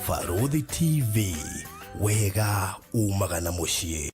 Barũthi TV, wega umaga na mũciĩ.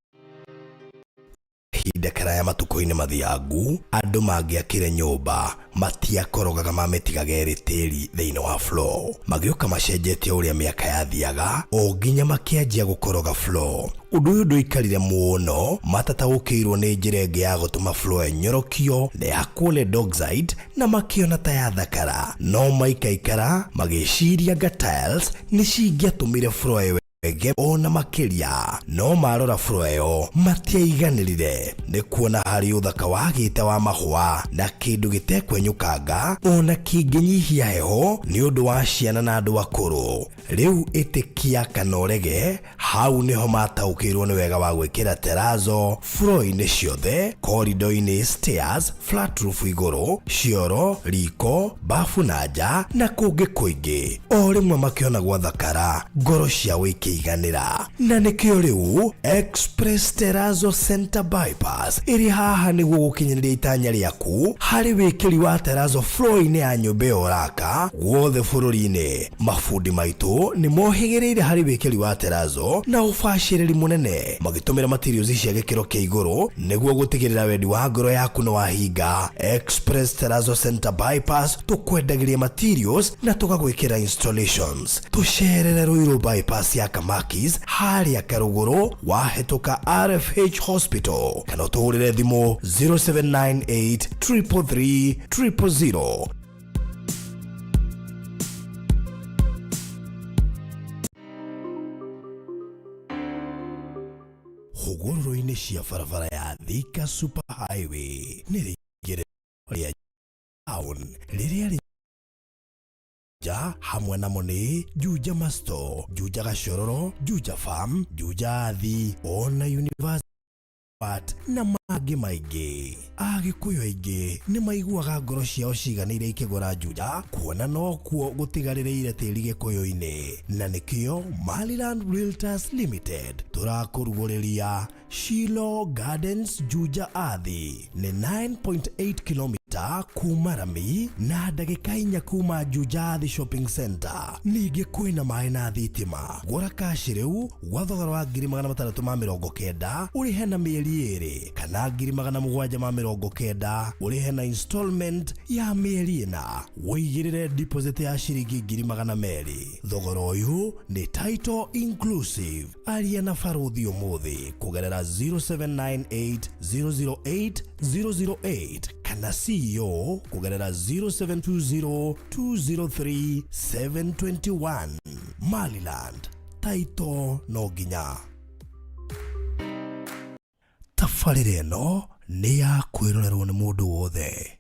Kahinda karaya matukũ-inĩ mathiangu, andũ mangĩakire nyũmba matiakorogaga mamĩtigaga ĩrĩ tĩri thĩinĩ wa floor. Magĩũka macenjetie ũrĩa mĩaka yathiaga o nginya makĩanjia gũkoroga floor. Ũndũ ũyũ ndũikarire mũno matataũkĩirwo nĩ njĩra ĩngĩ ya gũtũma floor ĩnyorokio na yakwo lead oxide na makĩona ta yathakara. No maikaikara magĩciria anga tiles nĩ cingĩatũmire floor ĩyo ĩge ona makĩria. No marora floor ĩyo matiaiganĩrire nĩ kuona harĩ ũthaka wagĩte wa mahũa na kĩndũ gĩtekwenyũkanga ona kĩngĩnyihia heho nĩ ũndũ wa ciana na andũ akũrũ. Rĩu ĩtĩkia kana ũrege, hau nĩho mataũkĩirwo nĩ wega wa gwĩkĩra terrazzo floor-inĩ ciothe, corridor-inĩ, stairs, flat roof igũrũ, cioro, riko, bafu na nja na kũngĩ kũingĩ. O rĩmwe makĩona gwathakara, ngoro ciao ikĩiganĩra. Na nĩkĩo rĩu Express Terrazzo Center Bypass ĩrĩ haha nĩguo gũkinyanĩria itanya rĩaku harĩ wĩkĩri wa terrazzo floor-inĩ ya nyũmba ĩyo ũraka guothe bũrũri-inĩ. Mabundi maitũ nĩ mohĩgĩrĩire harĩ wĩkĩri wa terrazzo na ũbacĩrĩri mũnene magĩtũmĩra materials cia gĩkĩro kĩa igũrũ nĩguo gũtigĩrĩra wendi wa ngoro yaku nĩ wahinga. Express Terrazzo Center Bypass tũkwendagĩria materials na tũgagwĩkĩra installations. Tũcerere Ruiru Bypass ya Kamakis harĩa Karũgũrũ wahĩtũka RFH Hospital kana ũtũhũrĩre thimũ 0798 333 000. Hũgũrũrũ-inĩ cia barabara ya Thika Super Highway nĩ rĩingĩrĩro rĩa town rĩrĩa rĩ Juja hamwe namo nĩ Juja Masto, Juja Gachororo, Juja Farm, Juja Athi ona University na mangĩ maingĩ. Agĩkũyũ aingĩ nĩ maiguaga ngoro ciao ciganĩire ikĩgũra Juja kuona nokuo gũtigarĩrĩire tĩri gĩkũyũ-inĩ, na nĩkĩo Maryland Realtors Limited tũrakũrugũrĩria Shilo Gardens Juja Athi nĩ 9.8 km kuma rami na ndagĩka inya kuma Juja Athi Shopping Center. Ningĩ kwĩna maĩ na thitima. Gũra kashi rĩu gwa thogora wa 690,000 ũrĩhe na mĩeri ĩrĩ kana 790,000 ũrĩhe na installment ya mĩeri ĩna. Wĩigĩrĩre deposit ya ciringi 200,000. Thogora ũyũ nĩ title inclusive. Aria na Barũthi ũmũthĩ kũgerera 0798 008 008 kana CEO kũgerera 0720 203 721. Maryland, taito no nginya. Tabarĩra ĩno nĩ ya kwĩrorerwo nĩ mũndũ wothe.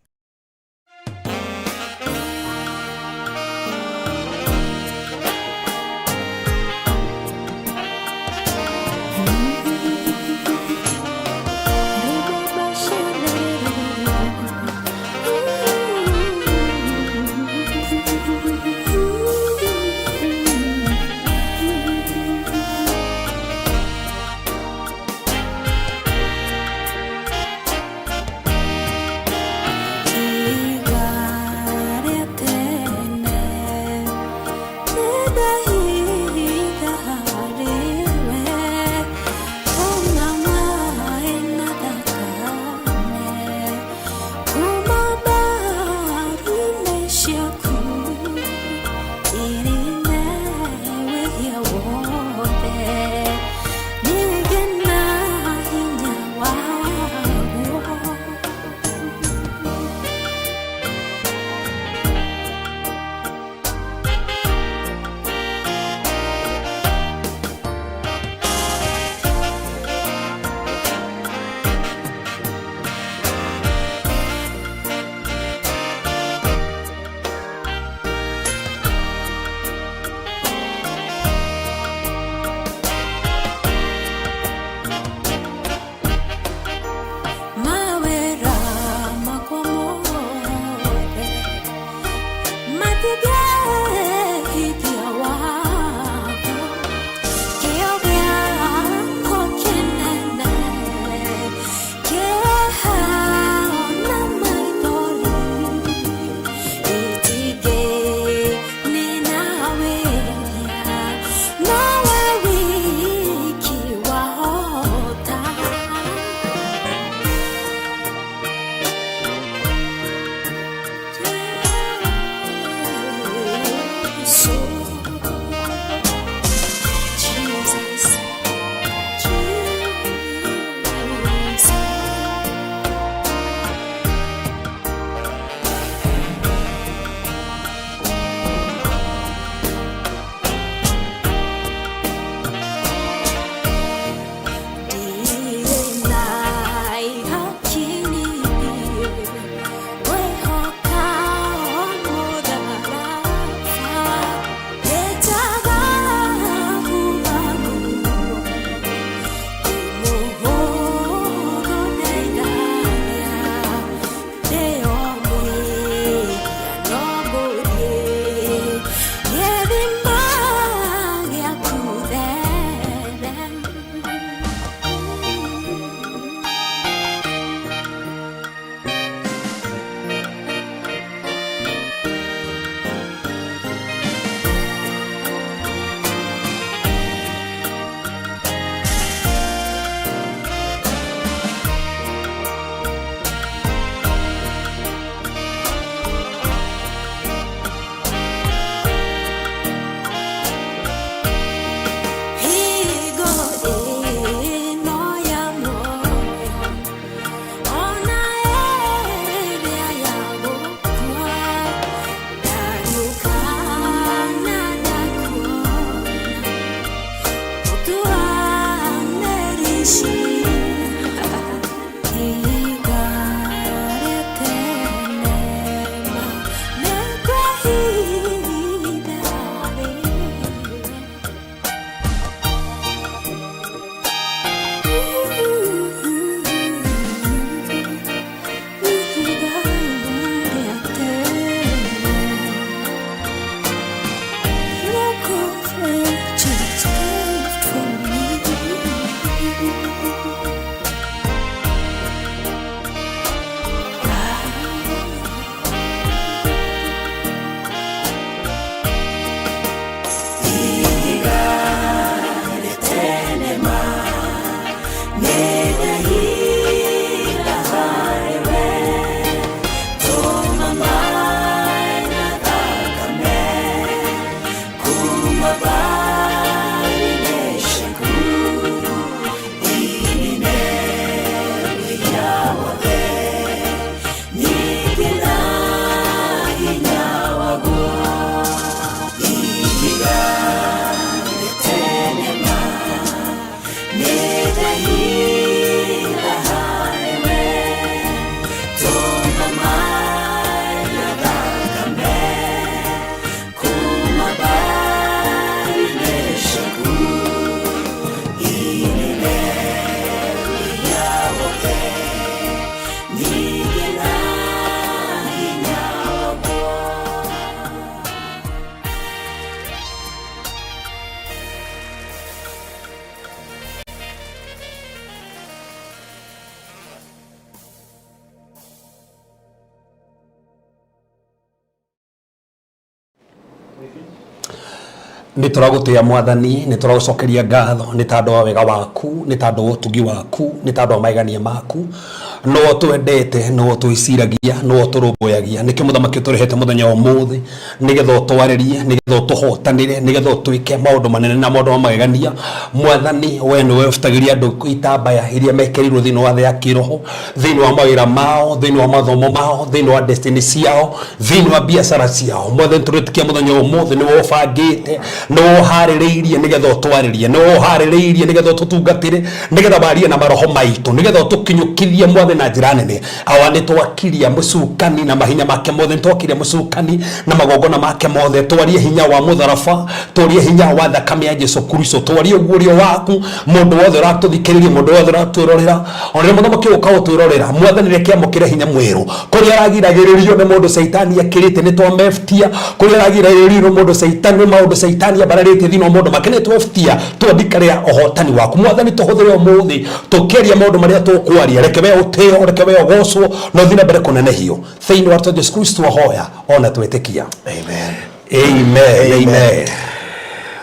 Nĩ tũragũtĩa Mwathani, nĩ tũragũcokeria ngatho nĩ tondũ wa wega waku, nĩ tondũ wa ũtugi waku, nĩ tondũ wa magegania maku. Nĩwe ũtwendete, nĩwe ũtwĩciragia, nĩwe ũtũrũmbũyagia. Nĩkĩo mũthamaki ũtũrehete mũthenya wa ũmũthĩ nĩgetha ũtwarĩrie, nĩgetha ũtũhotanĩre, nĩgetha ũtwĩke maũndũ manene na maũndũ ma magegania. Mwathani, we nĩwe ũbutagĩria andũ itambaya iria mekĩrĩirwo thĩinĩ wa thĩ ya kĩroho, thĩinĩ wa mawĩra mao, thĩinĩ wa mathomo mao, thĩinĩ wa destiny ciao, thĩinĩ wa biacara ciao. Mwathani, tũretĩkia mũthenya wa ũmũthĩ nĩwe ũbangĩte, nĩwe ũharĩrĩirie nĩgetha ũtwarĩrie, nĩwe ũharĩrĩirie nĩgetha ũtũtungatĩre, nĩgetha warie na maroho maitũ, nĩgetha ũtũkinyũkithie Mwathani na njĩra nene. Awa, nĩ twakiria mũcukani na mahinya make mothe, nĩ twakiria mũcukani na magongona make mothe. Twarie hinya wa mũtharaba, twarie hinya wa thakame ya Jesu Kristo, twarie ũguũrio waku mũndũ wothe ũratũthikĩrĩria, mũndũ wothe ũratwĩrorera, ona rĩrĩa mũthamaki ũka gũtwĩrorera, Mwathani reke amũkĩre hinya mwerũ. Kũrĩa aragiragĩrĩrio nĩ mũndũ caitani akĩrĩte nĩ twameftia, kũrĩa aragiragĩrĩrio nĩ mũndũ caitani, nĩ maũndũ caitani ambararĩtie thĩinĩ wa maũndũ make nĩ tweftia, twandika ũhotani waku. Mwathani tũhũthĩre ũmũthĩ tũkĩaria maũndũ marĩa tũkwaria, reke we ũtĩo, reke we ũgocwo na ũthiĩ na mbere kũnenehio thĩinĩ wa rĩtwa Jesu Kristo ahoya ona twetĩkia. Amen. Amen. Amen.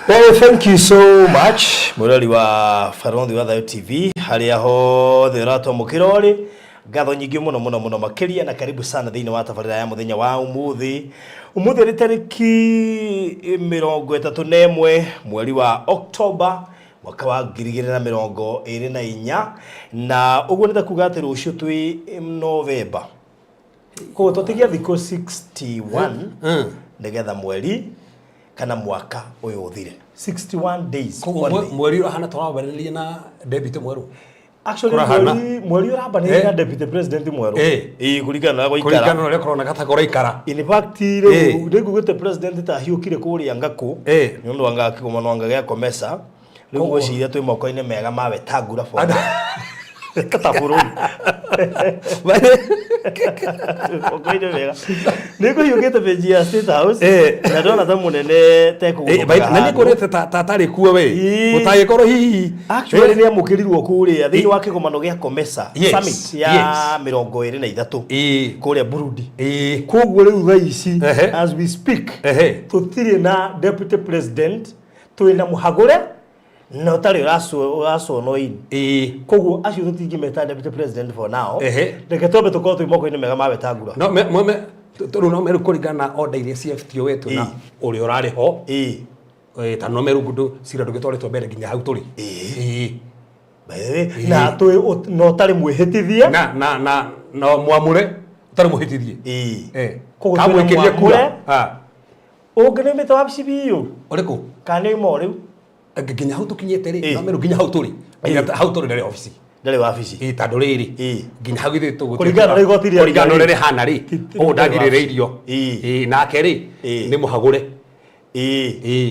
Well, thank you so much mwĩrori wa Barothi wa Thayo TV harĩa hothe ũratwamũkĩra ũrĩ ngatho nyingĩ mũno mũno mũno makĩria na karibu sana thĩinĩ wa tabarĩra ya mũthenya wa ũmũthĩ. Ũmũthĩ nĩ tarĩki 31 mweri wa Oktoba mwaka wa 2024, na ũguo nĩ ta kuga atĩ rũciũ twĩ Novemba, koguo tũtigia thikũ 61 nĩgetha mweri kana mwaka ũyũ ũthire, 61 days. Koguo only. Mweri ũrahana tũrambanĩrĩria na deputy mwerũ. Actually, Kũrahana. mweri ũrambanĩrĩria na deputy president mwerũ. Ĩĩ, kũringana na ũrĩa kũringana gwaikara. Na ũrĩa kũroneka ta kũraikara. In fact, rĩu rĩu ngugĩte president ta ahiũkire kũrĩa ngakũ nĩ ũndũ anga kĩgomano anga gĩa COMESA. Rĩu ngwĩciria twĩ moko-inĩ mega ma Wetangula for ta bũrũri moko-inĩ mega nĩ ngũhiũkĩte page ya State House na ndona ta mũnene tekũgũrũkaga na nĩ handũ. kũrĩte ta tarĩ kuo we Ĩĩ. gũtagĩkorwo hihi. Actually, nĩ amũkĩrirwo kũrĩa thĩinĩ wa kĩgomano gĩa COMESA summit ya 23 kũrĩa Burundi. Koguo rĩu thaa ici, as we speak, tũtirĩ na deputy president, twĩ na mũhagũre na ũtarĩ ũracuonwo in. Koguo acio tũtingĩmeta deputy president for now. Reke twambe tũkorwo twĩ moko-inĩ mega ma Wetangula. No me me rĩu no meru kũringana na order iria ciefutio wetwo na ũrĩa ũrarĩ ho. Ta no meru ngũndũ cira ndũgĩtwarĩtwo mbere nginya hau tũrĩ. By the way, na twĩ na ũtarĩ mwĩhĩtithie. Na mwamũre ũtarĩ mũhĩtithie. Koguo twĩna Kamwĩkĩrie kura. mwamũre. Ũngĩ nĩ ũmĩte wabici biũ. Ũrĩkũ? Kana nĩ uma o rĩu? Nginya hau tũkinyĩte rĩ, no meru nginya hau tũrĩ, nginya hau tũrĩ ndarĩ obici. Ndarĩ wabici. Ĩĩ, tondũ rĩrĩ nginya hau ithuĩ tũgũtuĩka Kũringana na igoti rĩa kũringana na ũrĩa rĩ. rĩhana rĩ, ũũ ndagirĩrĩirio. Ĩĩ, nake rĩ nĩ mũhagũre.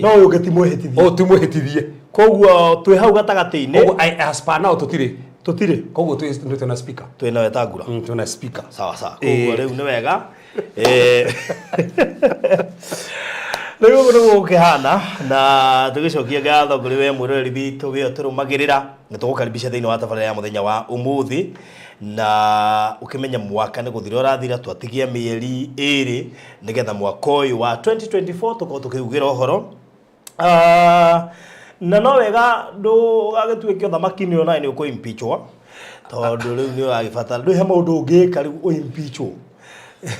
No ũyũ ũngĩ ti mwĩhĩtithie. Ũyũ ti mwĩhĩtithie. Koguo twĩ hau gatagatĩ-inĩ. Koguo as per now tũtirĩ. Tũtirĩ. Koguo twĩ twĩna speaker. Twĩna Wetangula. Twĩna speaker. Sawa sawa. Koguo rĩu nĩ wega. Rĩu ũguo nĩguo gũkĩhana na tũgĩcokia ngatho kũrĩ we mwĩroreri witũ wĩ ũtũrũmagĩrĩra na tũgũkaribisha thĩinĩ wa tabarĩra ya mũthenya wa ũmũthĩ, na ũkĩmenya mwaka nĩ gũthira ũrathira, twatigia mĩeri 2 nĩgetha mwaka ũyũ wa 2024 tũkorwo tũkĩugĩra ũhoro. Ah, na no wega ndũgagĩtuĩke ũthamaki nĩ onawe nĩ ũkũ-impeachwo, tondũ rĩu nĩ ũragĩbatara ndũhe maũndũ ũngĩka rĩu ũ-impeachwo.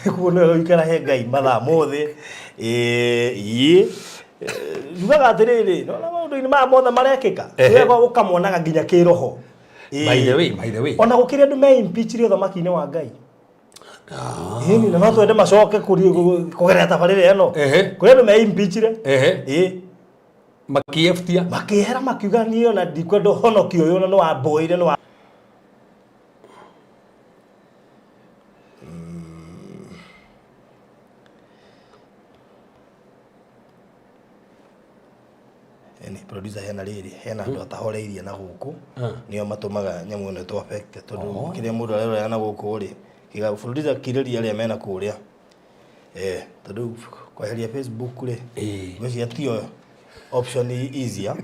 Koguo nĩ wega ũikara he Ngai mathaa mothe. Ĩĩ njugaga atĩrĩrĩ, nona maũndũ-inĩ maya mothe marekĩka, wega ũkamonaga nginya kĩroho. By the way, by the way. Ona gũkĩrĩ andũ me-impeachire ũthamaki-inĩ wa Ngai. Ĩni, na no twende macoke kũgerera tabarĩra ĩno. Kũrĩ andũ me-impeachire. Makĩebutia. Makĩehera makiuga niĩ ona ndikwenda ũhonokio ũyũ, ona nĩ wamboire nĩ wa Ĩni, producer, hena rĩrĩ, hena andũ atahoreirie na gũkũ nĩo matũmaga nyamũ ĩno ĩtũ affect, tondũ kĩrĩa mũndũ arerorera na gũkũ rĩ kĩga producer kirĩria arĩa mena kũrĩa, tondũ kweheria Facebook rĩ, ngwĩciria tiyo option easier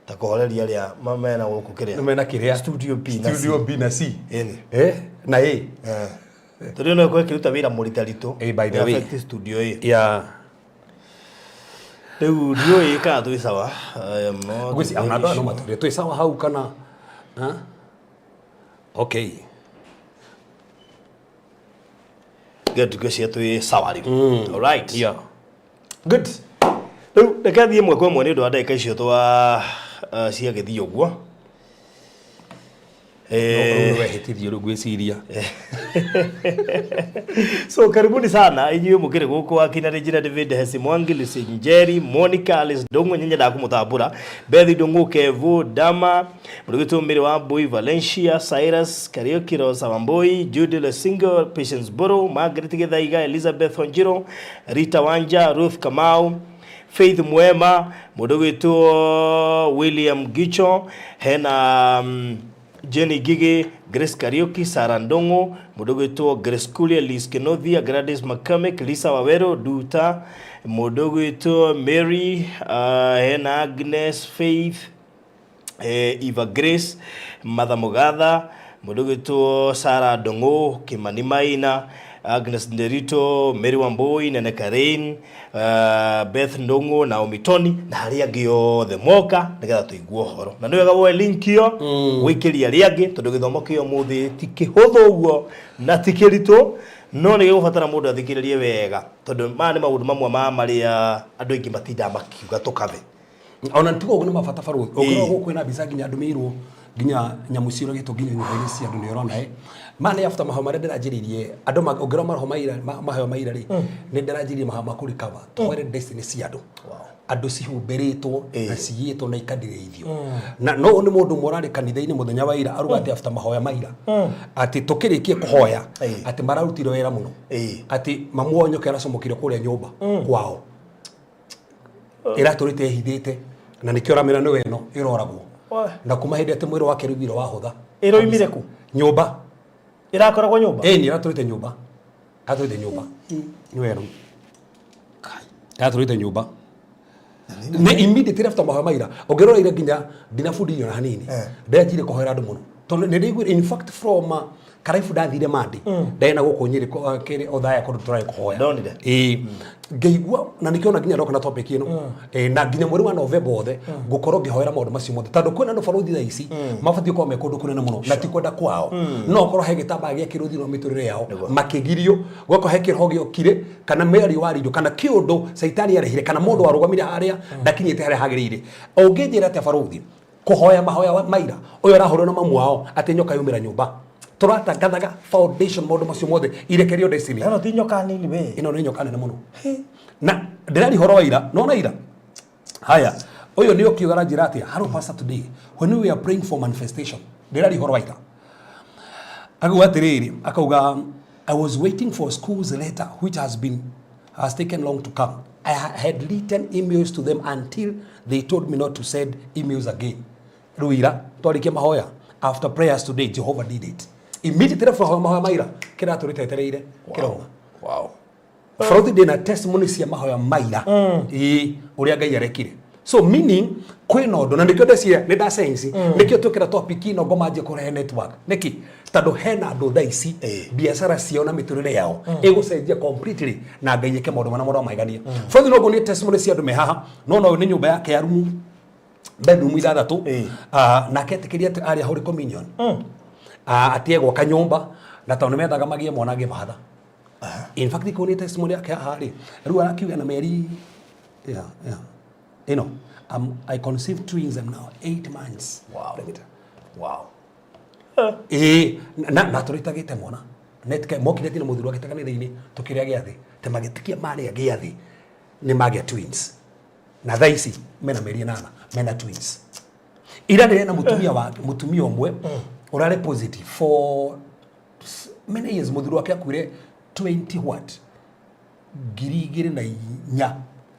ta kũhoreria arĩa mena gũkũ kĩrĩa mena kĩrĩa Studio B na C. Studio B na C. Ĩni. Na A. Tondũ ĩno ĩkorwo ĩkĩruta wĩra mũritaritũ By the way. Affect studio A. Yeah. Rĩu ndiũĩ kana twĩ sawa. I am not Ngwĩci ona very andũ aya no sure. matwĩre twĩ sawa hau kana ha? Okay. Good, ngwĩciria twĩ sawa rĩu. Alright. Yeah. Good. Rĩu reke thiĩ ĩmwe kwa ĩmwe nĩ ũndũ wa ndagĩka icio twa ciagĩthiĩ ũguo. Rĩu wehĩtithio rĩu ngwĩciria. So karibuni sana inyuĩ mũkĩrĩ gũkũ akina Regina David Hesi Mwangi, Lucy Njeri, Monica Alice Ndung'u, nyenye kũmũtambũra, Beth Ndung'u, Kevu Dama, Mũrugĩtwo Mary wa Mbui, Valencia Cyrus Kariuki, Rosa Wambui, Judy Lesingo, Patience Boro, Margaret Githaiga, Elizabeth Wanjiru, Rita Wanja, Ruth Kamau, Faith Mwema, mũndũ gwĩtwo William Gicho, hena Jenny Gigi, Grace Kariuki, Sarah Ndung'u, mũndũ gwĩtwo Grace Kuria, Liz Kenothia, Gladys McCormick, Lisa Waweru, Duta, mũndũ gwĩtwo Mary, hena Agnes Faith, Eva Grace, Martha Mugatha, mũndũ gwĩtwo Sarah Ndung'u, Kimani Maina, Agnes Nderito, Mary Wambui, Nene Karen, Beth Ndung'u, Naomi Tony na arĩa angĩ othe moka nĩgetha tũigue ũhoro. Na nĩ wega woe link ĩyo wĩikĩrie arĩa angĩ tondũ gĩthomo kĩa ũmũthĩ ti kĩhũthũ ũguo na ti kĩritũ, no nĩ gĩgũbatara mũndũ athikĩrĩrie wega tondũ maya nĩ maũndũ mamwe ma marĩa andũ aingĩ matindaga makiuga tũkathe. Ona tiga ũguo nĩ mabata barũthi. Ũngĩrora gũkũ kwĩna mbica nginya ndũmĩirwo nginya nyamũ ciũragĩtwo nginya nyũmba-inĩ cia andũ nĩ ũrona ĩ. Maya nĩ after mahoya marĩa ndĩranjĩrĩirie andũ ũngĩrora maroho maira mahoya maira rĩ, nĩ ndĩranjĩrĩirie mahoya ma kũrikaba tũhoere destiny cia andũ. Andũ cihumbĩrĩtwo na ciyĩtwo na ikandirĩithio. Na no nĩ mũndũ ũmwe ũrarĩ kanitha-inĩ mũthenya wa ira aruga atĩ after mahoya maira atĩ tũkĩrĩkie kũhoya atĩ mararutire wĩra mũno atĩ mamu wao nyoka ĩracomokire kũrĩa nyũmba kwao ĩratũrĩte ĩhithĩte na nĩkĩo ũramĩra nĩwe ĩno ĩroragwo na kuma hĩndĩ atĩ mwĩrĩ wake rĩu wahũtha. Ĩroimire kũ? Nyũmba. Ĩrakoragwo nyũmba? Ĩni, ĩratũrĩte nyũmba, ĩratũrĩte nyũmba, nĩwe ĩno ĩratũrĩte nyũmba nĩ immediately after mahoya maira. Ũngĩrora ira nginya ndinabundithio na hanini, ndanjire kũhoera andũ mũno tondũ nĩ ndaiguire, in fact, from karaibu ndathire mandi ndarĩ na gũkũ Nyĩrĩ kĩrĩ Othaya kũndũ tũrarĩ kũhoya. Ndonire. Ĩĩ, ngĩigua na nĩkĩo ona nginya ndoka na topic ĩno. Na nginya mweri wa November othe ngũkorwo ngĩhoera maũndũ macio mothe tondũ kwĩna andũ barũthi thaa ici mabatiĩ gũkorwo me kũndũ kũnene mũno na ti kwenda kwao, no okorwo he gĩtambaya gĩakĩrwo thĩinĩ wa mĩtũrĩre yao makĩgirio, gwakorwo he kĩroho gĩokire kana mĩario waririo kana kĩũndũ caitani arehire kana mũndũ warũgamire harĩa ndakinyĩte harĩa hagĩrĩire. Ũngĩnjĩra atĩa barũthi kũhoya mahoya maira ũyũ arahũrwo na mamu wao atĩ nyoka yaumĩra nyũmba tũratangathaga foundation maũndũ macio mothe irekerio destiny. Ĩno ti nyoka nini we. Ĩno nĩ nyoka nene mũno na ndĩraria ũhoro wa ira nona ira. Haya, ũyũ nĩ ũkiuga aranjĩra atĩa, "Hello pastor, today when we are praying for manifestation." Ndĩraria ũhoro wa ira, akauga atĩrĩrĩ, akauga, "I was waiting for school's letter which has taken long to come. I had written emails to them until they told me not to send emails again. Rĩu ira twarĩkia mahoya, after prayers today, Jehovah did it immediately." After mahoya maira kĩrĩa tũrĩte etereire kĩrauma. Bũrũri ndĩna testimony cia mahoya maira, ĩĩ, ũrĩa Ngai arekire. So meaning kwĩna ũndũ na nĩkĩo ndeciria nĩ nda sense nĩkĩo twĩkĩra topic ĩno ngomanjie kũrehe network nĩkĩ, tondũ hena andũ thaa ici biacara ciao na mĩtũrĩre yao ĩgũcenjia completely na Ngai eke maũndũ marĩa maũndũ maigania. Bũrũri no nguonie testimony cia andũ me haha no no nĩ nyũmba yake ya rumu bedroom ithathatũ. Nake etĩkĩria atĩ arĩa Holy Communion, atĩ egwaka nyũmba na tondũ nĩmendaga magĩe mwana agĩbatha. In fact, kũu nĩ testimony yake haha rĩ, rĩu arakiuga na mĩeri yeah. Ĩno, I conceived twins, I'm now 8 months pregnant. Ĩĩ, na tũrĩtagĩte mwana netke mokire tina mũthuri wake kanitha-inĩ tũkĩrĩa gĩathĩ te magĩtikia marĩa gĩathĩ nĩ magĩa twins na thaa ici mena mĩeri 8 mena twins. Ira ndĩrĩ na mũtumia wa mũtumia ũmwe ũrarĩ positive for many years. Mũthuri wake akuire 20 what 2004,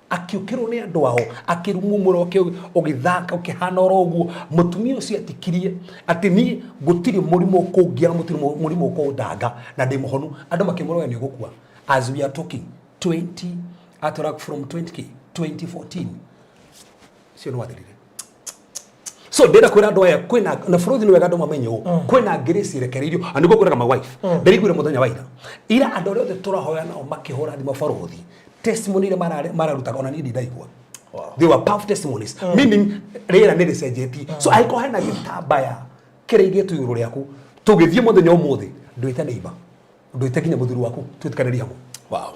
akĩũkĩrwo nĩ andũ ao, akĩrumwo mwĩrĩ wake ũgĩthaka ũkĩhana oro ũguo. Mũtumia ũcio atikirie atĩ niĩ gũtirĩ mũrimũ ũkũngia na mũtirĩ mũrimũ ũkũndanga na ndĩ mũhonu. Andũ makĩmũroya nĩ ũgũkua. As we are talking, 20 atũra from 20k 2014 ũcio nĩ wathirire. So ndĩrenda kwĩra andũ aya kwĩna na bũrũri nĩ wega andũ mamenye ũũ, kwĩna grace ĩrekereirio na nĩguo kwĩraga my wife ndĩraiguire mũthenya wa ira. Ira andũ arĩa othe tũrahoya nao makĩhũra thimũ barũthi, testimony iria mararutaga ona niĩ ndindaigua. They were powerful testimonies, meaning rĩera nĩ rĩcenjetie. So angĩkorwo hena gĩtambaya kĩrĩa igĩtwo igũrũ rĩaku, tũgĩthiĩ mũthenya ũmũthĩ, ndwĩte neighbor, ndwĩte nginya mũthuri waku, twĩtĩkanĩrie hamwe. Wow.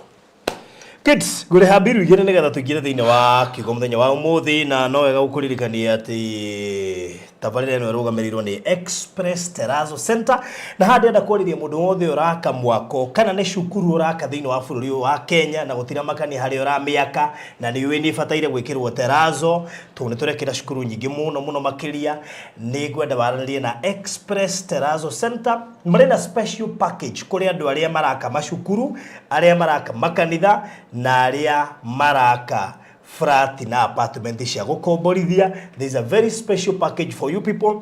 Kids, ngũrĩha mbiru igĩrĩ nĩgetha tũingĩre thĩinĩ wa kiugo mũthenya wa ũmũthĩ. Na no wega gũkũririkania atĩ tabarĩra ĩno ĩrũgamĩrĩirwo nĩ Express Terrazzo Center. Na haha ndĩrenda kwarĩria mũndũ wothe ũraka mwako kana nĩ cukuru ũraka thĩinĩ wa bũrũri ũyũ wa Kenya, na gũtiramakania harĩa ũramĩaka na nĩ ũĩ nĩ ĩbataire gwĩkĩrwo terrazzo, tondũ nĩ tũrekĩra cukuru nyingĩ mũno mũno makĩria. Nĩ ngwenda waranĩrie na Express Terrazzo Center. Marĩ na special package kũrĩ andũ arĩa maraka macukuru, arĩa maraka makanitha, na arĩa maraka flat na apartment cia gũkomborithia. There is a very special package for you people.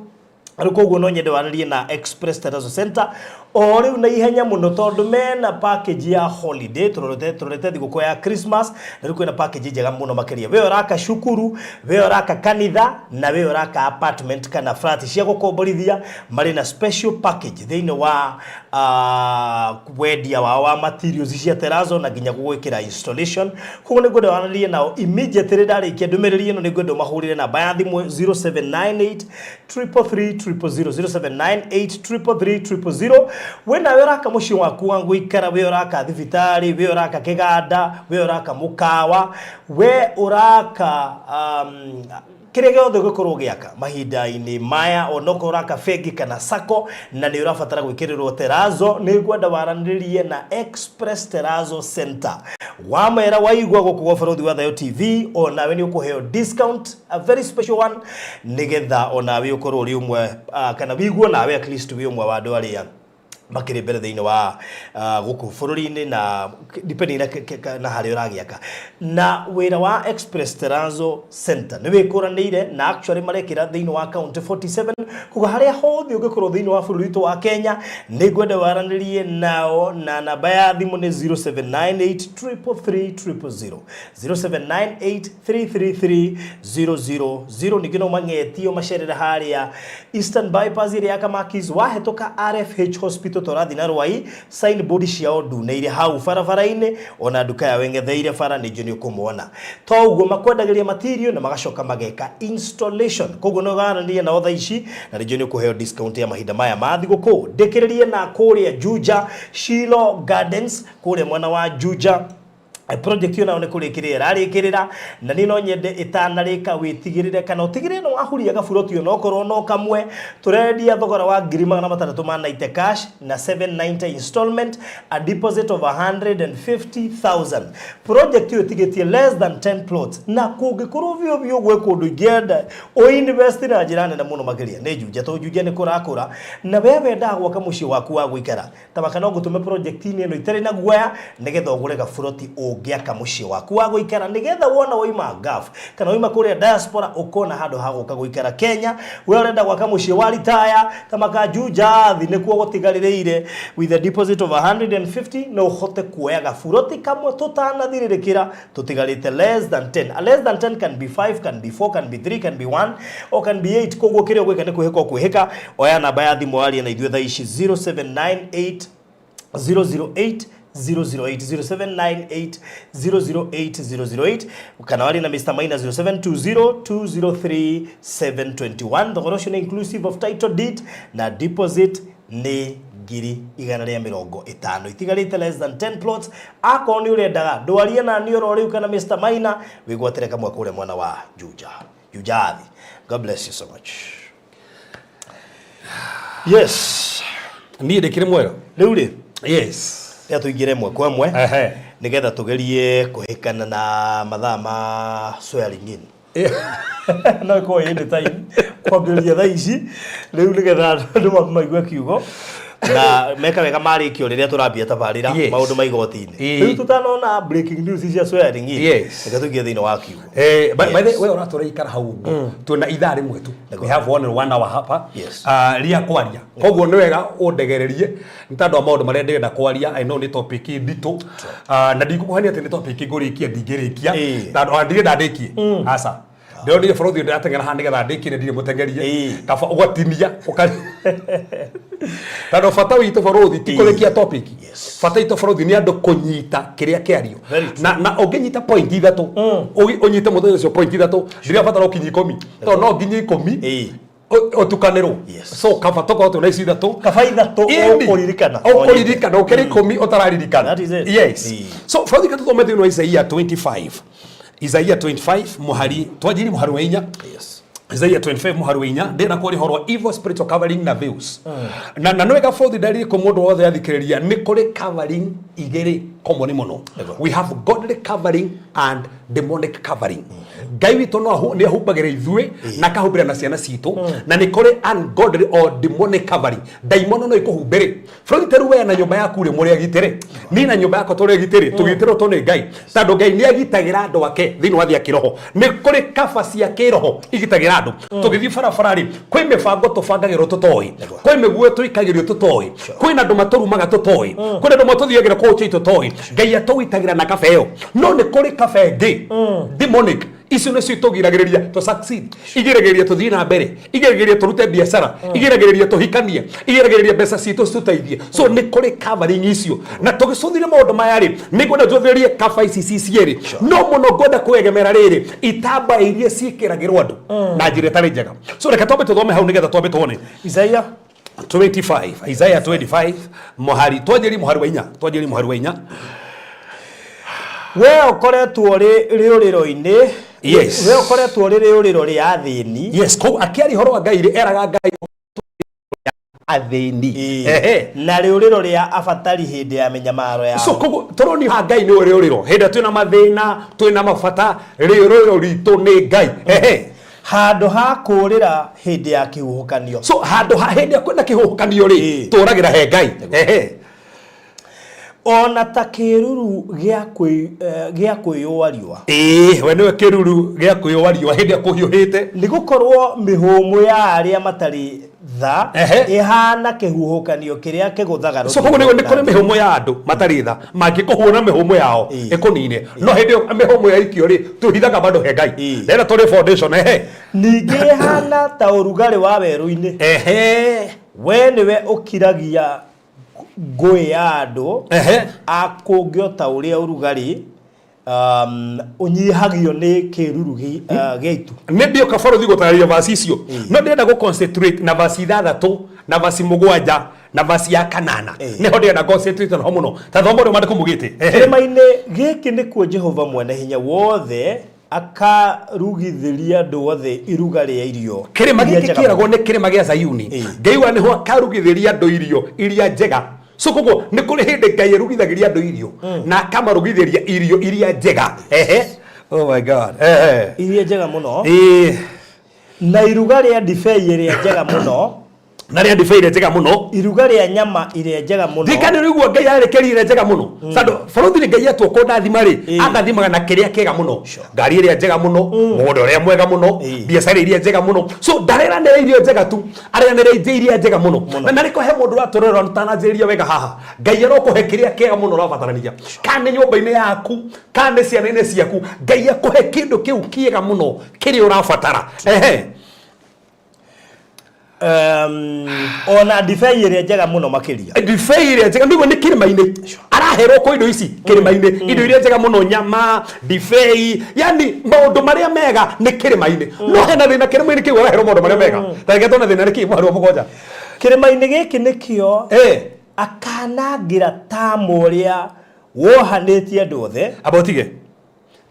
Rĩu koguo no nyende warĩrie na Express Terrazzo Center o rĩu na ihenya mũno, tondũ mena package ya holiday. Tũrorete thigũkũ ya Christmas, na rĩu kwĩna package njega mũno makĩria. We ũraka cukuru, we ũraka kanitha, na we ũraka apartment kana flat cia gũkomborithia, marĩ na special package thĩinĩ wa wendia wao wa materials cia terrazzo na nginya gũgwĩkĩra installation. Koguo nĩ ngwenda waranĩrie nao immediately ndarĩkia ndũmĩrĩri ĩno. Nĩ ngwenda ũmahũrĩre namba ya thimũ 0798 333 000, 0798 333 000. We nawe ũraka mũciĩ waku wa gũikara, we ũraka thibitarĩ, we ũraka kĩganda, we ũraka mũkawa, we ũraka kĩrĩa gĩothe ũngĩkorwo ũgĩaka mahinda-inĩ maya, onokorwo ũraka bengi kana sacco na nĩ ũrabatara gwĩkĩrĩrwo terrazzo, nĩ ngwenda waranĩrie na Express Terrazzo Center. Wamera waigua gũkũ gwa Barũthi wa Thayo TV, onawe nĩ ũkũheo discount, a very special one, nĩgetha onawe ũkorwo ũrĩ ũmwe kana wĩiguo nawe at least wĩ ũmwe wa andũ arĩa makĩrĩ mbere thĩinĩ wa gũkũ bũrũri-inĩ, na depending na harĩa ũragĩaka. Na wĩra wa Express Terrazzo Center nĩ wĩkũranĩire, na actually marekĩra thĩinĩ wa county 47. Koguo harĩa hothe ũngĩkorwo thĩinĩ wa bũrũri witũ wa Kenya, nĩ ngwenda waranĩrie nao, na namba ya thimũ nĩ 0798 333 000, 0798 333 000. Ningĩ no mang'etio macerere harĩa Eastern Bypass ĩrĩa ya Kamakis, wahĩtũka RFH Hospital tũrathiĩ na Rwai, signboard ciao ndune irĩ hau barabara-inĩ, ona nduka yao ĩng'etheire bara, ningĩ nĩ ũkũmona. To ũguo, makwendagĩria material na magacoka mageka installation. Koguo no waranĩrie nao thaa ici na rĩngĩ nĩ ũkũheo discount ya mahinda maya ma thigũkũ. Ndĩkĩrĩrie na kũrĩa Juja, Shilo Gardens, kũrĩa mwena wa Juja. Project ĩyo nayo nĩ kũrĩkĩrĩra ĩrarĩkĩrĩra, na niĩ no nyende ĩtanarĩka wĩtigĩrĩre kana ũtigĩrĩre nĩ wahuria gaburoti onokorwo no kamwe. Tũrendia thogora wa 690,000 cash na 790 installment, a deposit of 150,000. Project ĩyo ĩtigĩtie less than 10 plots, na kũngĩkorwo biũ biũ gwĩ kũndũ ingĩenda ũinvest na njĩra nene mũno makĩria nĩ Juja, tondũ Juja nĩ kũrakũra, na we wendaga gwaka mũciĩ waku wa gũikara, tabaka no ngũtũme project-inĩ ĩno itarĩ na guoya, nĩgetha ũgũre gaburoti ũngĩaka mũciĩ waku wa gũikara, nĩgetha wona waima Gulf kana waima kũrĩa diaspora, ũkona handũ ha gũka gũikara Kenya. We ũrenda gwaka mũciĩ wa retire, tamaka Juja thi nĩkuo gũtigarĩrĩire. With a deposit of 150 no ũhote kuoya gaburoti kamwe tũtanathirĩrĩkĩra, tũtigarĩte less than 10. A less than 10 can be 5, can be 4, can be 3, can be 1 or can be 8. Koguo kĩrĩa ũgwĩka nĩ kwĩhĩka ũkwĩhĩka, oya namba ya thimũ warie na ithuĩ thaa ici, 0798 008 008, 0798 008 008, kana warie na Mr. Maina 0720 203 721. Thogora ũcio nĩ inclusive of title deed, na deposit nĩ 150,000. Itigarĩte less than 10 plots. Akorwo nĩ ũrendaga, ndwarie na niĩ oro rĩu kana Mr. Maina, wĩgwatĩre kamwe kũrĩa mwena wa Juja, Jujathi. God bless you so much. Yes. Niĩ ndĩkĩrĩ mwega. Rĩu rĩ, rĩrĩa tũingĩre ĩmwe kwa ĩmwe, nĩgetha tũgerie kũhĩkana na mathaa ma swearing in, no ĩkorwo ĩ time kwambĩrĩria thaa ici rĩu, nĩgetha andũ maigue kiugo na meka wega marĩkio rĩrĩa tũrambia tabarĩra maũndũ ma igoti-inĩ. Rĩu tũtanona breaking news cia swearing in, reke tũingĩre thĩinĩ wa kiugo. By the way, ũratũra ikara hau ũguo, twĩna ithaa rĩmwe tu. We have 1 hour hapa rĩa kwaria, koguo nĩ wega ũndegererie nĩ tondũ wa maũndũ marĩa ndĩrenda kwaria. I know nĩ topic nditũ. Na ndikũkũhenia atĩ nĩ topic ngũrĩkia, ndingĩrĩkia, tondũ ona ndirenda ndĩkie, aca. Ndĩronire bũrũthi ndĩrateng'era haha nĩgetha ndĩkire ndirĩ mũteng'erie. Kaba ũgatinia tondũ bata witũ bũrũthi ti kũrĩkia topic. Bata witũ bũrũthi nĩ andũ kũnyita kĩrĩa kĩario. Very true. Na ũngĩnyita point ithatũ, ũnyite mũthenya ũcio point ithatũ, ndirabatara ũkinye 10, tondũ no nginye 10 ũtukanĩrwo. So kaba tũkorwo twĩna ici ithatũ. Kaba ithatũ. Ĩni. Ũkũririkana. Ũkũririkana ũkĩrĩ 10 ũtararirikana. That is it. Yes. So bũrũthi tũthome thĩinĩ wa Isaia 25, Isaia 25 mũhari, twanjirie mũhari wa 4. Isaiah 25 mũhari wa 4, ndĩrenda kwaria ũhoro wa evil spiritual covering na veils. Na nĩ wega bũrũthi ndariri kũ mũndũ wothe athikĩrĩria, nĩ kũrĩ covering igĩrĩ common mũno. We have godly covering and demonic covering. Ngai witũ no nĩ ahumbagĩra ithuĩ na akahumbĩra na ciana citũ, na nĩ kũrĩ ungodly or demonic covering. Ndaimono no ikũhumbĩre. Bũrũri ta rĩu we na nyũmba yaku rĩ, mũrĩ agitĩre, niĩ na nyũmba yakwa tũrĩ agitĩre, tũgitĩrwo tũ nĩ Ngai, tondũ Ngai nĩ agitagĩra andũ ake thĩinĩ wa thĩ ya kĩroho. Nĩ kũrĩ kaba cia kĩroho igitagĩra andũ. Tũgĩthiĩ barabara rĩ, kwĩ mĩbango tũbangagĩrwo tũtoĩ, kwĩ mĩguo tũikagĩrio tũtoĩ, kwĩna andũ matũrumaga tũtoĩ, kwĩna andũ matũthiagĩra kũu church tũtoĩ. Ngai atũgitagĩra na kaba ĩyo. No nĩ kũrĩ kaba ĩngĩ demonic, icio nĩcio itũgiragĩrĩria tũ succeed, igiragĩrĩria tũthiĩ na mbere, igiragĩrĩria tũrute biacara, igiragĩrĩria tũhikanie, igiragĩrĩria mbeca citũ citũteithie. So nĩ kũrĩ covering icio, na tũgĩcũthĩrĩria maũndũ maya rĩ, nĩ ngwenda tũthĩrĩrie kaba ici ci cierĩ, no mũno ngwenda kwĩegemera rĩrĩ itambaya iria ciĩkĩragĩrwo andũ na njĩra ĩtarĩ njega. So reke twambe tũthome hau nĩgetha twambe tuone. Isaia 25, Isaiah 25 mũhari, twanjĩrie mũhari wa 4, twanjĩrie mũhari wa 4. We ũkoretwo ũrĩ rĩũrĩro-inĩ. We ũkoretwo ũrĩ rĩũrĩro rĩa athĩni. Yes, koguo akĩaria ũhoro wa Ngai rĩ, eraga Ngai athĩni. Na rĩũrĩro rĩa abatari hĩndĩ ya mĩnyamaro yao. So koguo tũronio haha Ngai nĩwe rĩũrĩro hĩndĩ ĩrĩa twĩna mathĩna, twĩna mabata, rĩũrĩro ritũ nĩ Ngai. Handũ ha kũũrĩra hĩndĩ ya kĩhuhũkanio. So handũ ha hĩndĩ ĩrĩa kwĩna kĩhuhũkanio rĩ, tũragĩra he Ngai. Ona ta kĩruru gĩa kwĩyũa riũa. Ĩĩ, we nĩwe kĩruru gĩa kwĩyũa riũa hĩndĩ ĩrĩa kũhiũhĩte. Nĩ gũkorwo mĩhũmũ ya arĩa matarĩ tha ĩhana kĩhuhũkanio kĩrĩa kĩgũthaga So koguo nĩ kũrĩ mĩhũmũ ya andũ matarĩ tha, mangĩkũhũra mĩhũmũ yao ĩkũnine, no hĩndĩ ĩyo mĩhũmũ yaikio rĩ, twĩhithaga bado he Ngai. Ndĩrenda tũrĩ foundation. Ningĩ ĩhana ta ũrugarĩ wa werũ-inĩ. We nĩwe ũkiragia ngũĩ ya andũ a kũngĩ o ta ũrĩa ũrugarĩ ũnyihagio nĩ kĩruru gĩa itu. Nĩ ndioka bũrũthi gũtarĩria vaci icio, no ndĩrenda gũ concentrate na vaci 6 na vaci 7 na vaci ya 8. Nĩho ndĩrenda concentrate naho mũno. Ta thoma ũrĩa maandĩko maugĩte. Kĩrĩma-inĩ gĩkĩ nĩkuo Jehova Mwene-Hinya-Wothe akarugithĩria andũ othe iruga rĩa irio Kĩrĩma iria gĩkĩ njega kĩragwo mũno. Nĩ kĩrĩma gĩa Zayuni. Ngai wa nĩho akarugithĩria andũ irio iria njega. So koguo nĩ kũrĩ hĩndĩ Ngai arugithagĩria andũ irio na akamarugithĩria irio iria njega. Oh my God. Iria njega mũno. Na iruga rĩa ndibei ĩrĩa njega mũno. Na rĩa ndibei ĩrĩa njega mũno. Iruga rĩa nyama ĩrĩa njega mũno. Ndikane rĩu Ngai arekeria ĩrĩa njega mũno, tondũ bũrũri nĩ Ngai atua kũndathima rĩ, andathimaga na kĩrĩa kĩega mũno, ngari ĩrĩa njega mũno, mũgũnda ũrĩa mwega mũno, biacara iria njega mũno. So ndareranĩra irio njega tu, areranĩra indo iria njega mũno. Na narĩko he mũndũ ũratũrora ũtananjĩrĩria wega haha, Ngai arokũhe kĩrĩa kĩega mũno ũrabatarania, kana nĩ nyũmba-inĩ yaku, kana nĩ ciana-inĩ ciaku, Ngai akũhe kĩndũ kĩu kĩega mũno kĩrĩa ũrabatara. Ona ndibei ĩrĩa njega mũno makĩria. Ndibei ĩrĩa njega nĩguo nĩ kĩrĩma-inĩ araherwo kwa indo ici kĩrĩma-inĩ, indo iria njega mũno, nyama, ndibei, yani maũndũ marĩa mega nĩ kĩrĩma-inĩ. No hena thĩna kĩrĩma-inĩ kĩu araherwo maũndũ marĩa mega. Ta reke tuone thĩna nĩ kĩ mũhari wa 7. Kĩrĩma-inĩ gĩkĩ nĩkĩo akanangĩra tama ũrĩa wohanĩtie andũ othe. Amba ũtige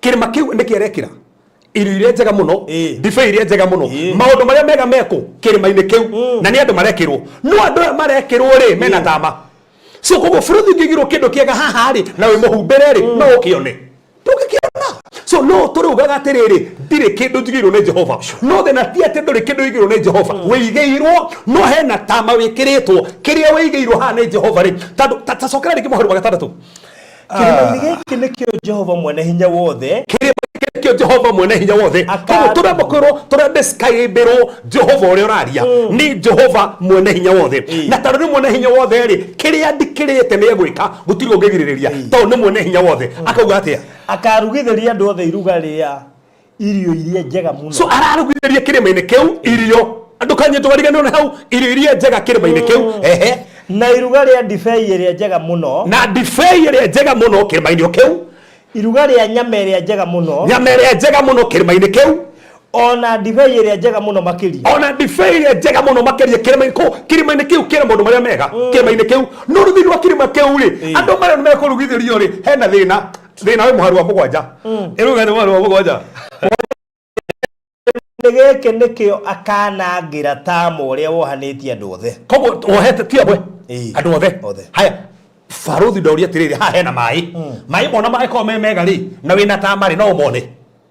kĩrĩma kĩu nĩkĩ arekĩra irio iria njega mũno, ndibei iria njega mũno, maũndũ marĩa mega mekũ kĩrĩma-inĩ kĩu, na nĩ andũ marekĩrwo. No andũ aya marekĩrwo rĩ, mena tama. So koguo bũrũri ũngĩigĩrwo kĩndũ kĩega haha rĩ, na wĩ mũhumbĩre rĩ, no ũkĩone ndũngĩkĩona. So no tũrĩugaga atĩrĩrĩ, ndirĩ kĩndũ njigĩirwo nĩ Jehova. No thĩna ti atĩ ndũrĩ kĩndũ ũigĩirwo nĩ Jehova, wĩigĩirwo, no hena tama wĩkĩrĩtwo kĩrĩa wĩigĩirwo haha nĩ Jehova rĩ. Tondũ ta cokera rĩngĩ mũhari wa 6. Kĩrĩma-inĩ gĩkĩ nĩkĩo Jehova Mwene-Hinya-Wothe. Kĩrĩma gĩkĩ nĩkĩo Jehova Mwene-Hinya-Wothe. Koguo tũramba kwĩrwo, tũra describe-ĩrwo Jehova ũrĩa ũraria nĩ Jehova Mwene-Hinya-Wothe. Na tondũ nĩ Mwene-Hinya-Wothe rĩ, kĩrĩa ndikĩrĩte nĩ egwĩka, gũtirĩ ũngĩgirĩrĩria, tondũ nĩ Mwene-Hinya-Wothe. Akauga atĩa? Akarugithĩria andũ othe iruga rĩa Irio iria njega mũno. So ararugithĩria kĩrĩma-inĩ kĩu irio, ndũkanyitwo wariganĩrwo nĩ hau, irio iria njega kĩrĩma-inĩ kĩu, ehe. Na iruga rĩa ndibei ĩrĩa njega mũno. Na ndibei ĩrĩa njega mũno kĩrĩma-inĩ o kĩu. Iruga rĩa nyama ĩrĩa njega mũno. Nyama ĩrĩa njega mũno kĩrĩma-inĩ kĩu. Ona ndibei ĩrĩa njega mũno makĩria. Ona ndibei ĩrĩa njega mũno makĩria kĩrĩma-inĩ kũ kĩrĩma-inĩ kĩu kĩna maũndũ marĩa mega kĩrĩma-inĩ kĩu. No rĩu thĩinĩ wa kĩrĩma kĩu rĩ, andũ marĩa mekũrugithĩrio rĩ, hena thĩna. Thĩna wĩ mũhari wa 7. Ĩruga nĩ mũhari wa 7. Nĩ gĩkĩ nĩkĩo akanangĩra tama ũrĩa wohanĩtie andũ othe. Koguo wohete ti amwe, andũ othe. Othe. Haya, barũthi ndoria atĩrĩrĩ, haha hena maĩ. Maĩ mona mangĩkorwo me mega rĩ, na wĩna tama rĩ, no ũmone?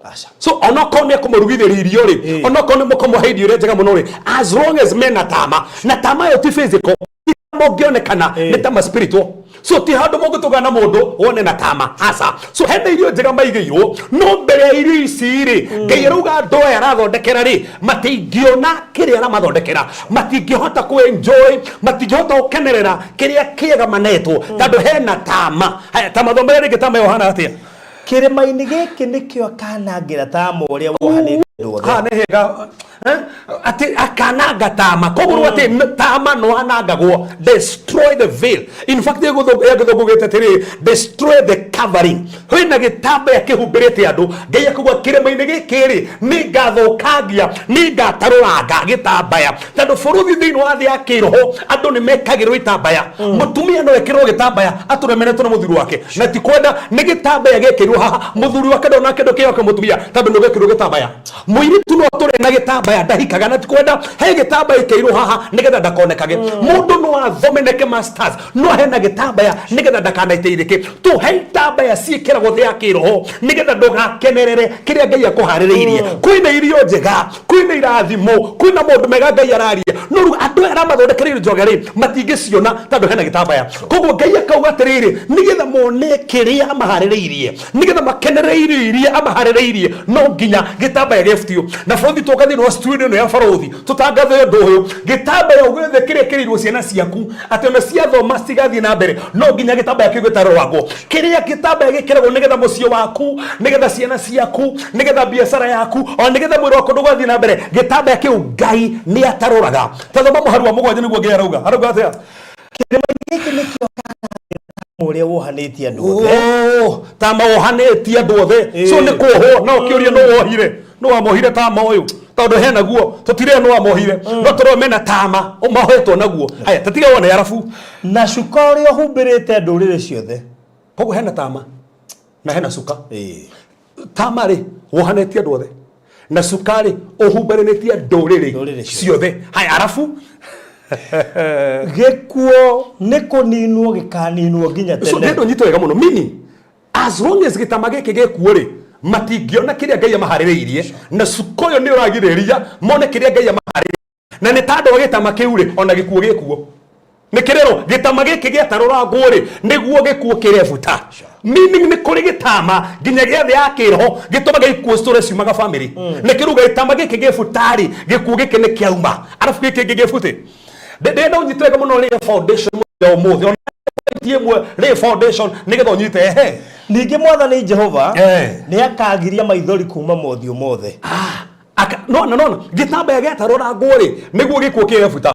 Aca. So onokorwo nĩ ekũmũrugithĩria irio rĩ, onokorwo nĩ mũkũmũhe irio iria njega mũno rĩ, as long as mena tama, na tama ĩyo ti physical, ti tama ũngĩonekana, nĩ tama spiritual. So ti handũ mũngĩtũngana na mũndũ wone na tama, aca. So hena irio njega maigĩirwo, no mbere ya irio ici rĩ, Ngai arauga andũ aya arathondekera rĩ, matingĩona kĩrĩa aramathondekera, matingĩhota kũ enjoy, matingĩhota gũkenerera kĩrĩa kĩega manetwo, tondũ hena tama. Haya, tama thomera rĩngĩ, tama ĩyo hana atĩa? Kĩrĩma-inĩ gĩkĩ nĩkĩo akanangĩra tama ũrĩa wohanĩtie andũ othe. Haha nĩ hega, eh? Atĩ akananga tama, koguo rĩu atĩ tama no anangagwo, destroy the veil. In fact, ya gĩthũngũ gĩte atĩrĩrĩ, destroy the covering. Kwĩna gĩtambaya kĩhumbĩrĩte andũ. Ngai akauga kĩrĩma-inĩ gĩkĩ rĩ, nĩngathũkangia, nĩngatarũranga gĩtambaya, tondũ bũrũri thĩinĩ wa thĩ ya kĩroho andũ nĩ mekagĩrwo itambaya. Mũtumia no ekĩrwo gĩtambaya atũremeretwo nĩ mũthuri wake, na ti kwenda, nĩ gĩtambaya gĩkĩrwo haha, mũthuri wake ndona kĩndũ kĩoke mũtumia tondũ nĩ gwekĩrwo gĩtambaya. Mũirĩtu no atũre na gĩtambaya, ndahikaga na ti kwenda, he gĩtambaya ĩkĩirwo haha nĩgetha ndakonekage. Mũndũ no athome neke masters, no hena gĩtambaya nĩgetha ndakanaiteithĩke. Tu he itambaya ciĩkĩragwo thĩ ya kĩroho nĩgetha ndũgakenerere kĩrĩa Ngai akũharĩrĩirie. Kwĩna irio njega, kwĩna irathimo, kwĩna maũndũ mega Ngai araria, no rĩu andũ aya aramathondekera irio njega rĩ, matingĩciona tondũ hena gĩtambaya. Koguo Ngai akauga atĩrĩrĩ, nĩgetha mone kĩrĩa amaharĩrĩirie, nĩgetha makenerere irio iria amaharĩrĩirie, no nginya gĩtambaya gĩbutio. Na bũrũthi twoka thĩinĩ wa studio ĩno ya barũthi tũtangathe ũndũ ũyũ, gĩtambaya gĩothe kĩrĩa kĩrĩirwo ciana ciaku atĩ ona ciathoma cigathiĩ na mbere, no nginya gĩtambaya kĩu gĩtarũrangwo. Kĩrĩa gĩtambaya gĩkĩragwo nĩgetha mũciĩ waku, nĩgetha ciana ciaku, nĩgetha biacara yaku, ona nĩgetha mwĩrĩ waku ndũgathiĩ na mbere, gĩtambaya kĩu Ngai nĩ atarũraga. Ta thoma mũhari wa 7 nĩguo Ngai arauga. Arauga atĩa? Kĩrĩma gĩkĩ nĩkĩo ũrĩa wohanĩtie andũ othe. Oh, tama wohanĩtie andũ othe. So nĩ kuohwo, no ũkĩũria nũ wohire, nũ wamohire tama ũyũ, tondũ hena guo tũtirĩ nũ wamohire, no tũrona mena tama mohetwo naguo. Haya, tatiga wone arabu. Na cuka ũrĩa ũhumbĩrĩte ndũrĩrĩ ciothe. Koguo hena tama na hena cuka. Tama rĩ wohanĩtie andũ othe, na cuka rĩ ũhumbĩrĩtie ndũrĩrĩ Ndũrĩrĩ ciothe. Haya, arabu. Gĩkuo nĩ kũninwo gĩkaninwo nginya So tene. ndendo nyito wega mũno, meaning as long as gĩtama gĩkĩ gĩkuo rĩ, matingĩona kĩrĩa Ngai amaharĩrĩirie, na cuka ũyũ nĩ ũragirĩrĩria mone kĩrĩa Ngai amaharĩrĩirie. Na nĩ tandũ wa gĩtama kĩu rĩ, ona gĩkuo gĩkuo nĩ kĩrĩrwo gĩtama gĩkĩ gĩatarũrangwo rĩ, nĩguo gĩkuo kĩrebuta. Meaning nĩ kũrĩ gĩtama nginya gĩa thĩ ya kĩroho gĩtũmaga ikuũ citũre ciumaga family. Nĩ kĩruga gĩtama gĩkĩ gĩbuta rĩ, gĩkuo gĩkĩ nĩ kĩauma, arabu gĩkĩ kĩngĩ gĩbute. Ndĩrenda ũnyite wega mũno rĩ foundation mũthenya ũmũthĩ, ona ti ĩmwe rĩ foundation nĩgetha ũnyite ehe. Ningĩ Mwathani Jehova nĩ akagiria maithori kuma mothiũ mothe. Nona, nona, gĩtambaya gĩatarũrangwo rĩ, nĩguo gĩkuũ kĩrebuta,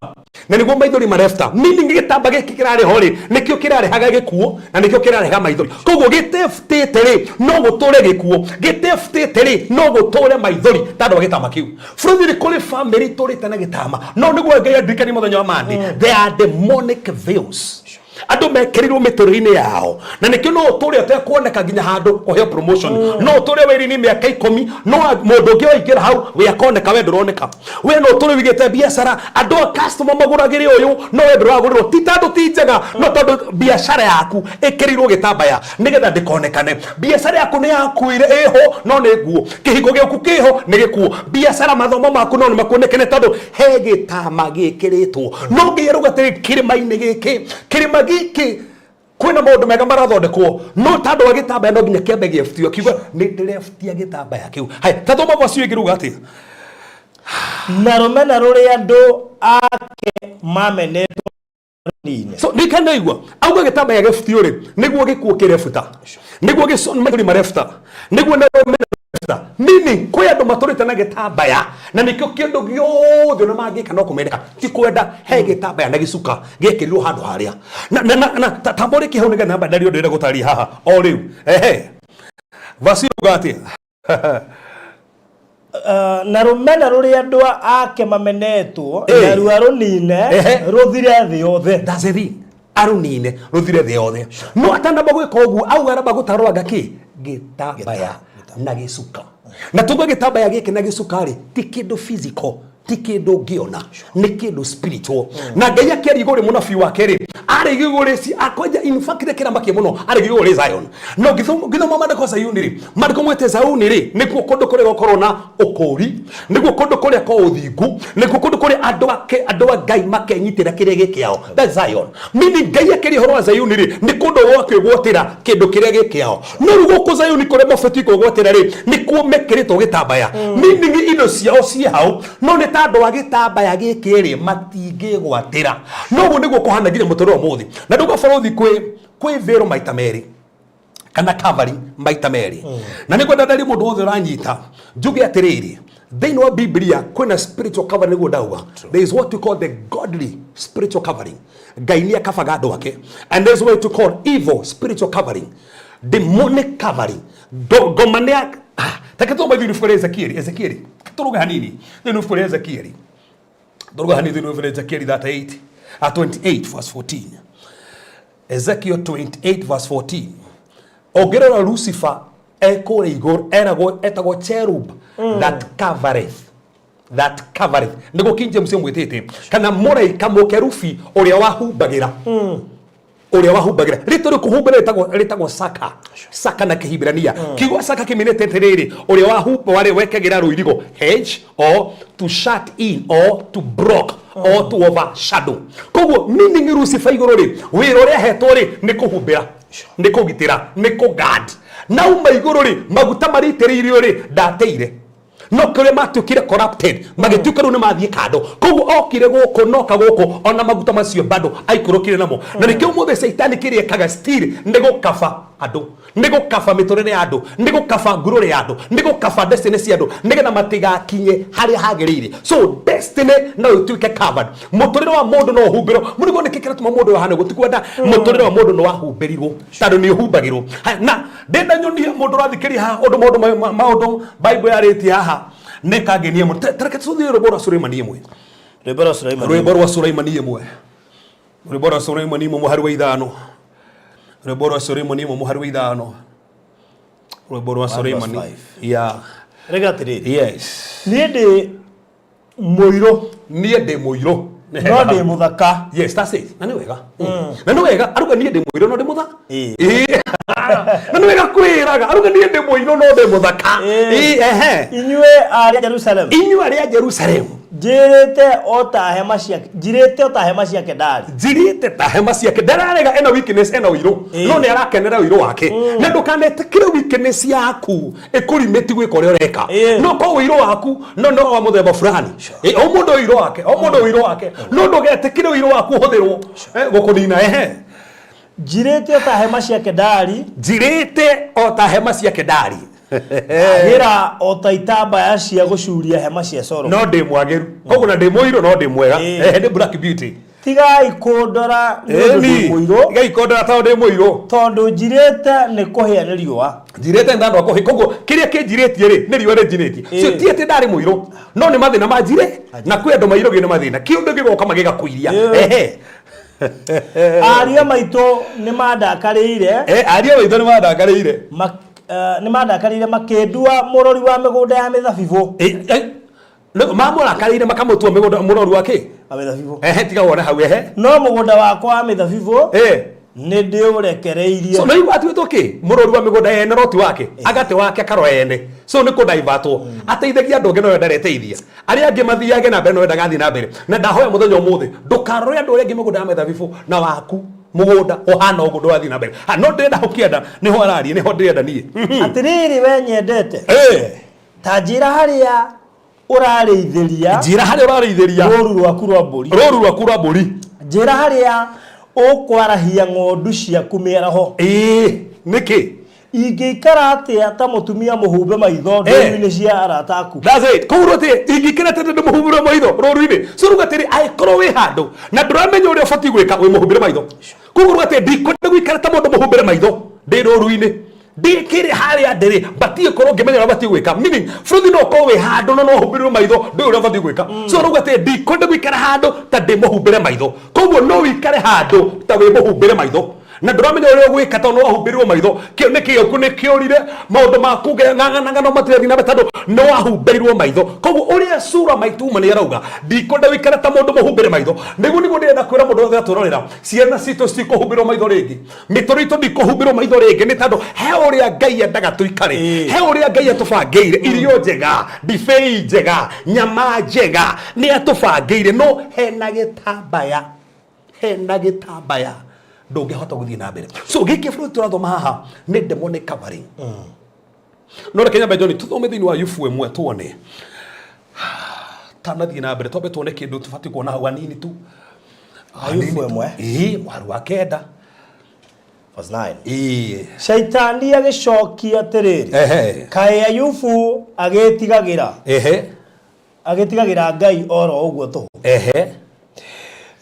na nĩguo maithori marebuta. Meaning gĩtamba gĩkĩ kĩrarĩ ho rĩ, nĩkĩo kĩrarehaga gĩkuũ na nĩkĩo kĩrarehaga maithori. Koguo gĩtebutĩte rĩ, no gũtũre gĩkuũ, gĩtebutĩte rĩ, no gũtũre maithori tondũ wa gĩtama kĩu. Bũrũri nĩ kũrĩ family tũrĩte na gĩtama, no nĩguo Ngai andirikanie mũthenya wa Monday, there are demonic veils. Andũ mekĩrirwo mĩtũrĩre-inĩ yao, na nĩkĩo no ũtũre ũtekuoneka nginya handũ kũheo promotion, no ũtũre wĩra-inĩ mĩaka 10, no mũndũ ũngĩ waingĩra hau we akoneka, we ndũroneka. We no ũtũre ũigĩte biacara, andũ a customer magũragĩre ũyũ, no we ndũragũrĩrwo, ti tondũ ti njega, no tondũ biacara yaku ĩkĩrirwo gĩtambaya nĩgetha ndĩkonekane. Biacara yaku nĩ yakuire ĩho, no nĩ nguo. Kĩhiko gĩaku kĩho nĩ gĩkuo. Biacara, mathomo maku no nĩ makuonekane tondũ he gĩtama gĩkĩrĩtwo. No Ngai arauga atĩrĩ, kĩrĩma-inĩ gĩkĩ, kĩrĩma gĩkĩ kwĩna maũndũ mega marathondekwo, no tondũ wa gĩtambaya no nginya kĩambe gĩebutio. Akiuga nĩ ndĩrebutia gĩtambaya kĩu. Haya, ta thoma verse ĩyo ĩngĩ rauga atĩa? Na rũmena rũrĩa andũ ake mamenetwo rũnine. So ndikanaigua auga gĩtambaya gĩbutio rĩ, nĩguo gĩkuo kĩrebuta, nĩguo maithori marebuta, nĩguo na rũmena. Jefta. Meaning kwĩ andũ matũrĩte na gĩtambaya na nĩkĩo kĩndũ gĩothe ona mangĩka no kũmendeka ti kwenda he gĩtambaya na gĩcuka gĩekĩrirwo handũ harĩa na na na, na ta- tamba ũrĩkie hau nĩgetha namba ndario ndĩrenda gũtaria haha o rĩu ehe vasi uga atĩa? Na rũmena rũrĩa andũ ake mamenetwo naruo arũnine rũthire thĩ yothe. That's the thing. Arũnine rũthire thĩ yothe, no atanamba gwĩka ũguo auga aramba gũtarũranga kĩ gĩtambaya na gĩcuka. Na tuge gĩtambaya gĩkĩ na gĩcuka rĩ, ti kĩndũ physical, ti kĩndũ ũngĩona, nĩ kĩndũ spiritual. Na Ngai akĩaria igũrũ mũnabii wake rĩ, arĩ igũrũ rĩ akwanja, in fact rĩ kĩramakia mũno, arĩ igũrũ rĩ Zion. Na ũngĩthoma maandĩko Zayuni rĩ, maandĩko mwete Zayuni rĩ, nĩkuo kũndũ kũrĩa gũkorwo na ũkũri, nĩguo kũndũ kũrĩa kwa ũthingu, nĩkuo kũndũ kũrĩa andũ ake, andũ a Ngai makenyitĩra kĩrĩa gĩ kĩao. That's Zion. Meaning Ngai akĩaria ũhoro wa Zayuni rĩ, nĩ kũndũ gwa kwĩgwatĩra kĩndũ kĩrĩa gĩ kĩao. No rĩu gũkũ Zayuni kũrĩa mabatiĩ kwĩgwatĩra rĩ, nĩkuo mekĩrĩtwo gĩtambaya. Meaning indo ciao ciĩ hau, no nĩ tondũ wa gĩtambaya gĩkĩ rĩ, matingĩgwatĩra. No ũguo nĩguo kũhana nginya mũtũrĩre ũmũthĩ. Na ndauga bũrũthi kwĩ vero maita merĩ kana covering maita merĩ. Na nĩ ngwenda ndarie mũndũ wothe ũranyita njuge atĩrĩrĩ, thĩinĩ wa Biblia kwĩna spiritual covering, nĩguo ndauga. There is what we call the godly spiritual covering. Ngai nĩ akabaga andũ ake. And there is what we call evil spiritual covering, demonic covering. Ngoma nĩ take tũthome thĩinĩ ibuku rĩa Ezekieli. Ezekieli, tũrũge hanini thĩinĩ ibuku rĩa Ezekieli, tũrũge hanini thĩinĩ ibuku rĩa Ezekieli 38, 28 verse 14. Ezekiel 28 verse 14. Ũngĩrora Lucifer ekũrĩa igũrũ, eragwo etagwo cherub that covereth, that covereth nĩguo King James ĩmwĩtĩte, kana mũraika mũkerubi ũrĩa wahumbagĩra, ũrĩa wahumbagĩra. Rĩtwa rĩu kũhumbĩra rĩtagwo saka, saka na Kĩhibirania. Kiugo saka kĩminĩte atĩrĩrĩ, ũrĩa warĩ wekagĩra rũirigo, hedge, or to shut in, or to block, or to overshadow. Koguo meaning Lucifer igũrũ rĩ, wĩra ũrĩa ahetwo rĩ, nĩ kũhumbĩra, nĩ kũgitĩra, nĩ kũguard. Na uma igũrũ rĩ, maguta marĩa aitĩrĩirio rĩ, ndateire, no kũrĩa matuĩkire corrupted, magĩtuĩka rĩu nĩ mathiĩ kando. Koguo okire gũkũ, noka gũkũ ona maguta macio bado aikũrũkire namo. Na nĩkĩo ũmũthĩ caitani kĩrĩa ekaga still nĩ gũkaba andũ, nĩ gũkaba mĩtũrĩre ya andũ, nĩ gũkaba ngurũrĩ ya andũ, nĩ gũkaba destiny cia andũ, nĩgetha matigakinye harĩa hagĩrĩire. So destiny no ĩtuĩke covered. Mũtũrĩre wa mũndũ no ũhumbĩrwo. Mũrigwo nĩkĩ kĩratũma mũndũ ahane ũguo? Ti kwenda mũtũrĩre wa mũndũ nĩ wahumbĩrirwo, tondũ nĩ ũhumbagĩrwo. Haya, na ndĩenda nyonie mũndũ ũrathikĩrĩria haha ũndũ maũndũ maũndũ Bible yarĩtie haha nĩ kangenia mũno. Tareke tũthiĩ rwĩmbo rwa Suleimani ĩmwe. Rwĩmbo rwa Suleimani. Rwĩmbo rwa Suleimani ĩmwe, rwĩmbo rwa Suleimani ĩmwe mũhari wa 5, rwĩmbo rwa Suleimani ĩmwe mũhari wa 5, rwĩmbo rwa Suleimani. 5. Yeah. Rega atĩrĩrĩ. Yes. Niĩ ndĩ mũirũ. Niĩ ndĩ mũirũ. No ndĩ mũthaka. Yes, that's it. Na nĩ wega, na nĩ wega aruga niĩ ndĩ mũirũ no ndĩ mũthaka. Ĩĩ. Na nĩ wega kwĩraga aruga niĩ ndĩ mũirũ no ndĩ mũthaka. Ĩĩ, ehe. Inyuĩ arĩa a Jerusalemu, Inyuĩ arĩa a Jerusalemu, njĩrĩte o ta hema cia njirĩte o ta hema cia Kedari. Njirĩte ta hema ciake. Ndararega ena weakness, ena ũirũ, no nĩ arakenera ũirũ wake. Na ndũkanetĩkĩre weakness yaku ĩkũrimĩti gwĩka ũrĩa ũreka. No korwo ũirũ waku no wa mũthemba fulani. O mũndũ ũirũ wake, o mũndũ ũirũ wake, no ndũgetĩkĩre ũirũ waku ũhũthĩrwo gũkũnina. Ehe. Njirĩte o ta hema cia Kedari. Njirĩte o ta hema cia Kedari. Gĩra o ta itambaya cia gũcuria hema cia Solomon. No ndĩ mwagĩru, koguo na ndĩ mũirũ no ndĩ mwega. Ehe, nĩ black beauty. Tigai kũndora nĩ ũndũ ndĩ mũirũ. Tigai kũndora tondũ ndĩ mũirũ. Tondũ njirĩte nĩ kũhĩa nĩ riũa. Njirĩte nĩ tondũ wa kũhĩa. Koguo kĩrĩa kĩnjirĩtie rĩ, nĩ riũa rĩnjinĩtie. So ti atĩ ndarĩ mũirũ, no nĩ mathĩna manjire, na kwĩ andũ mairũgio nĩ mathĩna, kĩũndũ gĩgoka magĩgakũiria. Ehe. Ariũ a maitũ nĩ mandakarĩire. Ariũ a maitũ nĩ mandakarĩire. Nĩ mandakarĩire makĩndua mũrori wa mĩgũnda ya mĩthabibũ. Mamũrakarĩire makamũtua mĩgũnda mũrori wa kĩ? Wa mĩthabibũ. Ehe, tiga wone hau, ehe. No mũgũnda wakwa wa mĩthabibũ nĩ ndĩũrekereirie. So no igua atuĩtwo kĩ? Mũrori wa mĩgũnda ene roti wake, agate wake akarora ene. So nĩ kũdaivatwo. Ateithagia andũ angĩ no we ndareteithia. Arĩa angĩ mathiage na mbere no we ndagathiĩ na mbere. Na ndahoya mũthenya ũmũthĩ ndũkarore andũ arĩa angĩ mĩgũnda ya mĩthabibũ na waku mũgũnda ũhana ũguo ndũrathiĩ na mbere. Ha, no ndĩrenda hau kĩanda nĩho araria, nĩho ndĩrenda niĩ. Atĩrĩrĩ we nyendete, ta njĩra harĩa ũrarĩithĩria. Njĩra harĩa ũrarĩithĩria rũũru rwaku rwa mbũri. Rũũru rwaku rwa mbũri. Njĩra harĩa ũkwarahia ng'ondu ciaku mĩaraho. Ĩĩ, nĩkĩ? Ingĩikara atĩa ta mũtumia mũhumbe maitho ndũru-inĩ cia arata aku? That's it. Koguo atĩ ingĩkĩra atĩ ndĩ mũhumbĩre maitho rũru-inĩ. So rĩu atĩrĩ angĩkorwo wĩ handũ na ndũramenya ũrĩa ũbatiĩ gwĩka wĩ mũhumbĩre maitho. Koguo rĩu atĩ ndikwenda gũikara ta mũndũ mũhumbĩre maitho ndĩ rũru-inĩ. Ndĩkĩrĩ harĩa ndĩrĩ batiĩ korwo ngĩmenya ũrĩa batiĩ gwĩka. Meaning bũrũri no ũkorwo wĩ handũ no no ũhumbĩrwo maitho ndũĩ ũrĩa ũbatiĩ gwĩka. So rĩu atĩ ndikwenda gũikara handũ ta ndĩ mũhumbĩre maitho. Koguo no ũikare handũ ta wĩ mũhumbĩre maitho. Na ndũramenya ũrĩa ũgwĩka tondũ nĩwahumbĩrirwo maitho. Kĩo nĩ kĩoku nĩ kĩũrire maũndũ maku ng'ang'ana matirathiĩ na mbere tondũ nĩwahumbĩrirwo maitho. Koguo ũrĩa sura maituma nĩ arauga ndikwenda gũikara ta mũndũ mũhumbĩre maitho. Nĩguo nĩguo ndĩrenda kwĩra mũndũ wothe atũrorera ciana citũ citikũhumbĩrwo maitho rĩngĩ. Mĩtũrĩre itũ ndikũhumbĩrwo maitho rĩngĩ nĩ tondũ he ũrĩa Ngai endaga tũikare. He ũrĩa Ngai atũbangĩire irio njega, ndibei njega, nyama njega nĩ atũbangĩire no hena gĩtambaya. Hena gĩtambaya ndũngĩhota gũthiĩ na mbere. So gĩkĩ bũrũri tũrathoma haha nĩ demonic covering. No reke nyambe John tũthome thĩinĩ wa Ayubu ĩmwe tuone. Tanathiĩ na mbere twambe tuone kĩndũ tũbatiĩ kuona hau hanini tu. Ayubu ĩmwe. Ĩĩ, mũhari wa kenda. Verse 9. Ĩĩ. Shaitani agĩcokia atĩrĩrĩ, Ehe. kaĩ Ayubu agĩtigagĩra Ehe. agĩtigagĩra Ngai oro ũguo tũhũ? Ehe.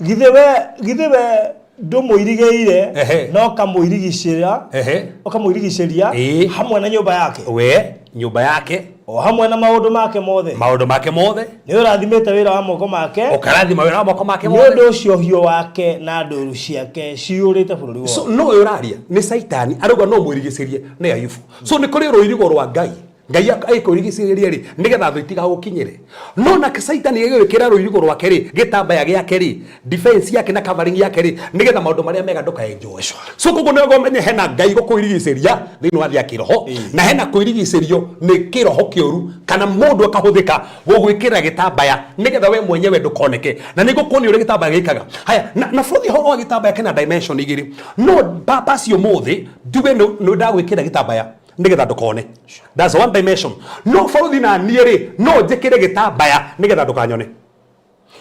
Githĩ we githĩ we ndũmũirigĩire Ehe. no ũkamũirigicĩra Ehe. ũkamũirigicĩria Ĩĩ. hamwe na nyũmba yake We nyũmba yake o hamwe na maũndũ make mothe maũndũ make mothe nĩ ũrathimĩte wĩra wa moko make ũkarathima wĩra wa moko make nĩ mothe. ũndũ ũcio ũhiũ wake na ndũru ciake ciyũrĩte bũrũri So wothe. no ũyũ ũraria nĩ Saitani arauga no mwĩrigicĩrie nĩ Ayubu. So nĩ kũrĩ rũirigo rwa Ngai. Ngai agĩkũrigicĩria rĩ nĩgetha thũ itigagũkinyĩre. No nake Saitani agĩgwĩkĩra rũirigo rwake rĩ gĩtambaya gĩake rĩ defense yake na covering yake rĩ nĩgetha maũndũ marĩa mega ndũka enjoy. So koguo nĩguo ũmenye hena Ngai gũkũirigicĩria thĩinĩ wa thĩ ya kĩroho na hena kũirigicĩrio nĩ kĩroho kĩũru kana mũndũ akahũthĩka gũgwĩkĩra gĩtambaya nĩgetha we mwenyewe ndũkoneke. Na nĩ ngũkuonia ũrĩa gĩtambaya gĩkaga. Haya, na bũthi ũhoro wa gĩtambaya kĩna dimension igĩrĩ. No purpose ũmũthĩ njuge nĩ ndagwĩkĩra gĩtambaya nĩgetha ndũkone. That's one dimension. No bũrũthi na niĩ rĩ no njĩkĩre gĩtambaya nĩgetha ndũkanyone.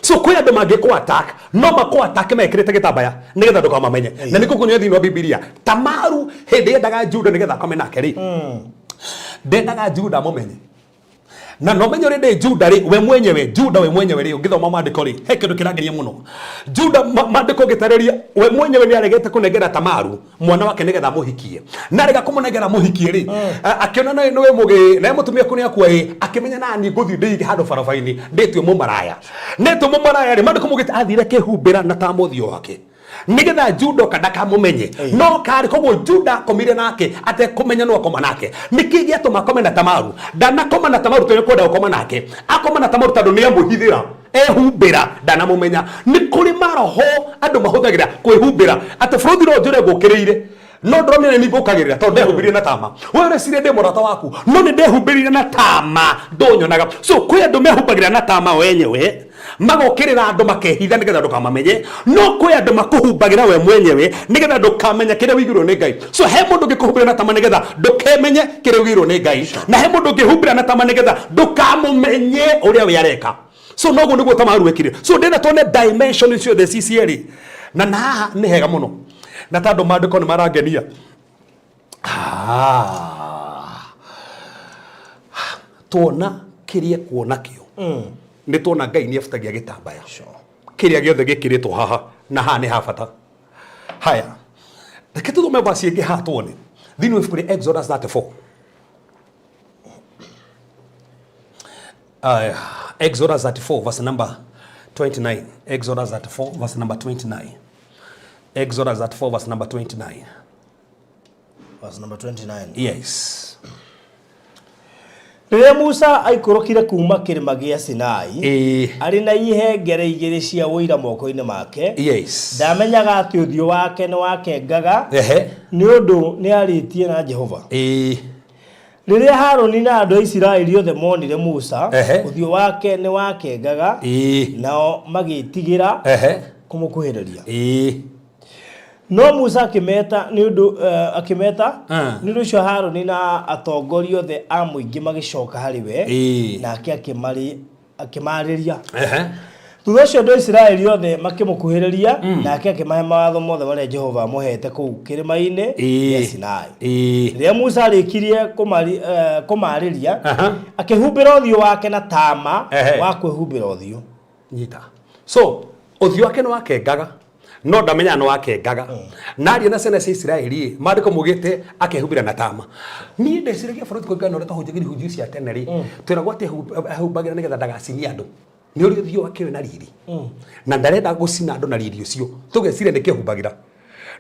So kwĩ andũ mangĩkũ attack no makũ attack mekĩrĩte gĩtambaya nĩgetha ndũkamamenye. Na nĩ ngũkuonia thĩinĩ wa Bibilia Tamaru hĩndĩ yendaga Juda nĩgetha akome nake rĩ ndendaga Juda amũmenye. Na no menye ũrĩa ndĩ Juda rĩ we mwenyewe Juda we mwenyewe rĩ ũngĩthoma maandĩko rĩ he kĩndũ kĩrangenia mũno. Juda maandĩko ũngĩtarĩria we mwenyewe nĩ aregete kũnengera Tamaru mwana wake nĩgetha amũhikie. Na arega kũmũnengera amũhikie rĩ akĩona nĩwe mũgĩ na mũtumia kũ nĩakua ĩ akĩmenya nani ngũthiĩ ndĩige handũ barabara-inĩ ndĩtue mũmaraya. Ndĩtue mũmaraya rĩ maandĩko maugĩte athire akĩhumbĩra na tama ũthiũ wake nĩgetha Juda oka ndakamũmenye. No karĩ koguo Juda akomire nake atekũmenya no akoma nake. Nĩkĩ gĩatũma akome na Tamaru? Ndanakoma na Tamaru tondũ nĩkwenda gũkoma nake. Akoma na Tamaru tondũ nĩamũhithĩra ehumbĩra ndanamũmenya. Nĩ kũrĩ maroho andũ mahũthagĩra kwĩhumbĩra atĩ bũrũri no njũre ngũkĩrĩire no ndũramenya nĩ ngũkagĩrĩra tondũ ndehumbĩrire na tama. We ũreciria ndĩ mũrata waku no nĩ ndehumbĩrire na tama ndũnyonaga. So kwĩ andũ mehumbagĩra na tama wenyewe magokĩrĩra andũ makehitha nĩgetha ndũkamamenye, no kwĩ andũ makũhumbagĩra we mwenyewe nĩgetha ndũkamenya kĩrĩa wĩigĩirwo nĩ Ngai. So he mũndũ ũngĩkũhumbĩra na tama nĩgetha ndũkemenye kĩrĩa wĩigĩirwo nĩ Ngai, na he mũndũ ũngĩhumbĩra na tama nĩgetha ndũkamũmenye ũrĩa we areka. So noguo nĩguo Tamaru ekire. So ndĩrenda tuone dimension ciothe ci cierĩ, na haha nĩ hega mũno na tondũ maandĩko nĩ marangenia. Tuona kĩrĩa kuona kĩo nĩ tuona Ngai nĩ abutagia gĩtambaya kĩrĩa gĩothe gĩkĩrĩtwo haha na haha nĩ ha bata. Haya, reke tũthome verse ĩngĩ haha tuone thĩinĩ wa ibuku rĩa Exodus 34. Exodus 34 verse number 29. Exodus 34 verse number 29. Exodus 34 verse number 29. Verse number 29. Yes. Rĩrĩa Musa aikũrũkire kuma kĩrĩma gĩa Sinai arĩ na ihengere igĩrĩ cia ũira moko-inĩ make, Yes. ndamenyaga atĩ ũthiũ wake nĩ wakengaga nĩ ũndũ nĩ arĩtie na Jehova. Rĩrĩa Harũni na andũ a Isiraeli othe moonire Musa, ũthiũ wake nĩ wakengaga, nao magĩĩtigĩra kũmũkuhĩrĩria. No Musa akĩmeta nĩ ũndũ akĩmeta nĩ ũndũ ũcio Harũni na atongoria othe a mũingĩ magĩcoka harĩ we, nake akĩmarĩria. Thutha ũcio andũ a Isiraeli othe makĩmũkuhĩrĩria, nake akĩmahe mawatho mothe marĩa Jehova amũheete kũu kĩrĩma-inĩ gĩa Sinai. Rĩrĩa Musa arĩkirie kũmaarĩria, akĩhumbĩra ũthiũ wake na taama wa kwĩhumbĩra ũthiũ. Nyita. So, ũthiũ wake nĩ wakengaga no ndamenyaga nĩ wakengaga. Na aria na ciana cia Isiraeli maandĩko maugĩte akehumbĩra na tama. Niĩ ndeciragia bũrũri kũringana na ũrĩa twahunjagia ihunjio cia tene rĩ, twĩragwo atĩ ehumbagĩra nĩgetha ndagacinie andũ. Nĩ ũrĩa ũthiũ wake wĩna riri na ndarenda gũcina andũ na riri ũcio, tũgeciria nĩkĩo ehumbagĩra.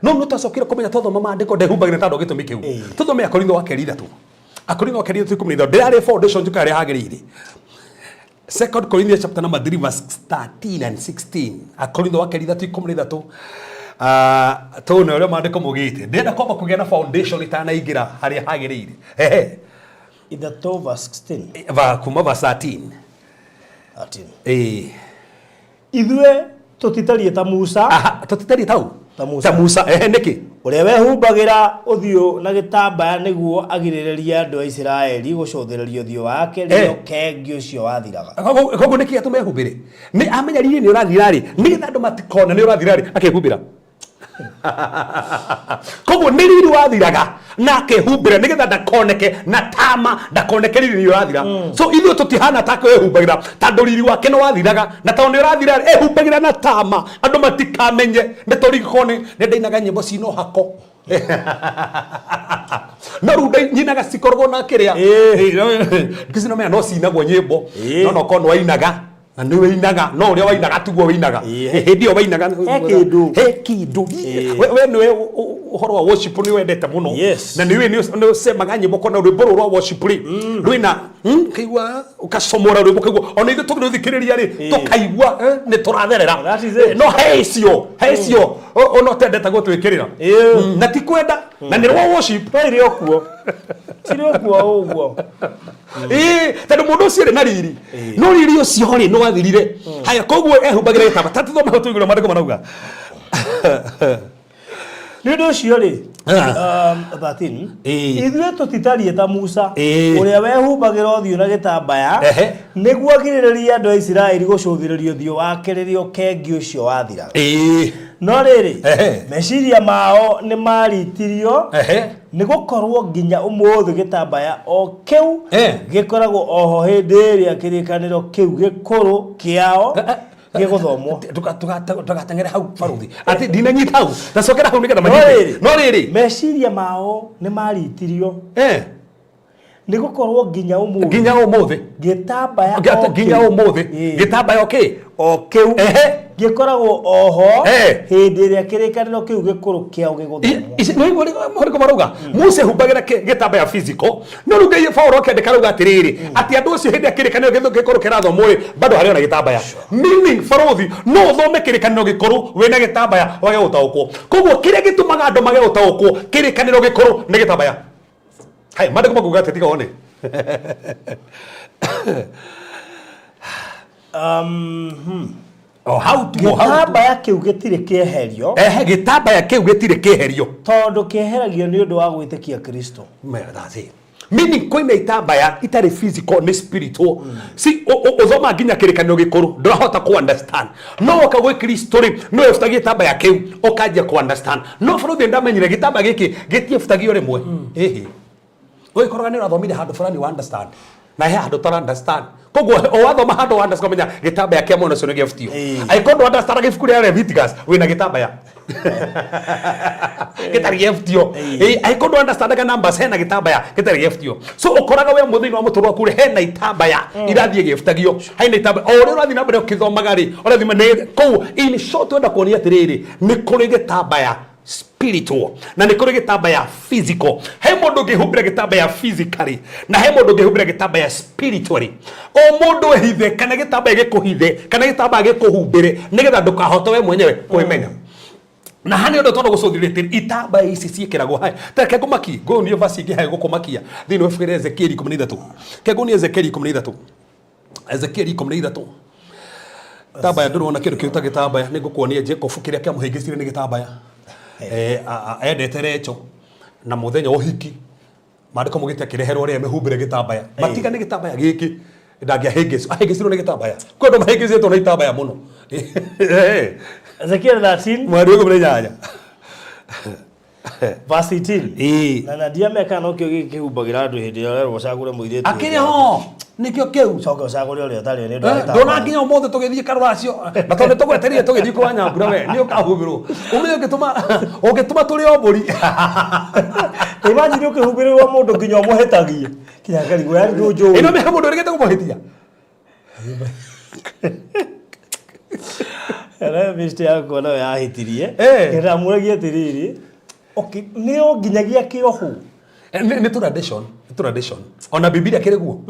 No nĩ twacokire kũmenya twathoma maandĩko ndehumbagĩra tondũ gĩtũmi kĩu. Tũthome Akorintho wa kerĩ ithatũ. Akorintho wa kerĩ ithatũ 13. Ndĩrarĩ foundation njũkaga harĩa hagĩrĩire. Second Corinthians chapter number 3 verse 13 and 16. Akorintho wa kerĩ ithatũ ikũmi na ithatũ. Tũne ũrĩa maandĩko maugĩte. Ndĩrenda kwamba kũgĩa na foundation itanaingĩra harĩa hagĩrĩire. Ehe. Ithatũ verse 16. Va kuma verse 13. 13. Ĩĩ. Ithuĩ tũtitariĩ ta Musa. Aha, tũtitariĩ tau. Ta Musa. Ta Musa. Ehe, nĩkĩ? Ũrĩa wehumbagĩra ũthiũ na gĩtambaya nĩguo agirĩrĩrie andũ a Isiraeli gũcũthĩrĩria ũthiũ wake rĩrĩa ũkengi ũcio wathiraga. Koguo nĩkĩ gĩatũma ehumbĩre? Nĩ amenya riri nĩ ũrathira rĩ, nĩgetha andũ matikone nĩ ũrathira rĩ, akehumbĩra. Koguo nĩ riri wathiraga na akehumbĩra nĩgetha ndakoneke na tama ndakoneke riri nĩ ũrathira. So ithuĩ tũtihana take wehumbagĩra tondũ riri wake nĩ wathiraga na tondũ nĩ ũrathira ehumbagĩra na tama andũ matikamenye nĩ tũrigĩkorwo nĩ ndainaga nyĩmbo cina ũhako. No rĩu nyinaga cikoragwo na kĩrĩa ngĩcinomenya no cinagwo nyĩmbo no no korwo nĩ wainaga na nĩ wĩinaga no ũrĩa wainaga tiguo wĩinaga. Hĩndĩ ĩyo wainaga He kĩndũ. He kĩndũ. We nĩwe ũhoro wa worship nĩ wendete mũno. Na nĩ nĩ ũcemaga nyĩmbo kona rwĩmbo rũrũ rwa worship rĩ rwĩna kaigua ũkacomora rwĩmbo kaigua ona ithuĩ tũgĩrũthikĩrĩria rĩ tũkaigua nĩ tũratherera. That is it. No he icio he icio ona ũtendete gũtwĩkĩrĩra. Na ti kwenda na nĩ rwa worship. No irĩ o kuo. Cirĩ o kuo ũguo. Ĩĩ, tondũ mũndũ ũcio rĩ na riri no riri ũcio rĩ nĩ wathirire. Haya, koguo ehumbagĩra gĩtamba ta tũthome hau tũigũrũ maandĩko marauga. Nĩ ũndũ ũcio rĩ, 13 ithuĩ tũtitariĩ ta Musa ũrĩa wehumbagĩra ũthiũ na gĩtambaya nĩguo agirĩrĩrie andũ a Isiraeli gũcũthĩrĩria ũthiũ wake rĩrĩa ũkengi ũcio wathiraga. No rĩrĩ, meciria mao nĩ maaritirio nĩ gũkorwo nginya ũmũthĩ gĩtambaya o kĩu gĩkoragwo o ho hĩndĩ ĩrĩa kĩrĩkanĩro kĩu gĩkũrũ kĩao gĩgũthomwo. Ndũgateng'ere hau baruthi atĩ ndinanyita hau tacokera hau nĩgetha manyite. No rĩrĩ, meciria mao nĩ maritirio nĩ gũkorwo nginya ũmũthĩ, nginya ũmũthĩ gĩtambaya o nginya kĩu. Ũmũthĩ gĩtambaya o kĩ o kĩu gĩkoragwo o ho hĩndĩ ĩrĩa kĩrĩkanĩro kĩu gĩkũrũ kĩao gĩgũthomwo. Nĩũrĩkũ marauga Musa ehumbagĩra gĩtambaya physical, no rĩu Ngai Paũlũ akĩandĩka arauga atĩrĩrĩ atĩ andũ acio hĩndĩ ya kĩrĩkanĩro gĩkũrũ kĩrathomwo rĩ bado harĩ ona gĩtambaya, meaning barothi no ũthome kĩrĩkanĩro gĩkũrũ wĩna gĩtambaya wage gũtaũkwo. Koguo kĩrĩa gĩtũmaga andũ mage gũtaũkwo kĩrĩkanĩro gĩkũrũ nĩ gĩtambaya. Hai, maandĩko makuga atĩ tiga wone. O hau tu, o hau tu. Gĩtambaya kĩu gĩtirĩ kĩeherio. Ehe, gĩtambaya kĩu gĩtirĩ kĩeherio. Tondũ kĩeheragio nĩ ũndũ wa gwĩtĩkia Kristo. That's it. Meaning kwĩna itambaya itarĩ physical nĩ spiritual. Si ũthoma nginya kĩrĩkanĩro gĩkũrũ ndũrahota kũ understand. No woka gwĩ Kristo rĩ no webutagia gĩtambaya kĩu ũkanjia kũ understand. No bũrũthi ndamenyire gĩtambaya gĩkĩ gĩtiebutagio rĩmwe. Ĩhĩ. Ũgĩkoraga nĩ ũrathomire handũ fulani wa understand na he handũ ũtara understand. Koguo o wathoma handũ wa understand ũkamenya gĩtambaya kĩa mwena ũcio nĩ gĩebutio. Angĩkorwo ndũ understand ibuku rĩa Leviticus wĩna gĩtambaya gĩtarĩ gĩebutio. Angĩkorwo ndũ understandaga numbers hena gĩtambaya gĩtarĩ gĩebutio. So ũkoraga we mũthĩinĩ wa mũtũrĩre waku rĩ hena itambaya irathiĩ igĩebutagio. Hena itambaya o ũrĩa ũrathiĩ na mbere ũkĩthomaga rĩ ũrathiĩ nĩ kũu. In short wenda kuonia atĩrĩrĩ nĩ kũrĩ gĩtambaya spiritual na nĩ kũrĩ gĩtambaya physical. He mũndũ ũngĩhumbĩra gĩtambaya physically na he mũndũ ũngĩhumbĩra gĩtambaya spiritually. O mũndũ ehithe kana gĩtambaya gĩkũhithe kana gĩtambaya gĩkũhumbĩre nĩgetha ndũkahote we mwenyewe kwĩmenya. Na haha nĩ ũndũ tondũ gũcũthĩrĩria atĩ itambaya ici ciĩkĩragwo haya. Ta reke ngũmakie, ngũnie verse ĩngĩ haha ĩgũkũmakia thĩinĩ wa ibuku rĩa Ezekieli 13. Reke ngũnie Ezekieli 13. Ezekieli 13. Gĩtambaya ndũrona kĩndũ kĩu ta gĩtambaya, nĩ ngũkuonia Jacob kĩrĩa kĩamũhĩngĩcire nĩ gĩtambaya. Endete Rachel na mũthenya wa ũhiki maandĩko maugĩte akĩreherwo rĩa mĩhumbĩre gĩtambaya. Matiga nĩ gĩtambaya gĩkĩ. Ndangĩahĩngĩcwo, ahĩngĩcirwo nĩ gĩtambaya. Kwĩ andũ mahĩngĩcĩtwo nĩ itambaya mũno. Ezekiel 13 Mweri wa 18. Verse 18. Ĩĩ. Na ndiameka nokĩo gĩkĩ kĩhumbagĩra andũ hĩndĩ ĩrĩa ũrerwo ũcagũre mũirĩtu. Akĩrĩ ho nĩkĩo kĩu. Coke ũcagũre ũrĩa ũtarĩ nĩ ũndũ wa gĩtambaya. Ndona nginya ũmũthĩ tũgĩthiĩ karũracio na tondũ nĩtũgweterire tũgĩthiĩ kwa Nyambura we nĩ ũkahumbĩrwo ũmenye ũngĩtũma ũngĩtũma tũrĩ o mbũri. Imagine ũkĩhumbĩrĩrwo mũndũ nginya ũmũhĩtagie. Kinya ngarigwo yani ndũnjũĩ. Ĩno nĩ mũndũ ũrĩgĩte kũmũhĩtia. Ĩno bĩcite yakwa nayo yahĩtirie. Eh. Ndĩramũragia atĩrĩrĩ, okay, nĩ o nginyagia kĩohwo. Eh, nĩ tradition, nĩ tradition. Ona Bibilia kĩrĩ guo.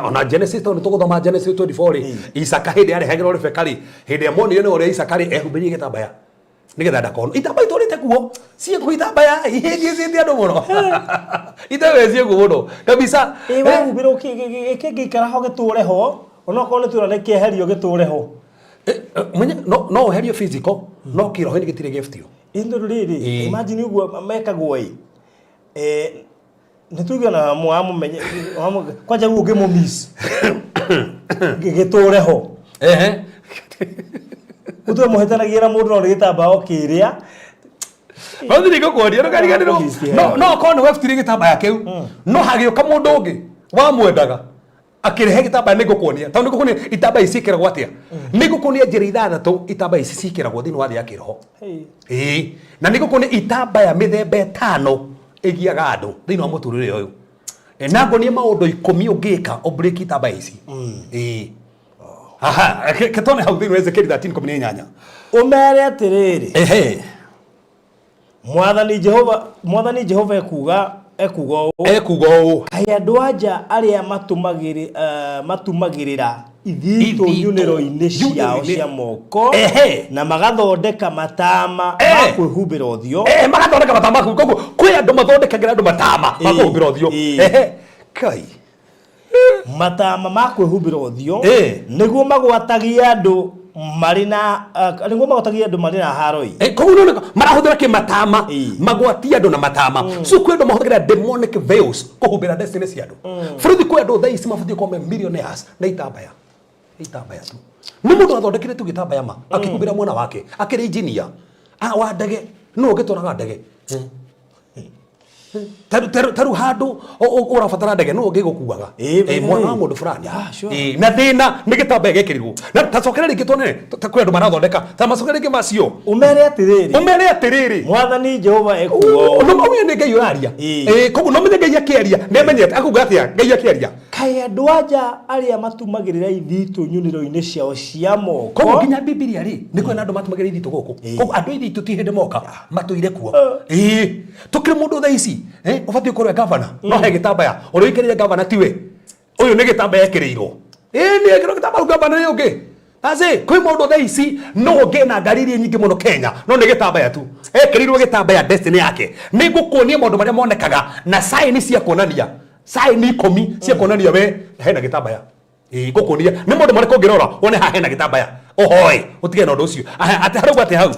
Ona Genesis tondũ tũgũthoma Genesis 24 rĩ, Isaka hĩndĩ arehagĩrwo Rebeka rĩ, hĩndĩ ĩrĩa monire nĩ ũrĩa Isaka rĩ ehumbĩrire gĩtambaya nĩgetha ndakonwo. Itambaya itũrĩte kuo, ciĩkuo itambaya ihĩngĩcĩte andũ mũno. Itambaya ciĩkuo mũno kabisa. Ĩ wehumbĩrwo kĩngĩikara ho gĩtũre ho, onokorwo nĩ twĩra nĩ kĩeherio gĩtũre ho. Eh, eh, mwenye no ũherio physical no kĩroho-inĩ gĩtirĩ gift yo. Ĩ tondũ rĩrĩ, Ĩ. imagine ũguo mekagwo ĩ. Eh, nĩ tuge na wamũmenye kwanja rĩu ũngĩmũmiss gĩtũre ho. Ehe. Ũtue mũhĩtanagia na mũndũ no nĩ gĩtambaya o kĩrĩa. Basi nĩngũkuonia ndũkariganĩrwo. No no okorwo nĩ webutire gĩtambaya kĩu no hagĩũka mũndũ ũngĩ wamwendaga akĩrehe gĩtambaya nĩngũkuonia tondũ nĩngũkuonia itambaya ici ciĩkĩragwo atĩa nĩngũkuonia njĩra ithathatũ itambaya ici ciĩkĩragwo thĩinĩ wa thĩ ya kĩroho. Ĩĩ na nĩngũkuonia itambaya mĩthemba ĩtano ĩgiaga andũ thĩinĩ wa mũtũrĩre ũyũ. Eh, na nguonie maũndũ 10 ũngĩka ũbreak itambaya ici. Ĩĩ aha ketone hau thĩinĩ wa Ezekiel 13:18. Ũmere atĩrĩrĩ. Ehe. Mwathani Jehova Mwathani Jehova ekuga ekuga ũũ. Ekuga ũũ. Kaĩ andũ anja arĩa matumagĩrĩra ithitũ Ithitũ. nyunĩro-inĩ ciao Nyunĩro-inĩ. cia moko Ehe. na magathondeka matama Eh. ma kwĩhumbĩra ũthiũ. Eh, magathondeka matama koguo kwĩ andũ mathondekagĩra andũ matama ma Ĩĩ. kũhumbĩra ũthiũ. Ĩĩ. Ehe. Kai. Matama ma kwĩhumbĩra ũthiũ Ĩĩ. nĩguo magwatagie andũ marĩ na nĩguo magwatagie andũ marĩ na haro ĩ. Eh, koguo nĩ marahũthĩra kĩ matama Ĩĩ. magwatie andũ na matama so kwĩ andũ mahũthagĩra demonic veils kũhumbĩra destiny cia andũ bũrũri kwĩ andũ thaa ici mabatiĩ gũkorwo me millionaires na itambaya itambaya tu nĩ mũndũ athondekire tu gĩtambaya ma akĩhumbĩra mwana wake akĩrĩ engineer ah, wa ndege nũ ũngĩtwaraga ndege Taru handũ ũrabatara ndege nũ ũngĩgũkuaga? Ĩĩ, Eh, mwana wa mũndũ fulani. Yeah, sure. Ĩĩ, na thĩna nĩ gĩtambaya gĩkĩrirwo na tacokere rĩngĩ tuone ta kwĩ andũ marathondeka ta macokere rĩngĩ macio. Ũmere atĩrĩrĩ. Ũmere atĩrĩrĩ. Mwathani Jehova ekuga ũũ. No ũmenye nĩ Ngai ũraria. Ĩĩ. Ĩĩ, koguo no ũmenye Ngai akĩaria nĩ amenyete akuga atĩa Ngai akĩaria. Kaĩ andũ anja arĩa matumagĩrĩra ithitũ nyunĩro-inĩ ciao cia moko. Koguo nginya Bibilia rĩ nĩ kwĩna andũ matumagĩrĩra ithitũ gũkũ. Koguo andũ a ithitũ ti hĩndĩ moka matũire kuo. Ĩĩ, tũkĩrĩ mũndũ thaa ici eh, ũbatiĩ ũkorwo e gavana no he gĩtambaya ũrĩa ũikarĩire gavana tiwe ũyũ nĩ gĩtambaya ekĩrĩirwo. Ĩĩ nĩ ekĩrwo gĩtambaya rĩu gavana nĩ ũngĩ. Aci, kwĩ mũndũ thaa ici no ũngĩ na ngari iria nyingĩ mũno Kenya no nĩ gĩtambaya tu ekĩrĩirwo gĩtambaya destiny yake. Nĩ ngũkuonia maũndũ marĩa monekaga na sign cia kuonania sign 10 cia kuonania we hena gĩtambaya. Ĩĩ ngũkuonia nĩ maũndũ marĩkũ ũngĩrora wone haha hena gĩtambaya ũhoe ũtige na ũndũ ũcio. Aha, atĩ harauga atĩ hau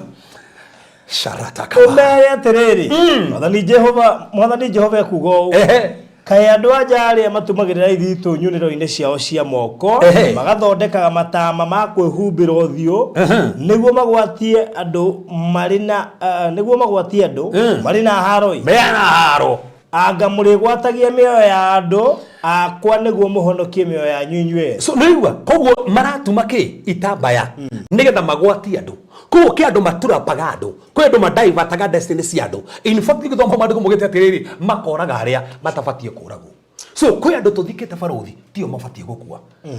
Sharata kaba. Ũmere atĩrĩrĩ, Mwathani Jehova Mwathani Jehova ekuga ũũ. Ehe. Kaĩ andũ anja arĩa matumagĩrĩra ithitũ nyunĩro-inĩ ciao cia moko Ehe. magathondekaga matama ma kwĩhumbĩra ũthiũ nĩguo magwatie andũ marĩ na nĩguo magwatie andũ marĩ na haro ĩ. Mena haro. Anga mũrĩgwatagia mĩoyo ya andũ akwa nĩguo mũhonokie mĩoyo yanyu inyuĩ. So nĩigua koguo maratuma kĩ itambaya nĩgetha magwatie andũ. Koguo kĩ andũ maturapaga andũ, kwĩ andũ madaivataga destiny cia andũ. In fact gĩthomo maandĩko maugĩte atĩrĩrĩ, makoraga arĩa matabatiĩ kũragwo. So kwĩ andũ tũthikĩte barũthi tio mabatiĩ gũkua.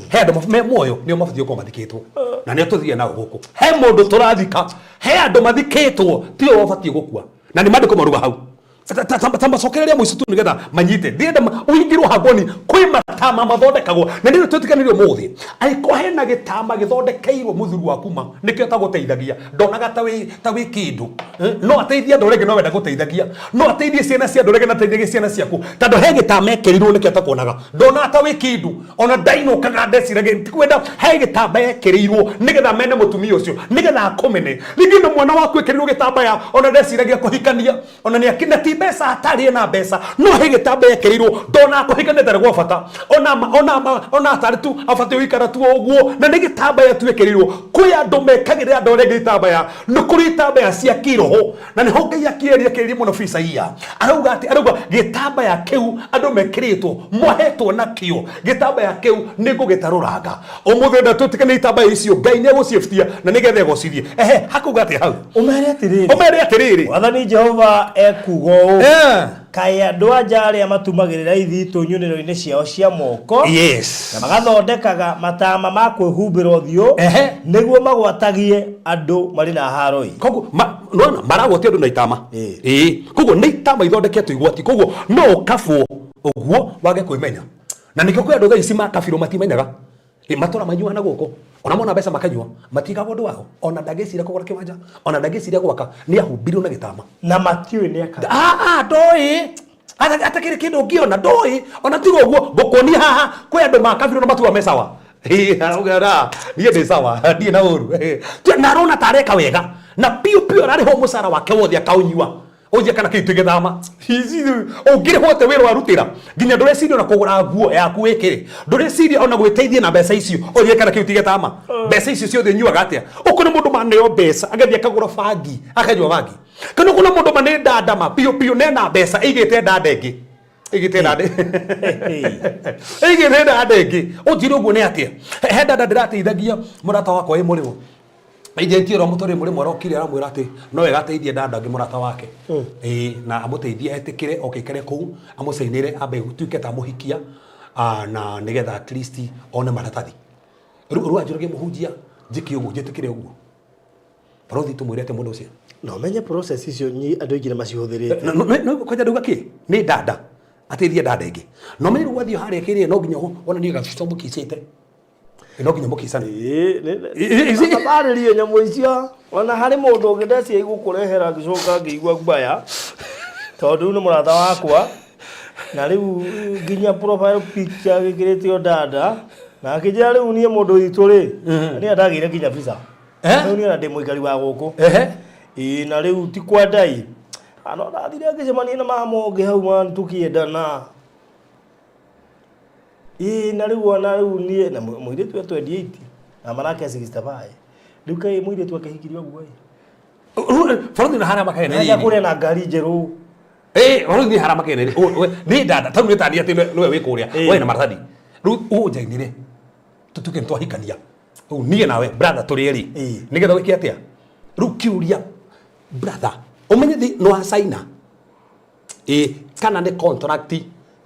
He andũ me muoyo nĩo mabatiĩ gũkorwo mathikĩtwo. Na nĩo tũthiĩ nao gũkũ. He mũndũ tũrathika, he andũ mathikĩtwo tio mabatiĩ gũkua. Na nĩ maandĩko maruga hau. Ta macokereria mũico tu nĩgetha manyite ndĩrenda ũingĩrwo hangoni kwĩ matama mathondekagwo na nĩ twĩtĩkanĩrio mũthĩ angĩkorwo hena gĩtama gĩthondekeirwo mũthuri waku ma nĩkĩo atagũteithagia ndonaga ta wĩ ta wĩ kĩndũ. No ateithie andũ arĩa angĩ no we ndagũteithagia no ateithie ciana cia andũ arĩa angĩ na ateithagie ciana ciaku tondũ he gĩtama ekĩrirwo nĩkĩo atakuonaga ndonaga ta wĩ kĩndũ ona ndainũkaga ndeciragia tikwenda he gĩtambaya ekĩrĩirwo nĩgetha mene mũtumia ũcio nĩgetha akũmene rĩngĩ na mwana waku ekĩrĩirwo gĩtambaya ona ndeciragia kũhikania ona nĩ akina ti Mbeca atarĩ na mbeca, no he gĩtambaya ekĩrĩirwo, ndona kũhikania ndarĩ gwa bata, ona ma- ona ma- ona atarĩ tu abatiĩ gũikara tu o ũguo, na nĩ gĩtambaya tu ekĩrĩirwo. Kwĩ andũ mekagĩrĩra andũ arĩa angĩ itambaya. Nĩ kũrĩ itambaya cia kĩroho, na nĩho Ngai akĩeria akĩeria mũno Isaia arauga atĩ, arauga gĩtambaya kĩu andũ mekĩrĩtwo, mohetwo nakĩo, gĩtambaya kĩu nĩ ngũgĩtarũranga ũmũthĩ. Enda tũtikane itambaya icio, Ngai nĩ egũciĩbutia na nĩgetha egocithie. Ehe, hakuga atĩ hau? Ũmere atĩrĩrĩ. Ũmere atĩrĩrĩ. Mwathani Jehova ekuuga ũũ: Kaĩ andũ a nja arĩa matumagĩrĩra ithitũ nyunĩro-inĩ ciao cia moko na magathondekaga matama ma kwĩhumbĩra ũthiũ nĩguo magwatagie andũ marĩ na haro-ĩ! Koguo nona maragwatia andũ na itama. Ĩĩ, koguo nĩ itama ithondeketwo igwati, koguo no ũkabwo ũguo wage kwĩmenya, na nĩkĩo kwĩ andũ thaa ici makabirwo matimenyaga. Ĩ, matũra manyuaga na gũkũ, ona mona mbeca makanyua, matigaga ũndũ wao, ona ndangĩciria kũgũra kĩwanja, ona ndangĩciria gwaka, nĩ ahumbirwo na gĩtama. Na matiũĩ nĩ aka. Ah, ah, ndoĩ atakĩrĩ kĩndũ ũngĩona, ndoĩ ona tiga ũguo ngũkuonia haha kwĩ andũ makabirwo na matua me sawa. Ĩ, arauga ra niĩ ndĩ sawa, ndirĩ na ũru. Na arona ta areka wega, na piũ piũ ararĩhwo mũcara wake wothe akaũnyua. Ũnjie kana kĩu ti gĩthama? Ũngĩrĩhwo atĩa wĩra warutĩra nginya ndũreciria ona kũgũra nguo yaku wĩkĩre, ndũreciria ona gwĩteithia na mbeca icio? Ũnjie kana kĩu ti gĩtama? Mbeca icio ciothe ũnyuaga atĩa? Ũkona mũndũ maneo mbeca agathiĩ akagũra bangi, akanyua bangi, kana ũkona mũndũ ma nĩ ndandama piũ piũ, nena mbeca ĩigĩte ndanda ĩngĩ, ĩigĩte ndanda, ĩigĩte ndanda ĩngĩ. Ũnjĩre ũguo nĩ atĩa? He ndanda ndĩrateithagia mũrata wakwa ĩ mũrĩmo, agent ĩrĩa mũtũrĩ mũrĩmo arokire aramwĩra atĩ no wega ateithie ndanda ũngĩ mũrata wake. Ĩĩ, na amũteithie etĩkĩre oke aikare kũu, amũcainĩre, ambe tuĩke ta amũhikia, na nĩgetha at least one maratathi. Rĩu anjũragia, mũhunjia, njĩke ũguo, njĩtĩkĩre ũguo? Barothi, tũmwĩre atĩ mũndũ ũcio Na ũmenye process icio andũ aingĩ nĩ macihũthĩrĩte. Kwanja ndauga kĩ nĩ ndanda ateithie ndanda ĩngĩ, no menye rĩu wathiĩ harĩa kĩrĩa, no nginya wonanie gabica mũkicĩte, no nginya mũkicane. Tabarĩrie nyamũ icio, ona harĩ mũndũ ũngĩ ndecia igũkũrehera, ngĩcoka ngĩigua mbaya tondũ rĩu nĩ mũrata wakwa, na rĩu nginya profile picture gĩkĩrĩtio ndanda, na akĩnjĩra rĩu niĩ mũndũ witũ rĩ, niĩ ndagĩire nginya visa. Rĩu niĩ ona ndĩ mũikari wa gũkũ. Ĩĩ, na rĩu ti kwendai, no ndathire ngĩcemania na mama ũngĩ hau man tũkĩendana. Ĩĩ, na rĩu ona rĩu niĩ na mũirĩtu e 28 na manake 65. Rĩu kaĩ mũirĩtu akĩhikirio ũguo ĩ? Bũrũri na harĩa makene. Aja kũrĩa na ngari njerũ. Eh, bũrũri harĩa makene nĩ ndanda tau nĩ tani atĩ nĩwe wĩ kũrĩa we na maratathi, rĩu ũnjainĩre tũtuĩke nĩ twahikania, rĩu niĩ nawe brother tũrĩ erĩ, nĩgetha wĩke atĩa? Rĩu kĩũria, brother, ũmenye thĩ nĩ wa China ĩ, kana nĩ contract,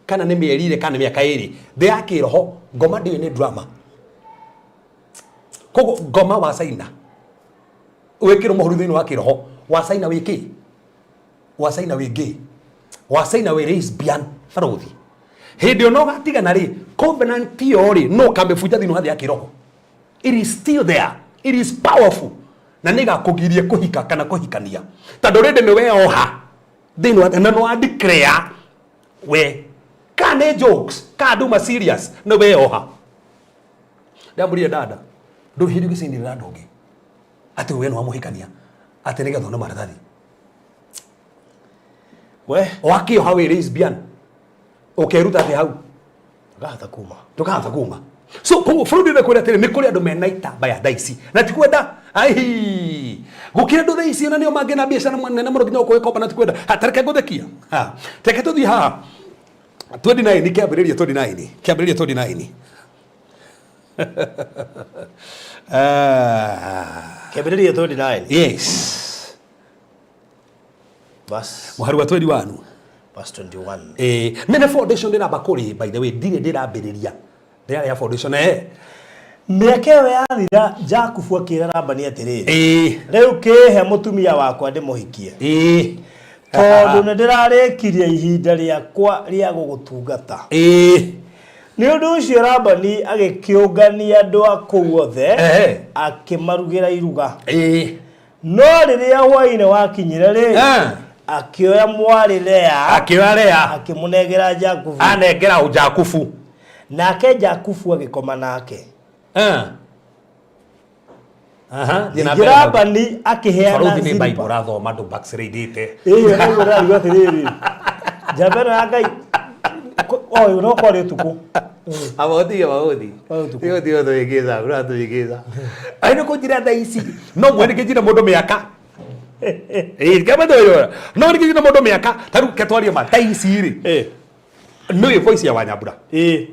kana nĩ mĩeri ĩrĩ, kana nĩ mĩaka 2, thĩ ya kĩroho ngoma ndĩũĩ nĩ drama. Koguo ngoma wa China wĩkĩrwo mũhũri thĩinĩ wa kĩroho wa China, wĩ kĩ wa China, wĩ gay wa China, wĩ lesbian. Barothi, hĩndĩ ĩyo no gatigana rĩ, covenant ĩyo rĩ, no kamĩbunja thĩinĩ wa thĩ ya kĩroho, it is still there, it is powerful, na nĩ gakũgiria kũhika kana kũhikania, tondũ rĩndĩ nĩ weoha thĩinĩ wa na nĩ wa declare we ka nĩ jokes ka nduma serious, nĩ weoha. Ndamũrire dada, ndũrĩ hĩndĩ ũngĩcainĩrĩra andũ ũngĩ atĩ we nĩ wamũhikania atĩ nĩgetha one maratathi. We wakĩoha wĩ lesbian, ũkeruta atĩ hau ndũkahota kuma. Ndũkahota kuma. So koguo bũrũri ũrĩa kwĩra atĩrĩ, nĩ kũrĩ andũ mena itambaya thaa ici na ti kwenda ai gũkĩra andũ thaa ici, ona nĩo mangĩ na biacara nene mũno nginya ũkũgĩkomba na ti kwenda. Ha, tareke ngũthekia. Ha, reke tũthiĩ haha 29, kĩambĩrĩria 29, kĩambĩrĩria 29. Ah, Kĩambĩrĩria 29. Yes. Verse mũhari wa 21. Verse 21. Eh, nene foundation ndĩramba kũrĩ, by the way, ndirĩ ndĩrambĩrĩria, ndĩrarĩa ya foundation, eh. Mĩaka ĩyo yathira, Jakubu akĩra Labani atĩrĩrĩ, "Rĩu kĩĩhe mũtumia wakwa ndĩmũhikie, tondũ nĩ ndĩrarĩkirie ihinda rĩakwa rĩa gũgũtungata." Nĩ ũndũ ũcio Labani agĩkĩũngania andũ a kũu othe, akĩmarugĩra iruga. No rĩrĩa hwaĩ-inĩ wakinyire-rĩ, akĩoya mwarĩ Lea, Akĩoya Lea, akĩmũnengera Jakubu. Anengera ũ Jakubu. Nake Jakubu agĩkoma nake. Aha, thiĩ na Ningĩ mbere hau. Labani akĩheana Barũthi nĩ Zilipa. Bible ũrathoma ndũ backslidĩte. Ĩĩ nĩguo ndĩrarigo atĩrĩrĩ njamba ĩno ya Ngai ũyũ no kwarĩ ũtukũ. Abaũthi abaũthi. Kwarĩ ũtukũ. Tigo tigo tũgĩkĩza, ũratũgĩkĩza. Ai nĩ kũnjĩra thaa ici no mwene kĩnjĩre mũndũ mĩaka. Ĩĩ kama tũyũ. No nĩ kĩnjĩre mũndũ mĩaka ta rĩu ke twarie ma thaa ici rĩ. Ĩĩ. Nĩ voice ya Wanyambura. Ĩĩ.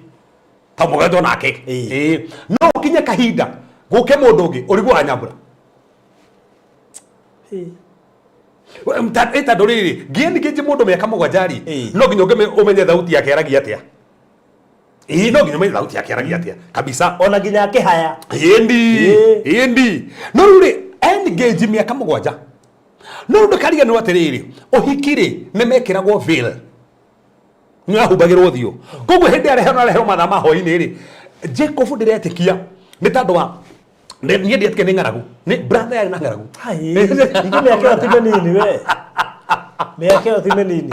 Ta mũgetwo nake. Ĩĩ. Ĩĩ. No ũkinye kahinda gũke mũndũ ũngĩ ũrigwo Wanyambura. Ĩĩ. Tondũ rĩrĩ ngĩe ningĩ mũndũ mĩaka 7 rĩ Ĩĩ. no nginya ũmenye thauti yake aragia atĩa. Ĩĩ no nginya ũmenye thauti yake aragia atĩa kabisa. Ona nginya akĩhaya. Ĩndi Ĩĩ. ĩndi no rĩu rĩ engage mĩaka 7 no rĩu ndũkariganĩrwo atĩrĩrĩ ũhiki rĩ nĩ mekĩragwo veil nĩ ahumbagĩrwo ũthiũ koguo hĩndĩ ĩrĩa areherwo mathaa ma hwainĩ rĩ Jacob ndĩretĩkia nĩ tondũ wa niĩ ndietĩkia nĩ ng'aragu nĩ brother yarĩ na ng'aragu. Hai, ningĩ mĩaka ĩyo ti mĩnini we. Mĩaka ĩyo ti mĩnini.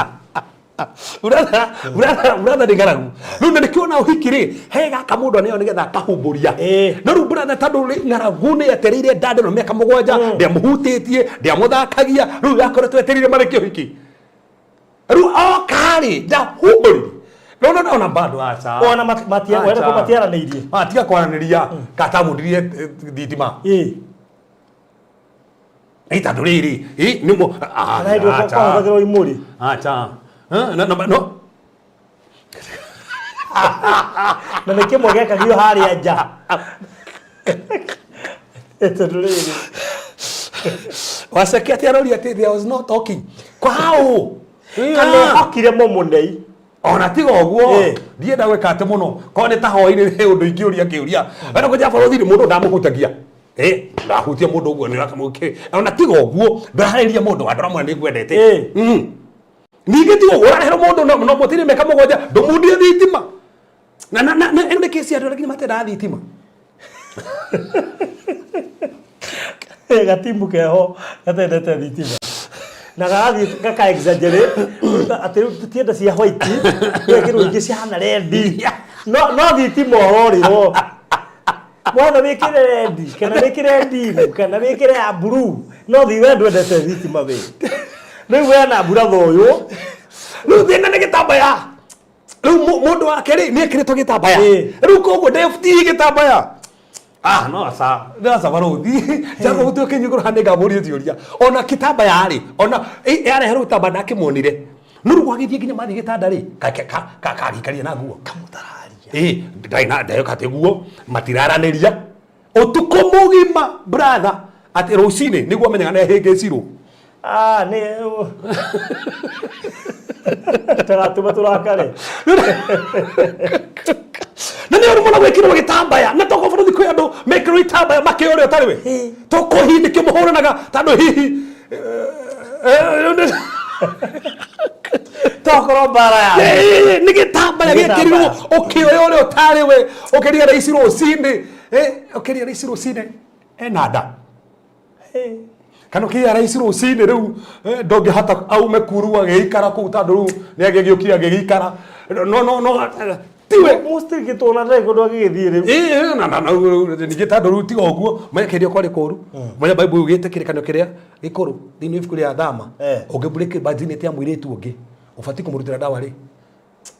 Brother, brother, brother nĩ ng'aragu. Rĩu na nĩkĩo ona ũhiki rĩ he gaka mũndũ aneo nĩgetha akahumbũria. No rĩu brother tondũ rĩ ng'aragu nĩ etereire ndanda ĩno mĩaka 7 ndĩamũhutĩtie ndĩamũthakagia rĩu yakoretwo etereire marĩkie ũhiki rĩu oka rĩ ndahumbũrire no no ona bado aca. Ona wena ko matiaranĩirie. Ah, tiga kwaranĩria katamundirie thitima. Ĩ tondũ rĩrĩ ĩ nĩ mo ah, Kana hĩndĩ ĩyo aca. kwahũthagĩrwo imũrĩ. Acha. Eh, na, na, no. Na nĩ kĩmwe gĩakagio harĩa nja. Tondũ rĩrĩ. Waceke atĩ aroria atĩ there was no talking. Kwa hau. Kana ehokire mũmũnei. Ona tiga ũguo Eh. ndienda gwĩka atĩ mũno korwo nĩ ta hwainĩ he ũndũ ingĩũria kĩũria wena kũnjia bũrũri mũndũ ndamũhutagia. Eh, ndahutia mũndũ ũguo nĩ ũrakamũke. Ona tiga ũguo ndũrarĩria mũndũ wa ndũramwĩra nĩ ngwendete. Eh. Ningĩ tiga ũguo ũrareherwo mũndũ no no mũtirĩ mĩaka 7 ndũmundie thitima. Na na na na ĩno nĩ kesi ya andũ arĩa nginya matendaga thitima. Gatimu keho gatendete thitima na gagathiĩ gaka exaggerate atĩ rĩu tũtienda cia white gwekĩrwo ingĩ cihana red no no thitima ũrorĩrwo wothe wĩkĩre red kana wĩkĩre ndimu kana wĩkĩre ya blue no thi we ndwendete thitima we rĩu we na buratha ũyũ. Rĩu thĩna nĩ gĩtambaya. Rĩu mũndũ wake rĩ nĩ ekĩrĩtwo gĩtambaya. Rĩu koguo ndebutirie gĩtambaya. Ah, no aca no aca barũthi njago gũtuĩka kĩnyuĩ hana ngamũria ciũria ona gĩtambaya rĩ ona yareherwo gĩtambaya ndakĩmuonire no rĩu gwagĩthiĩ nginya mathiĩ gĩtanda rĩ kagĩikaria na nguo kamũtararia. Ĩ ndarĩ na ndayo katĩ guo matiraranĩria ũtukũ mũgima brother atĩ rũcinĩ nĩguo amenyaga nĩ ahĩngĩcirwo. Ah, nĩ taratũma tũrakare. Na nĩ ũru mũno gwĩkĩrwo gĩtambaya na tokorwo bũrũri kwĩ andũ mekĩrwo itambaya makĩoya ũrĩa ũtarĩ we tokorwo hihi nĩkĩo mũhũranaga tondũ hihi tokorwo mbara ya nĩ gĩtambaya Nĩ gĩkĩrirwo gĩtambaya. ũkĩoya ũrĩa ũtarĩ we ũkĩria raici rũcinĩ ũkĩria raici rũcinĩ ena nda kana ũkĩria raici rũcinĩ rĩu ndũngĩhota aume kuru agĩikara kũu tondũ rĩu nĩ agĩgĩũkire agĩgĩikara no no no tiwe mũstirigĩtwo na ndarĩ kũndũ agĩgĩthiĩ rĩu. Ĩĩ, na na na ningĩ tondũ rĩu tiga ũguo menya kĩrĩa kwarĩ kũru menya Bible yugĩte kĩrĩkanĩro kĩrĩa gĩkũrũ thĩinĩ wa ibuku rĩa Thama ũngĩ break virginity ya mũirĩtu ũngĩ ũbatiĩ kũmũrutĩra ndawa rĩ.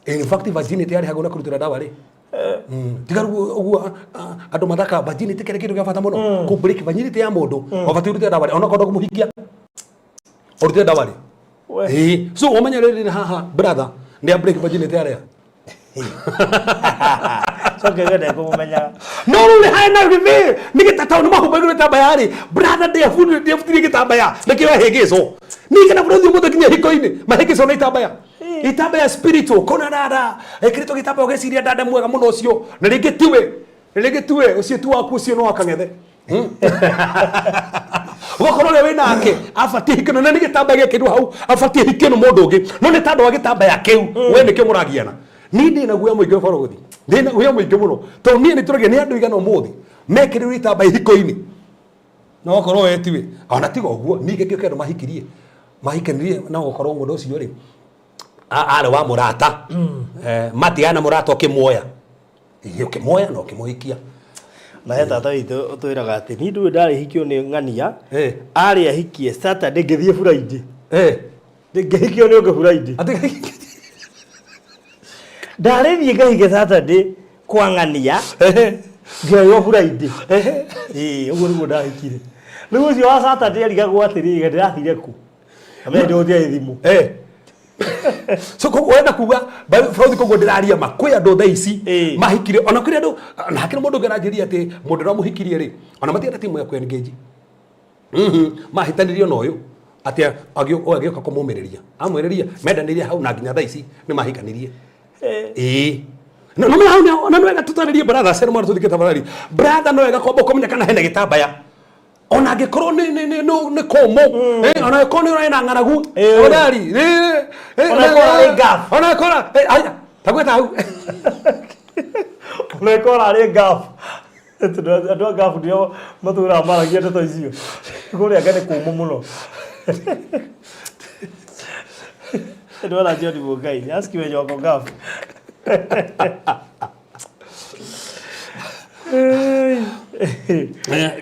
In fact virginity yarĩhagwo na kũrutĩra ndawa rĩ. Tiga rĩu ũguo andũ mathakaga virginity kĩrĩ kĩndũ kĩa bata mũno kũ break virginity ya mũndũ ũbatiĩ ũrute ndawa rĩ onakorwo ndũkũmũhikia ũrute ndawa rĩ. We. Ĩĩ so ũmenye rĩrĩ haha brother nĩ a break virginity arĩa Coke we ndekũmũmenyaga. No rĩu nĩ harĩ na gĩthĩ nĩ gĩtata nĩ mahumbagĩrwo gĩtambaya rĩ brother ndĩabutire gĩtambaya nĩkĩo ahĩngĩcwo ningĩ na bũrũri ũmũthĩ nginya hiko-inĩ mahĩngĩcwo na itambaya itambaya spiritual kona dada ĩkĩrĩtwo gĩtambaya ũgeciria dada mwega mũno ũcio na rĩngĩ tiwe na rĩngĩ tiwe ũcio ti waku ũcio no wakang'ethe ũgakorwo ũrĩa wĩ nake abatiĩ hikano na nĩ gĩtambaya gĩekĩrirwo hau abatiĩ hikio nĩ mũndũ ũngĩ no nĩ tondũ wa gĩtambaya kĩu we nĩkĩo mũragiana niĩ ndĩ na guoya mũingĩ borogothi ndĩ na guoya mũingĩ mũno tondũ niĩ nĩ tũragia nĩ andũ igana ũmũthĩ mekĩrirwo itambaya ihiko-inĩ no okorwo we tiwe ona tiga ũguo ningĩ kĩo kĩa andũ mahikirie mahikanirie no gũkorwo mũndũ ũcio rĩ arĩ wa mũrata matigana mũrata ũkĩmuoya. Ĩĩ, ũkĩmuoya na ũkĩmũhikia. Na he tata witũ ũtwĩraga atĩ niĩ ndũĩ ndarĩ hikio nĩ ng'ania. Eh. Arĩ ahikie Saturday ngĩthiĩ Friday. Eh. Ngĩhikio nĩ ũngĩ Friday. Atĩ Ndarĩ thiĩ ngahike Saturday kwa ng'ania. Ngĩoywo Friday. Ĩĩ, ũguo nĩguo ndahikire. Rĩu ũcio wa Saturday arigagwo atĩrĩrĩ, ndĩrathire kũ? Amenya ndĩgũtiarĩ thimũ. Eh. So koguo wenda kuga brothi, koguo ndĩraria ma kwĩ andũ thaa ici Ĩĩ. mahikire, ona kwĩ andũ, na hakĩrĩ mũndũ ũngĩ aranjĩria atĩ mũndũ ũrĩa mũhikirie rĩ, ona matienda timu ya kũ-engage. Mahĩtanirio na ũyũ atĩ agĩũka kũmũmĩrĩria, amwĩrĩria mendanĩrie hau, na nginya thaa ici nĩ mahikanirie. Ĩĩ, no no hau na nĩ wega tũtarĩrie brother cero mwana tũthike tafadhali. Brother, no wega kwamba ũkamenya kana hena gĩtambaya, ona angĩkorwo nĩ kũmũ. Eh, ona angĩkorwo nĩ ũrĩ na ng'aragu. Tafadhali. Ona angĩkorwo arĩ ngafu. Ona angĩkorwo aya tagweta hau. Ona ĩkorwo arĩ ngafu. Tondũ andũ a ngafu nĩo matũraga maragia ndeto icio. Kũrĩa anga nĩ kũmũ mũno. Ndwara John Mũngai, ask wenye wako ngafu.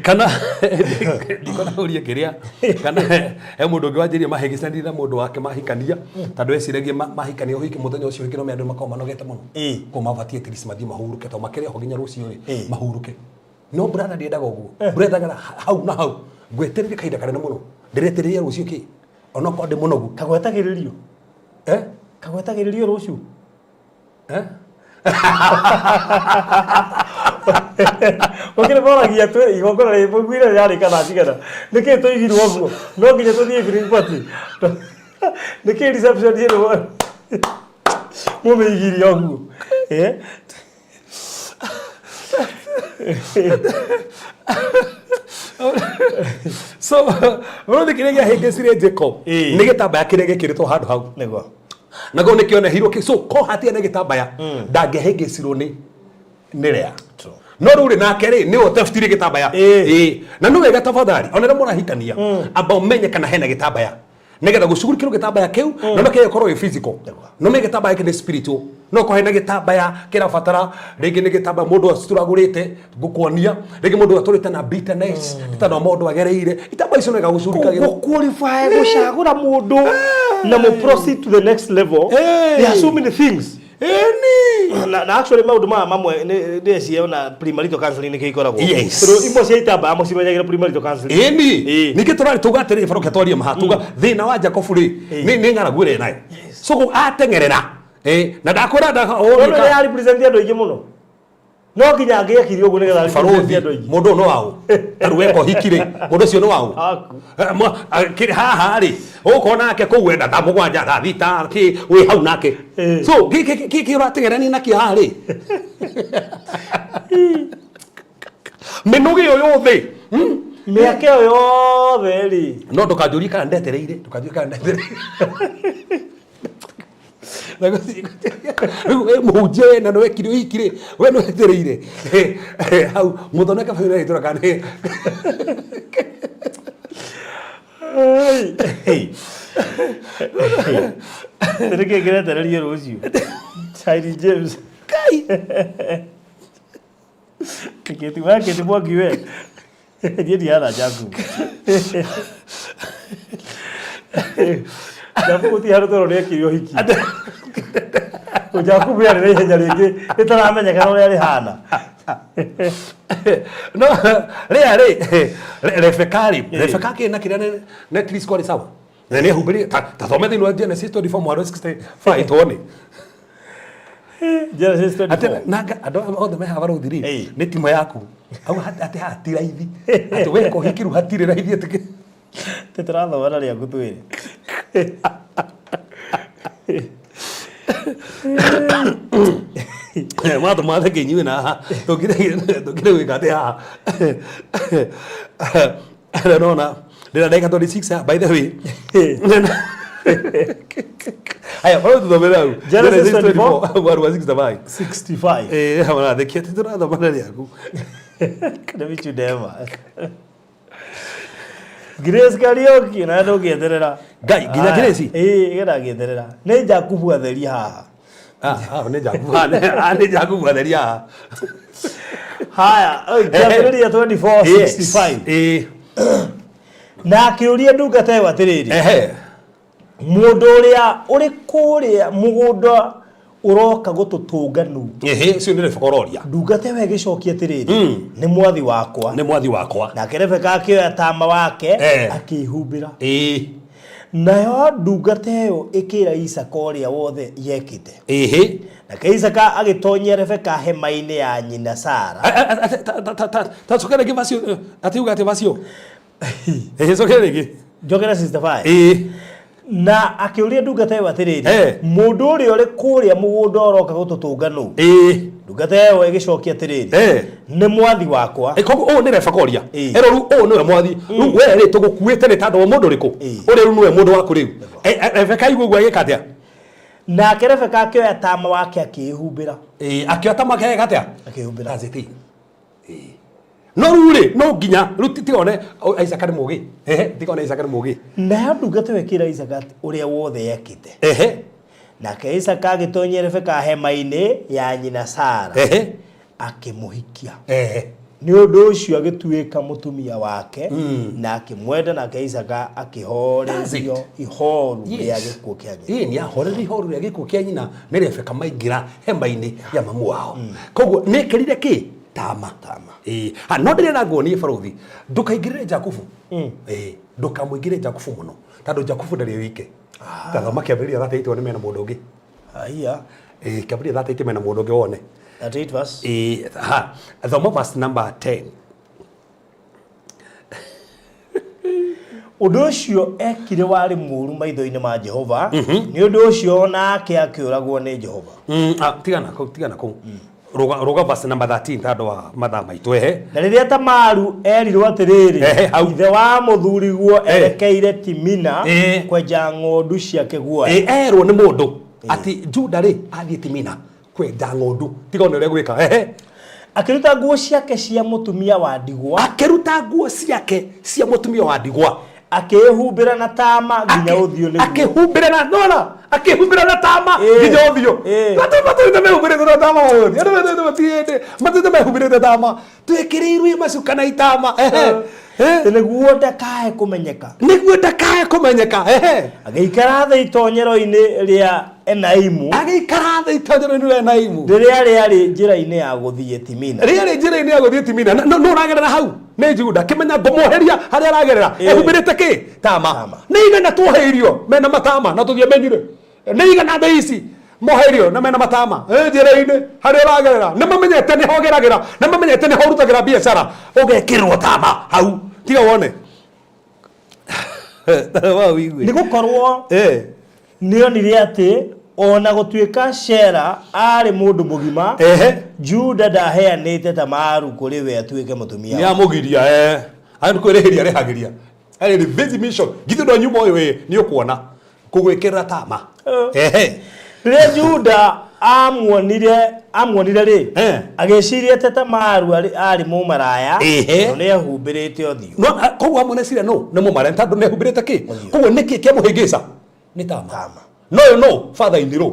Kana ndikona ũrie kĩrĩa, kana he mũndũ ũngĩ wanjĩria mahĩgĩcanire na mũndũ wake mahikania, tondũ eciragia mahikania ũhiki mũthenya ũcio ũhiki no andũ makoragwo manogete mũno. Koguo mabatiĩ at least mathiĩ mahurũke, tondũ makĩrĩ oho nginya rũciũ rĩ, mahurũke. No brother ndiendaga ũguo, brother hau na hau ngwetereire kahinda kanene mũno, ndĩretereire rũciũ kĩ onokorwo ndĩ mũnogu. Kagwetagĩrĩrio. Eh? Kagwetagĩrĩrio rũciũ. Eh? Ũkĩrĩ moragia twĩ igongona rĩ mũiguire rĩarĩ kana cigana, nĩkĩ tũigirwo ũguo, no nginya tũthiĩ evening party, nĩkĩ reception ĩno mũmĩigirie ũguo? Eh? So ũrona kĩrĩa gĩahĩngĩcire Jacob nĩ gĩtambaya kĩrĩa gĩkĩrĩtwo handũ hau. Nĩguo. Naguo nĩ kĩonehirwo kĩ so ko hatirĩ na gĩtambaya, ndangĩahĩngĩcirwo nĩ Lea. No rĩu rĩ, nake rĩ, nĩwe ũtabutire gĩtambaya. Ĩĩ. Na nĩ wega tafadhali, ona rĩrĩa mũrahikania, amba ũmenye kana hena gĩtambaya, nĩgetha gũcugurikĩrwo gĩtambaya kĩu. No no kĩgĩkorwo gĩ physical, no nĩ gĩtambaya kĩ nĩ spiritual. No korwo hena gĩtambaya kĩrabatara, rĩngĩ nĩ gĩtambaya mũndũ acitũragũrĩte, ngũkuonia rĩngĩ mũndũ atũrĩte na bitterness nĩ tondũ wa maũndũ agereire. Itambaya icio nĩ wega gũcurikagĩrwo. Gũ-qualify gũcagũra mũndũ na mũ proceed to the next level. There are so many things. Ĩni. Na actually maũndũ maya mamwe nĩ ona premarital counseling nĩkĩo ikoragwo. Yes. Tondũ imwe cia itambaya mũcimenyagĩra premarital counseling. Ĩni. Ningĩ tũrarĩ tuga atĩrĩ, baroke twarie maha tuga thĩna wa Jacobu rĩ, nĩ ng'aragu ĩrĩa nayo, so ateng'erera. Na ndakwĩra Ũndũ nĩ ya represent andũ aingĩ mũno, no nginya angĩekire ũguo nĩgetha represent Barothi andũ aingĩ. Mũndũ ũyũ nĩ waũ? Tarĩu weka ũhiki rĩ, mũndũ ũcio nĩ waũ? Waku. Kĩrĩ haha rĩ, ũgũkorwo nake kũu wenda thaa 7, thaa 6 kĩ wĩ hau nake. So kĩ ũrateng'erania nakĩo haha rĩ, mĩnũgĩ ĩyo yothe? Mĩaka ĩyo yothe rĩ. No ndũkanjũrie kana ndetereire, ndũkanjũrie kana ndetereire. Rĩu we mũhunjia, we na nĩwekire ũhiki rĩ, we nĩwetereire hau mũthoneka bamĩrĩ ĩtũra kana nĩ Nĩkĩ kĩretererio rũciũ? Tyree James. Kai. Kĩti we, Kĩti Mwangi we. Niĩ ndihana Jacob. Jacob gũtirĩ handũ twerwo nĩekire ũhiki. Jacob yarĩ na ihenya rĩngĩ rĩtaramenyekana ũrĩa rĩhana. No rĩa rĩ, Rebeka rĩ, Rebeka kĩ na kĩrĩa nĩ Chris kwarĩ sawa na nĩ ehumbĩrire ta thome thĩinĩ wa Genesis 24 mwaro 65 tuone. Genesis atĩ 24. Nanga andũ aya othe me haha barũthi rĩ, nĩ timo yaku hau atĩ haha ti raithi, atĩ weka ũhiki rĩu hatirĩ raithi atĩ Tũtirathoma na rĩaku twĩrĩ. Watho mwatheke inyuĩ na haha tũngire gwĩka atĩ haha nona ndĩna ndagĩka 26 haha, by the way. Haya, bado tuthomere hau. Genesis 24. Mwaro wa 65. 65. Marathekia atĩ tũrathoma na rĩaku. Nĩ Michudema. Grace Kariuki na ndũngĩeterera. Ngai, nginya Grace? Ĩĩ, gera ngĩeterera. Nĩ Jakubu atheri haha. Ah, ah, nĩ Jakubu, ah, nĩ Jakubu atheria haha. Haya, kĩambĩrĩria 24:65. Ĩĩ. Na akĩũria ndungata ĩyo atĩrĩrĩ, mũndũ ũrĩa ũrĩ kũrĩa mũgũnda ũroka gũtũtũnga nũ? Ehe, ũcio nĩ Rebeka ũroria. Ndungata ĩyo ĩgĩcokia atĩrĩrĩ, nĩ mwathi wakwa. Nĩ mwathi wakwa. Nake Rebeka akĩoya tama wake akĩĩhumbĩra. Nayo ndungata ĩyo ĩkĩra Isaaka ũrĩa wothe yekĩte. Nake Isaaka agĩtonyia Rebeka hema-inĩ ya nyina Sara. Tacokera rĩngĩ vacio, atiuga atĩ vacio. Ehe, cokera rĩngĩ. Njokera 65. Ĩĩ. Na akĩũria ndungata ĩyo atĩrĩrĩ, mũndũ ũrĩa ũrĩ kũrĩa mũgũnda ũroka gũtũtũnga nũ? Ndungata ĩyo ĩgĩcokia atĩrĩrĩ, nĩ mwathi wakwa. Koguo ũyũ nĩ Rebeka ũria. Ĩĩ. Erwo rĩu ũyũ nĩwe mwathi. Rĩu we rĩ tũgũkuĩte nĩ tondũ wa mũndũ ũrĩkũ? Ũrĩa rĩu nĩwe mũndũ waku rĩu. Rebeka aigua ũguo agĩka atĩa? Nake Rebeka akĩoya tama wake akĩĩhumbĩra. Ĩĩ, akĩoya tama wake agĩka atĩa? Akĩĩhumbĩra. That's it. Ĩĩ. No rĩu rĩ, no nginya rĩu tigone Isaka nĩ mũũgĩ. Ehe, tigone Isaka nĩ mũũgĩ. Nayo ndungata ĩyo ĩkĩra Isaka ũrĩa wothe yekĩte. Nake Isaka agĩtonyia Rebeka hema-inĩ ya nyina Sara, akĩmũhikia. Nĩ ũndũ ũcio agĩtuĩka mũtumia wake na akĩmwenda, nake Isaka akĩhoorerio ihoru rĩa gĩkuũ kĩa nyina. Ĩĩ, nĩ ahorerio ihoru rĩa gĩkuũ kĩa nyina nĩ Rebeka maingĩra hema-inĩ ya mamu wao. Koguo nĩ ekĩrire kĩ? Tama. Tama. Ĩĩ. Ha, no ndĩrenda nguonie barũthi, ndũkaingĩrĩre Jakubu. Ĩĩ, ndũkamũingĩrĩre Jakubu mũno, tondũ Jakubu ndarĩ wike. Ta thoma kĩambĩrĩria 38 wone mena mũndũ ũngĩ. Haiya. Ĩĩ, kĩambĩrĩria 38 mena mũndũ ũngĩ wone. 38 verse. Ĩĩ, ha, thoma verse number 10. Ũndũ ũcio ekire warĩ mũũru maitho-inĩ ma Jehova, nĩ ũndũ ũcio o nake akĩũragwo nĩ Jehova. Tigana kũu, tigana kũu. Rũga, rũga verse number 13 tondũ wa mathaa maitũ ehe. Na rĩrĩa Tamaru erirwo atĩrĩrĩ, Ehe, hau. ithe wa mũthuriguo erekeire Timina kwenja ng'ondu ciake guoya. Erwo nĩ mũndũ atĩ Juda rĩ athiĩ Timina kwenja ng'ondu, tiga one ũrĩa gwĩka. Ehe. Akĩruta nguo ciake cia mũtumia wa ndigwa. Akĩruta nguo ciake cia mũtumia wa ndigwa. Akĩĩhumbĩra na tama nginya ũthiũ nĩguo. Akĩhumbĩra na nona, akĩhumbĩra na tama nginya ũthiũ. Andũ matũrĩte mehumbĩrĩte na tama ũyũ. Andũ matũrĩte matiĩte, matũrĩte mehumbĩrĩte tama. Twĩkĩrĩirwo macuka na itama. Ehe. Nĩguo ndakae kũmenyeka. Nĩguo ndakae kũmenyeka. Ehe. Agĩikara thĩ itonyero-inĩ rĩa Enaimu. Agĩikara thĩ itonyero-inĩ rĩa Enaimu. Rĩrĩa rĩarĩ njĩra-inĩ ya gũthiĩ Timina. Rĩarĩ njĩra-inĩ ya gũthiĩ Timina. No ũragerera hau? Nĩ Juda. Kĩmenya ngũmweheria harĩa aragerera. Ehumbĩrĩte kĩ? Tama. Nĩ igana tuoheirio mena matama na tũtiamenyire. Nĩ igana thĩ ici moheirio na mena matama. Njĩra-inĩ harĩa ũragerera. Nĩ mamenyete nĩho ũgeragĩra. Nĩ mamenyete nĩho ũrutagĩra biacara. Ũgekĩrwo tama hau. Tiga wone. Nĩ gũkorwo nĩonire atĩ ona gũtuĩka Shela aarĩ mũndũ mũgima, Juda ndaheanĩte Tamaru kũrĩ we atuĩke mũtumia wake. Nĩamũgiria, arĩ kwĩrĩhĩria arĩhagĩria. Arĩ revenge mission. Githĩ ndwanyuma ũyũ ĩ, nĩ ũkuona. Kũgwĩkĩrĩra tama. Rĩrĩa Juda amuonire rĩ, agĩciria atĩ Tamaru aarĩ mũmaraya, tondũ nĩehumbĩrĩte ũthiũ. No, koguo amwe neciria no, nĩ mũmaraya, tondũ nĩehumbĩrĩte kĩ? Koguo nĩkĩ kĩamũhĩngĩca? Nĩ tama. No ũyũ no, father in law.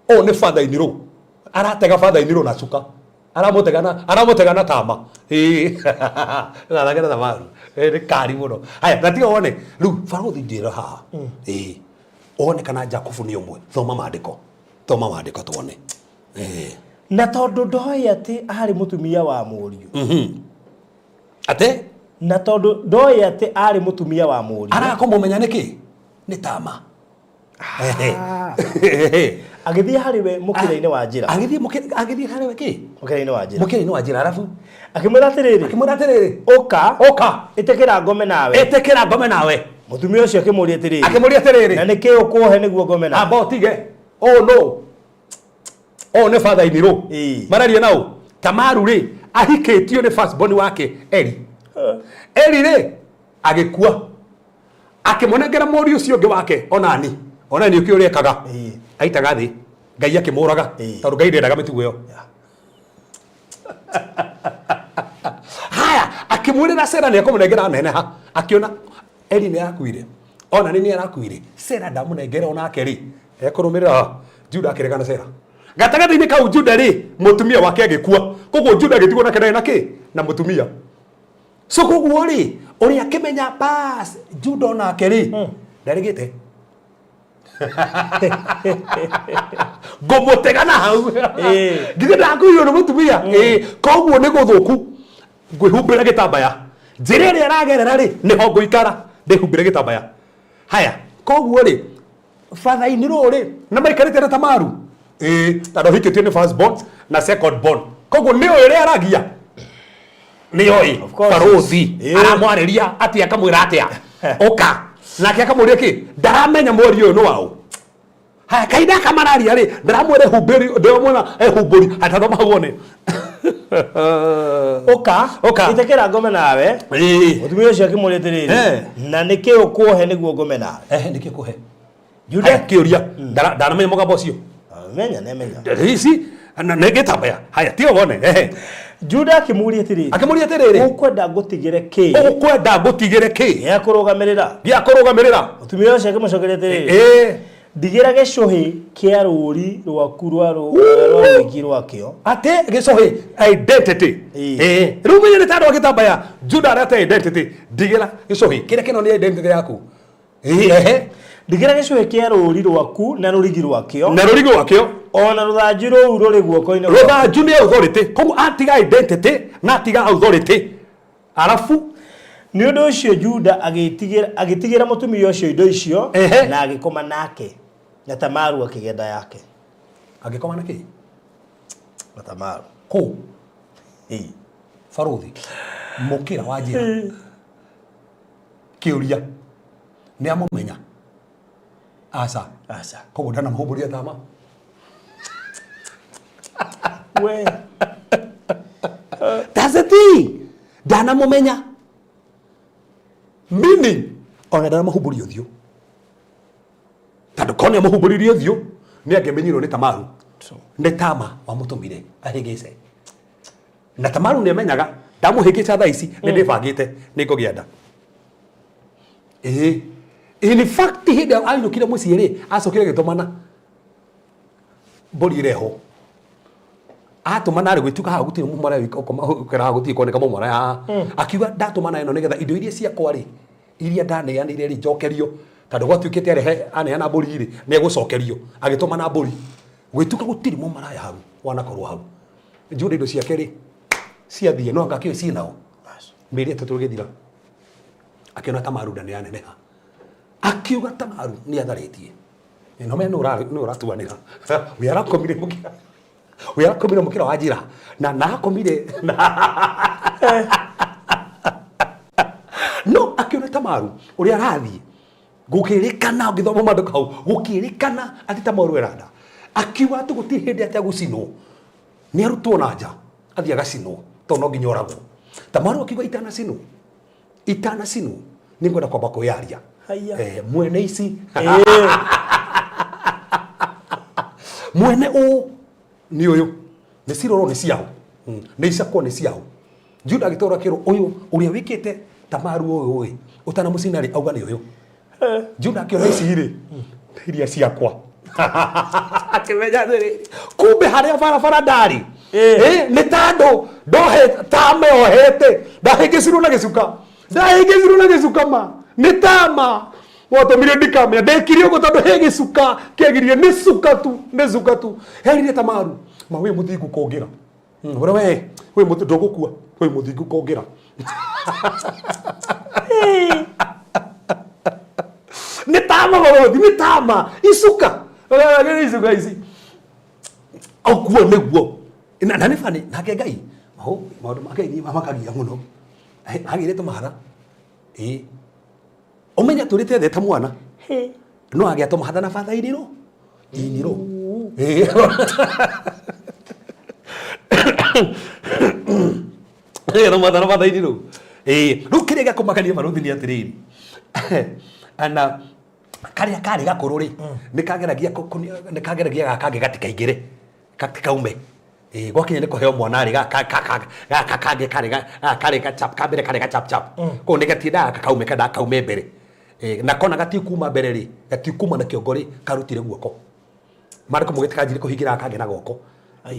Ũyũ nĩ father in law. Aratega father in law na cuka. Aramũtega na, aramũtega na tama. Ĩĩ. Ndũgathake na Tamaru. Nĩ kari mũno. Haya, na tiga wone, rĩu barũthi njĩra haha. Ĩĩ. Wone kana Jakubu nĩ ũmwe. Thoma maandĩko. Thoma maandĩko tuone. Na tondũ ndoĩ atĩ aarĩ mũtumia wa mũriũ. Atĩ? Na tondũ ndoĩ atĩ aarĩ mũtumia wa mũriũ. Araga kũmũmenya nĩkĩ? Nĩ tama. Agĩthiĩ harĩ we mũkĩra-inĩ wa njĩra. Agĩthiĩ agĩthiĩ harĩ we kĩ? Mũkĩra-inĩ wa njĩra. Mũkĩra-inĩ wa njĩra, arabu? Akĩmwĩra atĩrĩrĩ. Akĩmwĩra atĩrĩrĩ. Ũka. Ũka. Ĩtĩkĩra ngome nawe. Ĩtĩkĩra ngome nawe. Mũtumia ũcio akĩmũũria atĩrĩrĩ. Akĩmũũria atĩrĩrĩ. Na nĩkĩ ũkũhe nĩguo ngome nawe? Amba ũtige. Oh no. Oh nĩ father in law. Mararia nao. Tamaru rĩ, ahikĩtio nĩ first born wake Eri. Eri rĩ, agĩkua. Akĩmũnengera mũriũ ũcio ũngĩ wake Onani. Onani ũkĩ ũrĩa ekaga. Aitaga thĩ. Ngai akĩmũraga. Tondũ Ngai ndendaga mĩtugo ĩyo. Haya, akĩmwĩrĩra Sera nĩ ekũmũnengera neneha. Akĩona Eri nĩ arakuire. Onani nĩ arakuire. Sera ndamũnengera onake rĩ. Ekũrũmĩrĩra Juda akĩregana Sera. Gatagatĩ-inĩ kau Juda rĩ, mũtumia wake agĩkua. Koguo Juda agĩtigwo nake ndarĩ na kĩ na mũtumia. So koguo rĩ, ũrĩa akĩmenya bas Juda onake rĩ ndarĩgĩte ngũmũtega na hau. Githĩ ndakuirwo nĩ mũtumia? Ĩĩ. Koguo nĩ gũthũku ngwĩhumbĩra gĩtambaya, njĩra ĩrĩa aragerera rĩ, nĩho ngũikara ndĩhumbĩre gĩtambaya. Haya, koguo rĩ, batha-inĩ rũ rĩ, nĩ maikarĩte na Tamaru. Ĩĩ, tondũ ahikĩtio nĩ first born na second born, koguo nĩ ũĩ ũrĩa aragia, nĩ oĩ. Of course. Barũthi aramwarĩria atĩa, akamwĩra atĩa, ũka, nake akamũria kĩ, ndaramenya mweri ũyũ nĩ waũ. Haya, kahinda gaka mararia rĩ, ndaramwĩra ehumbĩri, ndĩramwĩra ehumbũri atathoma hau one. Ũka. Ũka. Ĩtĩkĩra ngome nawe. Mũtumia ũcio akĩmũria atĩrĩrĩ, na nĩkĩ ũkũhe nĩguo ngome nawe? Ehe, nĩkĩ kũhe? Juda kĩũria, ndanamenya mũgambo ũcio. Menya nĩamenya. Ici nĩ gĩtambaya. Haya, tiga wone. Ehe. Juda akĩmũria atĩrĩrĩ, Akĩmũria atĩrĩrĩ, ũkwenda ngũtigĩre kĩ ũkwenda ngũtigĩre kĩ gĩa kũrũgamĩrĩra? Gĩa kũrũgamĩrĩra. Mũtumia ũcio akĩmũcokeria atĩrĩrĩ, ndigĩra gĩcũhĩ kĩa rũũri rwaku rwa rũrigi rwakĩo. Atĩ gĩcũhĩ, identity. Rĩu menye nĩ tandũ wa gĩtambaya Juda arĩa identity, ndigĩra gĩcũhĩ kĩrĩa kĩno nĩ identity yaku. Ehe. Ndigĩra gĩcũhĩ kĩa rũũri rwaku na rũrigi rwakĩo, na rũrigi rwakĩo, o na rũthanju rũu rũrĩ guoko-inĩ rwaku. Rũthanju nĩ authority, koguo atiga identity na atiga authority, arabu Nĩ ũndũ ũcio Juda agĩtigĩra mũtumia ũcio indo icio na agĩkoma nake, na Tamaru akĩgenda yake. Agĩkoma na kĩ? Na Tamaru. Kũ? Barũthi mũkĩra wa njĩra, kĩũria, nĩ amũmenya? Aca. Aca. Koguo ndanamũhumbũria tama. We. That's the thing, ndanamũmenya, meaning ona ndanamũhumbũria ũthiũ, tondũ korwo nĩ amũhumbũririe ũthiũ, nĩ angĩamenyirwo nĩ Tamaru nĩ Tama wamũtũmire ahĩngĩce, na Tamaru nĩ amenyaga ndamũhĩngĩca thaa ici nĩ ndĩbangĩte nĩ ngũgĩa nda. Ĩĩ, in fact, hĩndĩ ĩyo ainũkire mũciĩ rĩ, acokire agĩtũmana mbũri ĩrehwo. Atũmana rĩ, gwĩtuka haha gũtirĩ mũmara, ũkera haha gũtirĩ kuoneka mũmara haha. Akiuga ndatũmana ĩno nĩgetha indo iria ciakwa rĩ, iria ndaneanire rĩ, njokerio, tondũ gwatuĩkĩte arehe aneana mbũri rĩ, nĩ egũcokerio. Agĩtũmana mbũri, gwĩtuka gũtirĩ mũmaraya hau wanakorwo hau. Juda indo ciake rĩ ciathiĩ, no anga akĩũĩ ciĩnao mĩeri 3 ĩgĩthira, akĩona Tamaru nda nĩ yaneneha, akiuga Tamaru nĩ atharĩtie. No menya nĩ ũratuanĩra we arakomire mũkĩra, we arakomire mũkĩra wa njĩra na akomire no akĩona Tamaru ũrĩa arathiĩ, gũkĩrĩkana, ũngĩthoma maandĩko hau, gũkĩrĩkana atĩ Tamaru eranda. Akiuga atĩ gũtirĩ hĩndĩ atĩ agũcinwo, nĩ arutwo na nja athiĩ agacinwo, tondũ no nginya oragwo. Tamaru akiuga itanacinwo, itanacinwo, nĩ ngwenda kwamba kwĩyaria. Haiya. Mwene ici, mwene ũũ nĩ ũyũ, nĩ cirorwo nĩ ciao, nĩ icakwo nĩ ciao. Juda agĩtwarwo, akĩrwo ũyũ ũrĩa wĩkĩte Tamaru ũyũ ĩ, ũtanamũcina rĩ, auga nĩ ũyũ. Juda akĩona ici rĩ, iria ciakwa, akĩmenya atĩrĩ, kumbe harĩa barabara ndarĩ nĩ tandũ ndohe tame ohete, ndahĩngĩcirwo na gĩcuka, ndahĩngĩcirwo na gĩcuka, ma nĩ tama watũmire ndikamenya ndekire ũguo, tondũ he gĩcuka kĩagirie, nĩ cuka tu, nĩ cuka tu herire Tamaru ma wĩ mũthingu kũngĩra. Ũrĩa we wĩ ndũgũkua, wĩ mũthingu kũngĩra, nĩ tama barũthi, nĩ tama icuka, nĩ icuka ici ũguo nĩguo na nĩ bani nake Ngai ho maũndũ ma Ngai nĩ mamakagia mũno. Agĩire tũmahatha, ĩĩ, ũmenye tũrĩte thĩ ta mwana no agĩa tũmahatha na batha inirũ inirũ. Ĩĩ. Ĩĩ, tũmahatha na batha inirũ. Ĩĩ, rĩu kĩrĩa gĩa kũmakania barũthi nĩ atĩrĩrĩ, ana karĩa karĩ gakũrũ rĩ, nĩ kageragia gaka kangĩ gatikaingĩre, gatikaume. Ĩĩ, gwakinya nĩ kũheo mwana rĩ, gaka kangĩ karĩ gaka karĩ gachap ka mbere, karĩ gachap chap, koguo nĩ gatiendaga gaka kaume, kendaga kaume mbere. Ĩĩ, na kona gatikuma mbere rĩ, gatikuma na kĩongo rĩ, karutire guoko, marĩko mũgĩte kanjire kũhingĩra gaka kangĩ na guoko,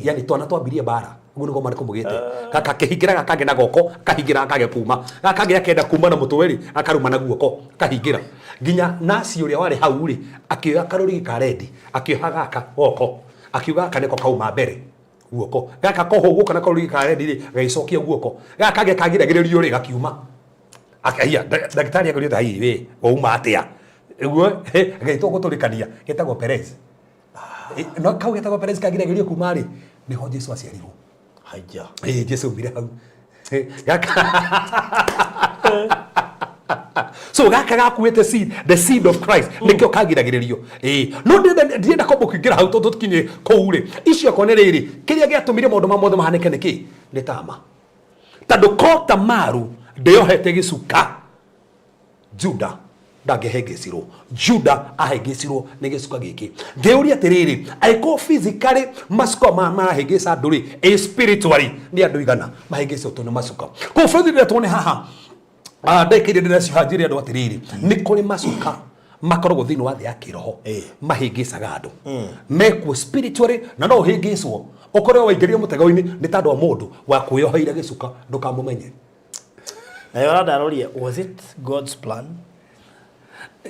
yani twana twambirie mbara. Ũguo nĩguo maandĩko maugĩte. Gaka akĩhingĩra gaka kangĩ na guoko, akahingĩra gaka kangĩ kuma. Gaka kangĩ gakenda kuma na mũtwe rĩ, akarũma na guoko, akahingĩra. Nginya naci ũrĩa warĩ hau rĩ, akĩoya karũrigi ka rendi, akĩoha gaka guoko, akiuga gaka nĩko kauma mbere guoko. Gaka kohwo guoko na karũrigi ka rendi rĩ, gagĩcokia guoko. Gaka kangĩ kagiragĩrĩrio rĩ, gakiuma. Akaiya, ndagĩtarĩ akĩũria hai we, wauma atĩa? Ũguo, agĩtwo gũtũrĩkania, getagwo Perez. No kau getagwo Perez kagiragĩrĩrio kuma rĩ, nĩho Jesu aciarirwo. Haiya. Ĩĩ, Jesu aumire hau. Gaka so gaka gakuĩte seed, the seed of Christ, nĩkĩo kagiragĩrĩrio. Ĩĩ, no ndirenda kwamba kũingĩra hau tondũ tũkinye kũu rĩ, icio akwa nĩ rĩrĩ, kĩrĩa gĩatũmire maũndũ ma mothe mahanĩke nĩ kĩ? Nĩ tama. Tondũ ko Tamaru ndĩohete gĩcuka, Juda ndangĩhĩngĩcirwo. Juda ahĩngĩcirwo nĩ gĩcuka gĩkĩ. Ngĩũria atĩrĩrĩ, angĩkorwo physically macuka maya marahĩngĩca andũ rĩ, ĩ spiritually nĩ andũ igana mahĩngĩcĩtwo nĩ macuka? Koguo bũrũri rĩrĩa tuone haha, ndagĩka iria ndĩracioha njĩre andũ atĩrĩrĩ, nĩ kũrĩ macuka makoragwo thĩinĩ wa thĩ ya kĩroho mahĩngĩcaga andũ. Mekuo spiritually, na no ũhĩngĩcwo ũkorwo waingĩrire mũtego-inĩ nĩ tondũ wa mũndũ wakwĩyoheire gĩcuka ndũkamũmenye. Na Yoranda aroria, was it God's plan?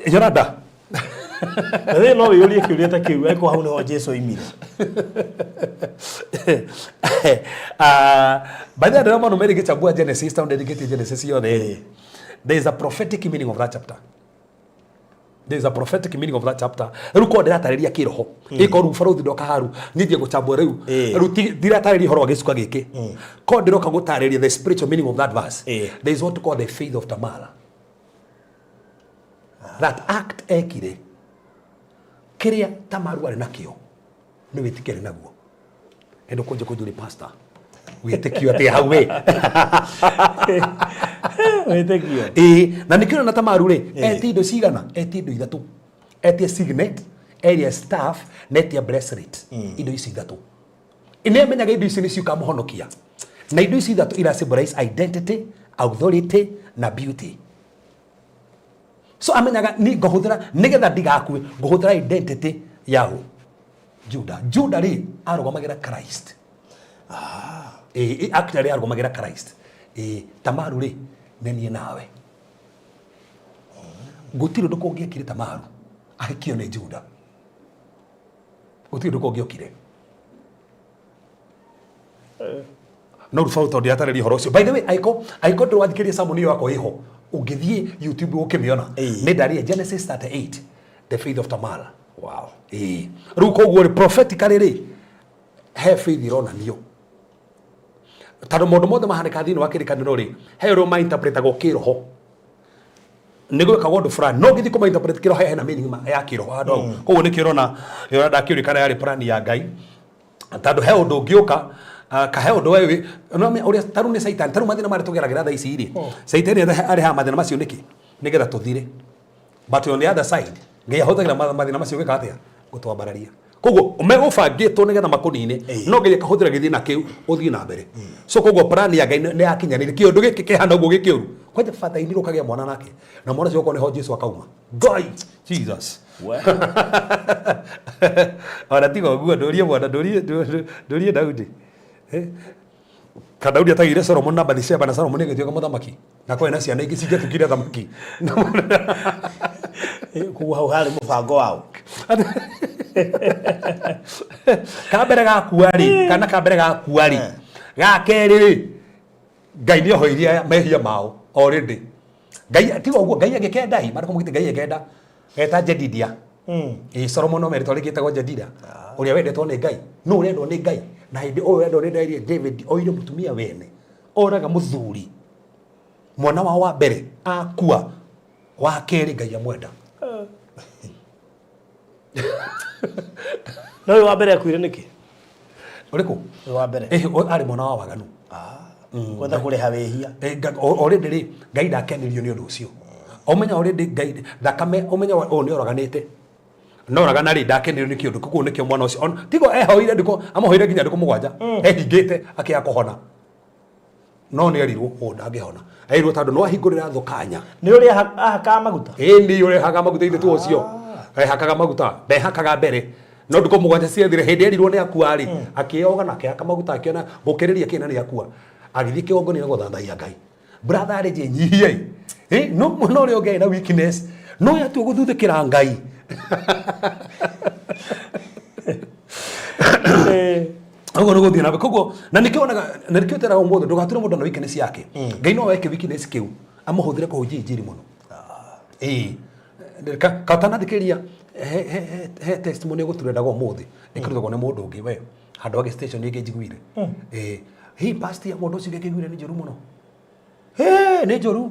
Yoranda. Na thĩ no wĩyũrie kĩũria ta kĩu, angĩkorwo hau nĩho Jesu oimire. By the way, ndĩrona mũndũ ngĩchambua Genesis, tondũ ndĩrĩkĩtie Genesis yothe. There is a prophetic meaning of that chapter. There is a prophetic meaning of that chapter. Rĩu korwo ndĩratarĩria kĩroho, ĩkorwo rĩu barũthi ndoka haru, niĩ thiĩ gũchambua rĩu. Rĩu ndiratarĩria ũhoro wa gĩcuka gĩkĩ. Korwo ndĩroka gũtarĩria the spiritual meaning of that verse. There is what called the faith of Tamara. That act ekire, kĩrĩa Tamaru arĩ nakĩo, nĩ wĩtĩkio arĩ naguo. Endo kũnje kũnjũri pastor. Wĩtĩkio atĩa hau we? Wĩtĩkio. Ĩĩ, na nĩkĩo na Tamaru rĩ, etie indo cigana? Etie indo ithatũ. Etie signet, etie staff, na etie bracelet. Indo ici ithatũ. Nĩ amenyaga indo ici nĩcio ikamũhonokia. Na indo ici ithatũ ira symbolize identity, authority na beauty. So amenyaga ni ngũhũthĩra nĩgetha ndigakue, ngũhũthĩra identity ya ũ? Juda. Juda rĩ arũgamagĩra Christ. Ĩĩ, actually arũgamagĩra Christ. Ĩĩ, Tamaru rĩ nĩ niĩ nawe. Gũtirĩ ũndũ kũngĩekire Tamaru ahikio nĩ Juda. Gũtirĩ ũndũ kũngĩokire. No rĩu tondũ ndiratarĩria ũhoro ũcio. By the way, angĩkorwo ndũrĩ wathikĩrĩria sermon ĩyo yakwa ĩho, ũngĩthiĩ YouTube ũkĩmĩona. Nĩ ndaria Genesis 38, the faith of Tamar. Wow. Ĩĩ. Rĩu koguo rĩ, prophetically rĩ, he faith ironanio. Tondũ maũndũ mothe mahanĩkaga thĩinĩ wa kĩrĩkanĩro rĩ, he ũrĩa ma-interpretagwo kĩroho. Nĩ gwĩkagwo ũndũ fulani, no ũngĩthiĩ kũma-interpret kĩroho hena meaning ya kĩroho handũ hau. Koguo nĩkĩo ũrona ũrona ndakĩũria kana yarĩ plan ya Ngai. Tondũ he ũndũ ũngĩũka, ka he ũndũ we no ũrĩa tarĩu nĩ Satan, tarĩu mathĩna marĩa tũgeragĩra thaa ici rĩ, Satan arehaga mathĩna macio nĩkĩ? Nĩgetha tũthire. But on the other side, Ngai ahũthagĩra mathĩna macio gwĩka atĩa? Gũtwambararia. Koguo megũbangĩtwo nĩgetha makũnine, no Ngai akahũthĩra gĩthĩna kĩu ũthiĩ na mbere. So koguo plan ya Ngai nĩ yakinyanĩire. Kĩũndũ gĩkĩ kĩhana ũguo gĩkĩũru. Kwanja bata inirwo ũkagĩa mwana nake. Na mwana ũcio okorwo nĩho Jesu akauma. Ngai! Jesus! We. Ona tiga ũguo, ndũrie mwana, ndũrie Daudi. Ka Daudi atagĩire Solomon na Bathsheba na Solomon agĩtuĩka mũthamaki. Na kwarĩ na ciana ingĩ cingĩatuĩkire athamaki. Koguo hau harĩ mũbango wao. Ka mbere gakua rĩ, kana ka mbere gakua rĩ, ga kerĩ rĩ, Ngai nĩ ohoirie mehia mao already. Ngai tiga ũguo, Ngai agĩkenda ĩ, maandĩko maugĩte Ngai agĩkenda eta Jedidia. Ĩ Solomon no meritwa rĩngĩ etagwo Jedidia, ũrĩa wendetwo nĩ Ngai. Nũ ũrendwo nĩ Ngai? Na hĩndĩ ũyũ wendwo nĩ Ngai David oire mũtumia wene, oraga mũthuri, mwana wao wa mbere akua, wa kerĩ Ngai amwenda. No ũyũ wa mbere akuire nĩkĩ? Ũrĩkũ? Ũyũ wa mbere. Arĩ mwana wa waganu. Kwenda kũrĩha wĩhia. Already rĩ, Ngai ndakenirio nĩ ũndũ ũcio. Ũmenya already Ngai thakame, ũmenya ũyũ nĩ oraganĩte. No oragana rĩ, ndakenirio nĩ kĩũndũ, koguo nĩkĩo mwana ũcio. Tigo ehoire ndukũ, amũhoire nginya ndukũ mũgwanja. Ehingĩte akĩaga kũhona. No nĩ erirwo ũũ ndangĩhona. Erirwo tondũ nĩ wahingũrĩra thũ kanya. Nĩ ũrĩa ahakaga maguta? Ĩĩ nĩ ũrĩa ahakaga maguta ithe tu ũcio. Ehakaga maguta, ndehakaga mbere. No ndukũ 7 ciathire hĩndĩ erirwo nĩ akua rĩ, akĩoga na akĩhaka maguta, akĩona gũkĩrĩria kĩna nĩ akua, agĩthiĩ kĩgongona gũthathaiya Ngai. Brother rĩ, njĩnyihie ĩ no mwana ũrĩa ũngĩ arĩ na weakness no yatua gũthuthĩkĩra Ngai. Ũguo nĩ gũthiĩ na mbere. Koguo na nĩkĩo wonaga, na nĩkĩo teraga ũmũthĩ ndũgature mũndũ na weakness yake. Ngai no eke weakness kĩu amũhũthĩre kũhunjia injiri mũno. Ĩĩ. Katanathikĩrĩria he, he, he, he testimony ĩgũturendaga ũmũthĩ ĩkĩrutagwo nĩ mũndũ ũngĩ we handũ hangĩ station ĩngĩ njiguire. Ĩĩ. Hi past ya mũndũ ũcio ngĩkĩiguire nĩ njũru mũno. Ĩĩ, nĩ njũru.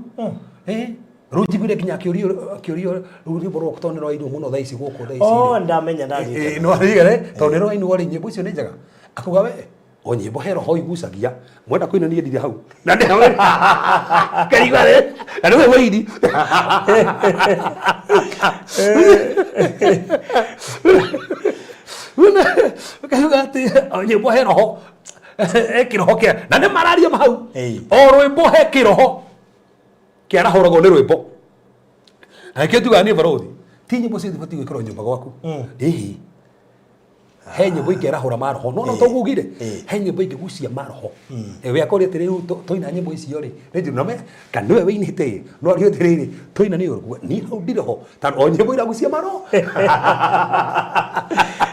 Ĩĩ. Rĩu njiguire nginya akĩũrio akĩũrio rĩu rwĩmbo rwakwa tondũ nĩ rwainwo mũno thaa ici gũkũ thaa ici. Oh, ndamenya ndarikana. Ĩĩ, no arigere tondũ nĩ rwainwo rĩ, nyĩmbo icio nĩ njega. Akuga we o nyĩmbo he roho igucagia mwenda kũina niĩ ndirĩ hau na ndĩ hau karigwa rĩ na nĩwe wĩini. Ũkauga atĩ o nyĩmbo he roho he kĩroho kĩa na nĩ mararia hau. Ĩĩ. O rwĩmbo he kĩroho kĩarahũragwo nĩ rwĩmbo, na nĩkĩo njugaga niĩ barũthi ti nyĩmbo ciothe ibatiĩ gwĩkĩrwo nyũmba gwaku. Ĩhĩ, he nyĩmbo ingĩarahũra maroho no no toguo ugire. He nyĩmbo ingĩgucia maroho. We akoria atĩrĩ, rĩu twaina nyĩmbo icio rĩ nĩ njũru? Na me kana nĩwe wĩinĩte ĩ, no ario atĩrĩrĩ, twaina nĩ ũru, niĩ hau ndirĩ ho tondũ o nyĩmbo iragucia maroho.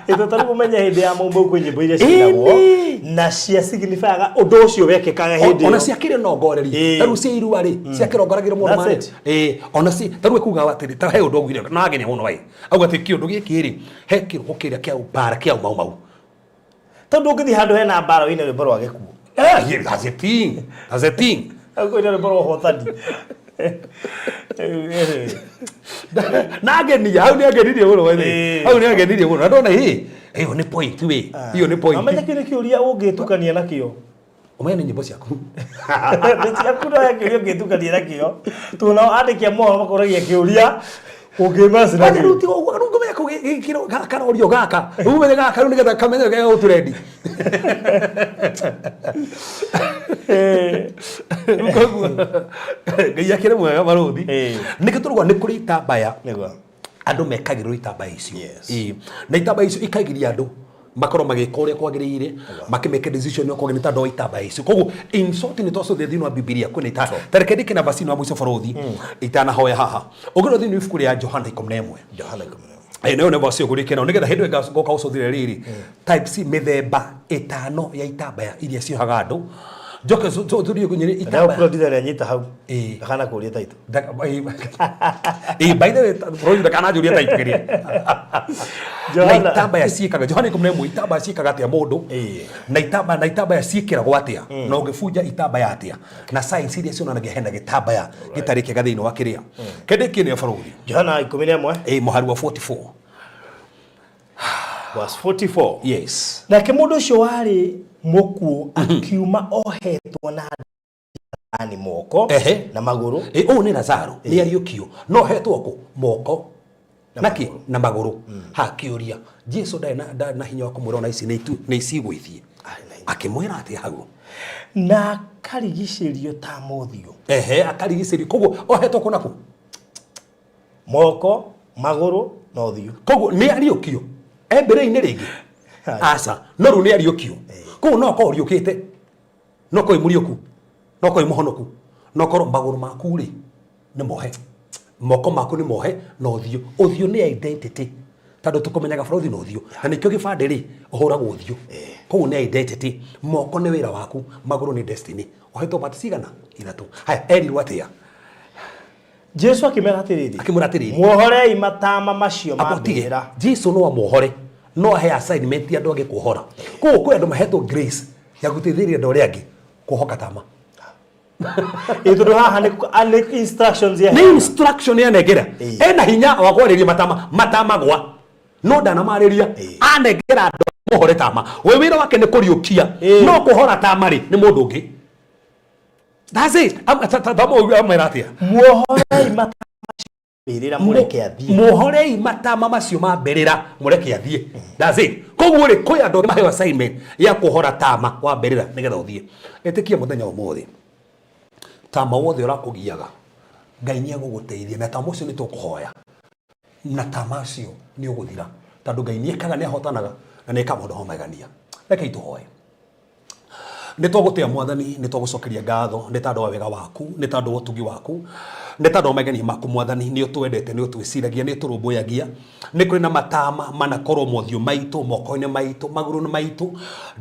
Ĩtũ tarĩu ũmenye hĩndĩ ya Maumau kwĩ nyĩmbo iria ciinagwo Ĩni. na cia signifyaga ũndũ ũcio wekĩkaga hĩndĩ Ona ĩyo. cia kĩrĩ nongoreri. Ta rĩu cia irua rĩ, cia kĩrongoragĩrwo mũno That's marĩ. it. Ĩĩ, ona ci ta rĩu ekuga atĩrĩ, ta he ũndũ augire na agenia mũno ĩ, auga atĩ kĩũndũ gĩkĩ rĩ, he kĩroho kĩrĩa kĩa mbara kĩa Mau Mau. Tondũ ũngĩthiĩ handũ hena mbara ũine rwĩmbo rwa gĩkuũ. Eh, yeah, that's a thing. That's a thing. Ũkũina rwĩmbo rwa ũhotani. Na agenia hau nĩ agenirie mũno we. Hau nĩ agenirie mũno. Na ndona ĩ, ĩyo nĩ point we. Ĩyo nĩ point. Amenye kĩu nĩ kĩũria ũngĩtukania nakĩo. Ũmenye nĩ nyĩmbo ciaku. Nĩ ciaku, no he kĩũria ũngĩtukania nakĩo. Tondũ nao andĩki a mohoro makũragia kĩũria ũngĩmeci Kwanja rĩu nakĩo. tiga ũguo, rĩu ngũmenya kũ gĩkĩro karorio gaka. Rĩu ũmenye gaka rĩu nĩgetha kamenye ge gũtũrendi. Rĩu koguo Ngai akĩrĩ mwega barũthi. Nĩkĩo tũrauga nĩ kũrĩ itambaya Nĩguo. Andũ mekagĩrwo itambaya icio. Yes. Ĩĩ. Na itambaya icio ikagiria andũ makorwo magĩka ũrĩa kwagĩrĩire, makĩmeke decision ũrĩa kwagĩrĩire tondũ wa itambaya icio. Koguo in short nĩ twacũthia thĩinĩ wa Bibilia kwĩna ita ta reke ndĩke na verse ĩno ya mũico barũthi itanahoya haha. Ũngĩrora thĩinĩ wa ibuku rĩa Johana 11. Johana 11. Ĩĩ, nayo nĩ verse ũgũrĩke nayo nĩgetha hĩndĩ ĩyo ngoka gũcũthĩrĩria rĩrĩ type C, mĩthemba ĩtano ya itambaya iria ciohaga andũ. Njoke tũthiĩ kũnyĩrĩ Nayo itambaya. producer nĩ anyita hau. Ĩĩ. Ndakana kũria taitũ. Ĩĩ, by the way, bũrũri ndakananjũria taitũ kĩrĩa na Johana. Itambaya ciĩkaga Johana 11, itambaya ciĩkaga atĩa mũndũ? Na itambaya, na itambaya ciĩkĩragwo atĩa, na ũngĩbunja itambaya atĩa, na science iria cionanagia hena gĩtambaya gĩtarĩ kĩega thĩinĩ wa kĩrĩa kĩndĩ kĩnĩ bũrũri. Johana 11. Ĩĩ, mũhari wa 44. Verse 44. Yes. Nake mũndũ ũcio warĩ mũkuũ akiuma ohetwo na ndani moko na magũrũ. Ĩ, ũyũ nĩ Lazaro nĩ ariũkio no hetwo kũ moko Na naki magũrũ. Na magũrũ. Hakĩũria Jesu ndarĩ na ndarĩ na hinya wa kũmwĩra ona ici nĩ icigũithie. Arĩ na hinya. Akĩmwĩra atĩa hau? Na akarigicĩrio ta mũthiũ. Ehe, akarigicĩrio. Koguo ohetwo kũ na kũ? Moko, magũrũ na ũthiũ. Koguo nĩ ariũkio e mbĩrĩra-inĩ rĩngĩ? Aca, no rĩu nĩ ariũkio. Koguo no akorwo ũriũkĩte, no korwo wĩ mũriũku, no korwo wĩ mũhonoku, no korwo magũrũ maku rĩ nĩ mohe, moko maku nĩ mohe na ũthiũ. Ũthiũ nĩ identity, tondũ tũkũmenyaga bũrũri na ũthiũ, na nĩkĩo gĩbandĩ rĩ ũhũragwo ũthiũ. Koguo nĩ identity. Moko nĩ wĩra waku, magũrũ nĩ destiny. Ũhetwo part cigana? Ithatũ. Haya, erirwo atĩa? Jesu akĩmera atĩrĩrĩ. Akĩmwĩra atĩrĩrĩ. Muohorei matama macio ma Amba ũtige. mbĩrĩra. Jesu no amuohore, no ahe assignment andũ angĩ kuohora. Koguo kwĩ andũ mahetwo grace ya gũteithĩrĩria andũ arĩa angĩ kuohoka tama. Ĩ, tondũ haha nĩ instructions ya Nĩ instruction yanengera. Ĩĩ. Ena hinya wa kwarĩria matama, matama gwa no ndanamarĩria. Anengera andũ mohore tama. We wĩra wake nĩ kũriũkia. Ĩĩ. No kũhora tama rĩ nĩ mũndũ ũngĩ. That's it. Thoma ũguo, amwĩra atĩa? Muohorei matama macio ma mbĩrĩra mũreke athiĩ. Muohorei matama macio ma mbĩrĩra mũreke athiĩ. That's it. Koguo rĩ, kwĩ andũ maheo assignment ya kũhora tama wa mbĩrĩra nĩgetha ũthiĩ. Ĩtĩkia mũthenya wa ũmũthĩ tama wothe ũrakũgiaga, Ngai nĩ egũgũteithia na tama ũcio nĩ tũkũhoya na tama ũcio nĩ ũgũthira. Tondũ Ngai nĩ ekaga, nĩ ahotanaga na nĩ ekaga maũndũ ma magegania. Rekei tũhoe. Nĩ twagũtĩa Mwathani, nĩ twagũcokeria ngatho nĩ tondũ wa wega waku, nĩ tondũ wa ũtugi waku, nĩ tondũ wa magegania maku Mwathani. Nĩ ũtwendete, nĩ ũtwĩciragia, nĩ ũtũrũmbũyagia. Nĩ kũrĩ na matama manakorwo mothiũ maitũ, moko-inĩ maitũ, magũrũ-inĩ maitũ,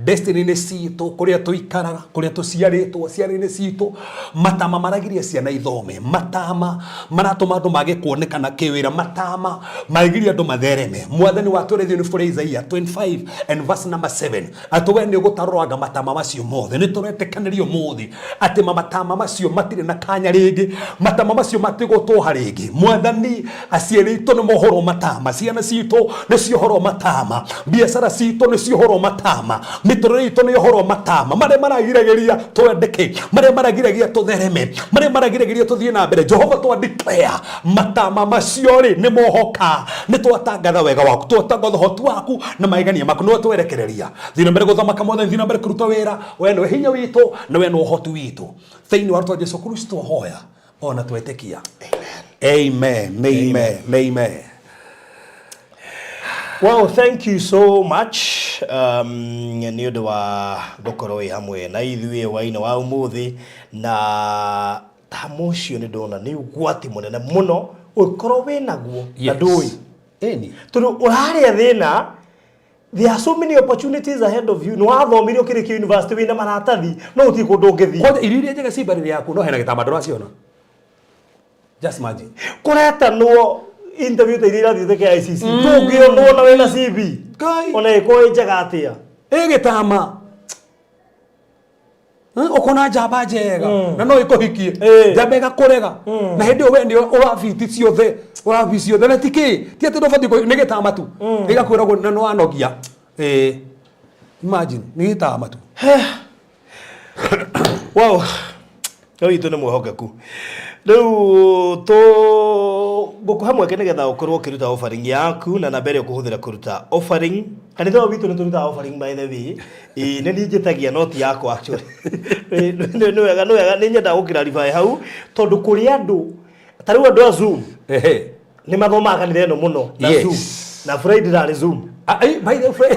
destiny-inĩ citũ, kũrĩa tũikaraga, kũrĩa tũciarĩtwo, ciana-inĩ citũ, matama maragiria ciana ithome, matama maratũma andũ mage kuonekana kĩwĩra, matama maragiria andũ mathereme. Mwathani watwĩra thĩinĩ wa Isaiah 25 and verse number 7 atĩ we nĩ ũgũtarũranga matama macio mothe. Nĩ tũretĩkanĩria ũmũthĩ atĩ matama macio matirĩ na kanya rĩngĩ, matama macio matigũtũha rĩngĩ. Mwathani, aciari aitũ nĩ mohorwo matama, ciana citũ nĩ ciohorwo matama, biacara citũ nĩ ciohorwo matama, mĩtũrĩre itũ nĩ yohorwo matama, marĩa maragiragĩria twendeke, marĩa maragiragia tũthereme, marĩa maragiragĩria tũthiĩ na mbere. Jehova, twa declare matama macio rĩ nĩ mohoka. Nĩ twatangatha wega waku, twatangatha ũhoti waku na magegania maku, nĩwe twerekereria. Thiĩ na mbere gũthamaka Mwathani, thiĩ na mbere kũruta wĩra. We nĩwe hinya witũ na we nĩwe ũhoti witũ. Thĩinĩ wa rĩtwa Jesu Kristo hoya ona twetĩkia, amen, amen, amen. Well, thank you so much nĩ ũndũ wa gũkorwo wĩ hamwe na ithuĩ hwainĩ wa ũmũthĩ. Na tama ũcio nĩ ndona nĩ ũgwati mũnene mũno ũkorwo wĩ naguo na ndũĩ. Ĩni. Tondũ ũrarĩa thĩna, there are so many opportunities ahead of you. Nĩ wathomire, ũkĩrĩkia university, wĩna maratathi, no gũtirĩ kũndũ ũngĩthiĩ. Kwanja irio iria njega ci mbarĩrĩ yaku, no hena gĩtamba ndũraciona. Just imagine. Kũretanwo interview ta iria irathiĩte KICC, ndũngĩonwo na wĩna CV. Ngai. Ona ĩkorwo ĩ njega atĩa. Ĩ gĩtama. Ũkona njamba njega na no ĩkũhikie, njamba ĩgakũrega, na hĩndĩ ĩyo we nĩ ũrabiti ciothe, ũrabi ciothe, na ti kĩ, ti atĩ ndũbatiĩ nĩ gĩtama tu ĩgakwĩra ũguo na nĩwanogia. Ĩĩ, imagine, nĩ gĩtama tu. Wow, Ngai witũ nĩ mwĩhokeku. Rĩu tũ ngũkũhe mweke nĩgetha ũkorwo ũkĩruta offering yaku na namba ĩrĩa ũkũhũthĩra kũruta offering. Kanitha ũyũ witũ nĩ tũrutaga offering, by the way. Ĩĩ, nĩ niĩ njĩtagia, no ti yakwa actually. Nĩ wega, nĩ wega, nĩ nyendaga gũclarify hau tondũ kũrĩ andũ ta rĩu andũ a Zoom nĩ mathomaga kanitha ĩno mũno na Zoom, na Friday ndarĩ Zoom. Ah, by the way,